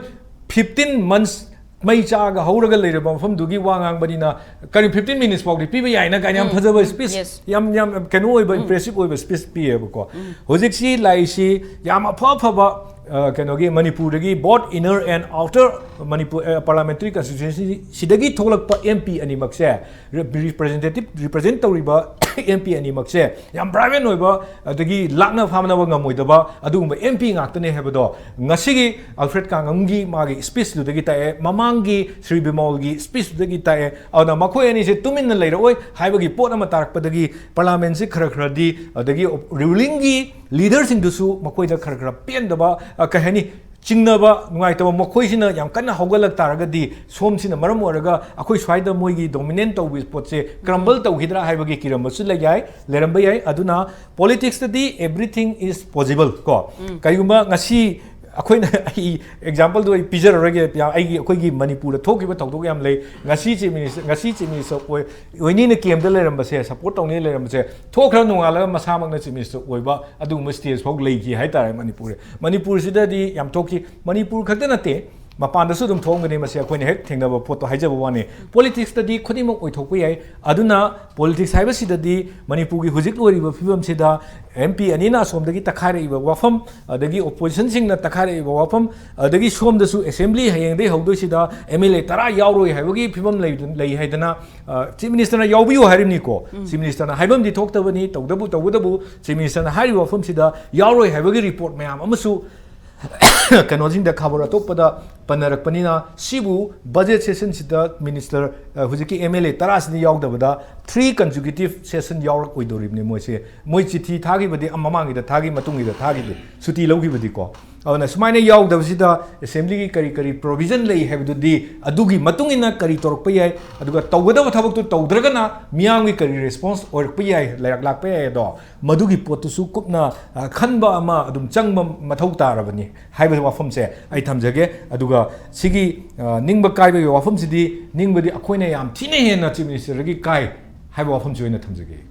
fifteen months ꯃꯩ ꯆꯥꯒ ꯍꯧꯔꯒ ꯂꯩꯔꯕ ꯃꯐꯝꯗꯨꯒꯤ ꯋꯥ ꯉꯥꯡꯕꯅꯤꯅ, ꯀꯔꯤ fifteen minutes ꯐꯥꯎꯗꯤ ꯄꯤꯕ ꯌꯥꯏꯅ ꯀꯥꯏꯅ ꯌꯥꯝ ꯐꯖꯕ speech, yes, ꯌꯥꯝ, ꯌꯥꯝ ꯀꯩꯅꯣ ꯑꯣꯏꯕ, impressive ꯑꯣꯏꯕ speech ꯄꯤꯌꯦꯕꯀꯣ꯫ ꯍꯧꯖꯤꯛꯁꯤ ꯂꯥꯛꯏꯁꯤ ꯌꯥꯝ ꯑꯐ ꯑꯐꯕ, ꯑ, ꯀꯩꯅꯣꯒꯤ ꯃꯅꯤꯄꯨꯔꯗꯒꯤ both inner and outer Manipur, ꯑ, parliamentary constituency ꯁꯤꯗꯒꯤ ꯊꯣꯛꯂꯛꯄ MP ꯑꯅꯤꯃꯛꯁꯦ, ꯔꯦ-, representative, represent ꯇꯧꯔꯤꯕ MP ꯑꯅꯤꯃꯛꯁꯦ ꯌꯥꯝ brilliant ꯑꯣꯏꯕ, ꯑꯗꯒꯤ ꯂꯥꯛꯅ ꯐꯥꯅꯕ ꯉꯝꯃꯣꯏꯗꯕ ꯑꯗꯨꯒꯨꯝꯕ MP ꯉꯥꯛꯇꯅꯦ ꯍꯥꯏꯕꯗꯣ ꯉꯁꯤꯒꯤ Alfred ꯀꯥꯡꯉꯝꯒꯤ ꯃꯥꯒꯤ speechꯇꯨꯗꯒꯤ ꯇꯥꯛꯑꯦ, ꯃꯃꯥꯡꯒꯤ ꯁ꯭ꯔꯤ ꯕꯤꯃꯣꯜꯒꯤ speechꯇꯨꯗꯒꯤ ꯇꯥꯛꯑꯦ꯫ ꯑꯗꯨꯅ ꯃꯈꯣꯏ ꯑꯅꯤꯁꯦ ꯇꯨꯃꯤꯟꯅ ꯂꯩꯔꯛꯑꯣꯏ ꯍꯥꯏꯕꯒꯤ ꯄꯣꯠ ꯑꯃ ꯇꯥꯔꯛꯄꯗꯒꯤ Parliamentꯁꯤ ꯈꯔ ꯈꯔꯗꯤ, ꯑꯗꯒꯤ rulingꯒꯤ leaderꯁꯤꯡꯗꯨꯁꯨ ꯃꯈꯣꯏꯗ ꯈꯔ ꯈꯔ ꯄꯦꯟꯗꯕ, ꯑ, ꯀꯩ ꯍꯥꯏꯅꯤ, ꯆꯤꯡꯅꯕ, ꯅꯨꯡꯉꯥꯏꯇꯕ, ꯃꯈꯣꯏꯁꯤꯅ ꯌꯥꯝ ꯀꯟꯅ ꯍꯧꯒꯠꯂꯛ ꯇꯥꯔꯒꯗꯤ ꯁꯣꯝꯁꯤꯅ ꯃꯔꯝ ꯑꯣꯏꯔꯒ ꯑꯩꯈꯣꯏ ꯁ꯭ꯋꯥꯏꯗ ꯃꯣꯏꯒꯤ dominate ꯇꯧꯕꯒꯤ ꯄꯣꯠꯁꯦ crumble ꯇꯧꯈꯤꯗ꯭ꯔꯥ ꯍꯥꯏꯕꯒꯤ ꯀꯤꯔꯝꯕꯁꯨ ꯂꯩ ꯌꯥꯏ, ꯂꯩꯔꯝꯕ ꯌꯥꯏ꯫ ꯑꯗꯨꯅ politicsꯇꯗꯤ everything is possible ꯀꯣ꯫ ꯀꯔꯤꯒꯨꯝꯕ ꯉꯁꯤ ꯑꯩꯈꯣꯏꯅ, ꯑꯩ exampleꯗꯣ ꯑꯩ ꯄꯤꯖꯔꯔꯣꯏꯒꯦ, ꯌꯥꯝ, ꯑꯩꯒꯤ, ꯑꯩꯈꯣꯏꯒꯤ ꯃꯅꯤꯄꯨꯔꯗ ꯊꯣꯛꯈꯤꯕ ꯊꯧꯗꯣꯛ ꯌꯥꯝ ꯂꯩ꯫ ꯉꯁꯤ Chief Minister, ꯉꯁꯤ Chief Minister ꯑꯣꯏ-, ꯑꯣꯏꯅꯤꯅ claimꯗ ꯂꯩꯔꯝꯕꯁꯦ, support ꯇꯧꯅꯤꯅ ꯂꯩꯔꯝꯕꯁꯦ, ꯊꯣꯛꯈ꯭ꯔ ꯅꯣꯡꯉꯥꯜꯂꯒ ꯃꯁꯥꯃꯛꯅ Chief Minister ꯑꯣꯏꯕ ꯑꯗꯨꯒꯨꯝꯕ stage ꯐꯥꯎ ꯂꯩꯈꯤ ꯍꯥꯏꯇꯥꯔꯦ ꯃꯅꯤꯄꯨꯔ꯫ ꯃꯅꯤꯄꯨꯔꯁꯤꯗꯗꯤ ꯌꯥꯝ ꯊꯣꯛꯈꯤ꯫ ꯃꯅꯤꯄꯨꯔ ꯈꯛꯇ ꯅꯠꯇꯦ, ꯃꯄꯥꯟꯗꯁꯨ ꯑꯗꯨꯝ ꯊꯣꯛꯑꯝꯒꯅꯤ, ꯃꯁꯤ ꯑꯩꯈꯣꯏꯅ ꯍꯦꯛ ꯊꯦꯡꯅꯕ ꯄꯣꯠꯇꯣ ꯍꯥꯏꯖꯕ ꯋꯥꯅꯤ꯫ ꯄꯣꯂꯤꯇꯤꯛꯁꯇꯗꯤ ꯈꯨꯗꯤꯡꯃꯛ ꯑꯣꯏꯊꯣꯛꯄ ꯌꯥꯏ꯫ ꯑꯗꯨꯅ ꯄꯣꯂꯤꯇꯤꯛꯁ ꯍꯥꯏꯕꯁꯤꯗꯗꯤ ꯃꯅꯤꯄꯨꯔꯒꯤ ꯍꯧꯖꯤꯛ ꯑꯣꯏꯔꯤꯕ ꯐꯤꯕꯝꯁꯤꯗ ꯑꯦꯝ ꯄꯤ ꯑꯅꯤꯅ ꯑꯁꯣꯝꯗꯒꯤ ꯇꯛꯈꯥꯏꯔꯛꯏꯕ ꯋꯥꯐꯝ, ꯑꯗꯒꯤ ꯑꯣꯄꯣꯖꯤꯁꯟꯁꯤꯡꯅ ꯇꯛꯈꯥꯏꯔꯛꯏꯕ ꯋꯥꯐꯝ, ꯑꯗꯒꯤ ꯁꯣꯝꯗꯁꯨ ꯑꯦꯁꯦꯝꯕ꯭ꯂꯤ ꯍꯌꯦꯡꯗꯒꯤ ꯍꯧꯗꯣꯏꯁꯤꯗ ꯑꯦꯝ ꯑꯦꯜ ꯑꯦ ꯇꯔꯥ ꯌꯥꯎꯔꯣꯏ ꯍꯥꯏꯕꯒꯤ ꯐꯤꯕꯝ ꯂꯩ, ꯂꯩ ꯍꯥꯏꯗꯅ, ꯑ, ꯆꯤꯐ ꯃꯤꯅꯤꯁꯇꯔꯅ ꯌꯥꯎꯕꯤꯌꯨ ꯍꯥꯏꯔꯤꯕꯅꯤꯀꯣ꯫ ꯆꯤꯐ ꯃꯤꯅꯤꯁꯇꯔꯅ ꯍꯥꯏꯐꯝꯗꯤ ꯊꯣꯛꯇꯕꯅꯤ, ꯇꯧꯗꯕꯨ ꯇꯧꯕꯇꯕꯨ ꯆꯤꯐ ꯃꯤꯅꯤꯁꯇꯔꯅ ꯍꯥꯏꯔꯤꯕ ꯋꯥꯐꯝꯁꯤꯗ ꯌꯥꯎꯔꯣꯏ ꯍꯥꯏꯕꯒꯤ ꯔꯤꯄꯣꯔꯠ ꯃꯌꯥꯝ ꯑꯃꯁꯨ ꯀꯩꯅꯣꯁꯤꯡꯗ, ꯈꯕꯔ ꯑꯇꯣꯞꯄꯗ ꯄꯟꯅꯔꯛꯄꯅꯤꯅ, ꯁꯤꯕꯨ ꯕꯖꯦꯠ ꯁꯦꯁꯟꯁꯤꯗ ꯃꯤꯅꯤꯁꯇꯔ, ꯑ, ꯍꯧꯖꯤꯛꯀꯤ ꯑꯦꯝ ꯑꯦꯜ ꯑꯦ ꯇꯔꯥꯁꯤꯅ ꯌꯥꯎꯗꯕꯗ ꯊ꯭ꯔꯤ ꯀꯟꯖꯨꯀꯦꯇꯤꯞ ꯁꯦꯁꯟ ꯌꯥꯎꯔꯛꯑꯣꯏꯗꯧꯔꯤꯕꯅꯤ ꯃꯣꯏꯁꯦ꯫ ꯃꯣꯏ ꯆꯤꯊꯤ ꯊꯥꯈꯤꯕꯗꯤ, ꯑ, ꯃꯃꯥꯡꯒꯤꯗ ꯊꯥꯈꯤ, ꯃꯇꯨꯡꯒꯤꯗ ꯊꯥꯈꯤꯕꯗꯤ, ꯁꯨꯇꯤ ꯂꯧꯈꯤꯕꯗꯤ ꯀꯣ꯫ ꯑꯗꯨꯅ ꯁꯨꯃꯥꯏꯅ ꯌꯥꯎꯗꯕꯁꯤꯗ ꯑꯦꯁꯦꯝꯕ꯭ꯂꯤꯒꯤ ꯀꯔꯤ ꯀꯔꯤ ꯄ꯭ꯔꯣꯚꯤꯖꯟ ꯂꯩ ꯍꯥꯏꯕꯗꯨꯗꯤ ꯑꯗꯨꯒꯤ ꯃꯇꯨꯡ ꯏꯟꯅ ꯀꯔꯤ ꯇꯧꯔꯛꯄ ꯌꯥꯏ, ꯑꯗꯨꯒ ꯇꯧꯒꯗꯕ ꯊꯕꯛꯇꯨ ꯇꯧꯗ꯭ꯔꯒꯅ ꯃꯤꯌꯥꯝꯒꯤ ꯀꯔꯤ ꯔꯦꯁꯄꯣꯟꯁ ꯑꯣꯏꯔꯛꯄ ꯌꯥꯏ, ꯂꯩꯔꯛ-, ꯂꯥꯛꯄ ꯌꯥꯏ ꯑꯗꯣ, ꯃꯗꯨꯒꯤ ꯄꯣꯠꯇꯨꯁꯨ ꯀꯨꯞꯅ, ꯑ, ꯈꯟꯕ ꯑꯃ ꯑꯗꯨꯝ ꯆꯪꯕ ꯃꯊꯧ ꯇꯥꯔꯕꯅꯤ ꯍꯥꯏꯕ ꯋꯥꯐꯝꯁꯦ ꯑꯩ ꯊꯝꯖꯒꯦ꯫ ꯑꯗꯨꯒ ꯁꯤꯒꯤ, ꯑ, ꯅꯤꯡꯕ ꯀꯥꯏꯕꯒꯤ ꯋꯥꯐꯝꯁꯤꯗꯤ, ꯅꯤꯡꯕꯗꯤ ꯑꯩꯈꯣꯏꯅ ꯌꯥꯝ ꯊꯤꯅ ꯍꯦꯟꯅ ꯆꯤꯐ ꯃꯤꯅꯤꯁꯇꯔꯗꯒꯤ ꯀꯥꯏ ꯍꯥꯏꯕ ꯋꯥꯐꯝꯁꯤ ꯑꯣꯏꯅ ꯊꯝꯖꯒꯦ꯫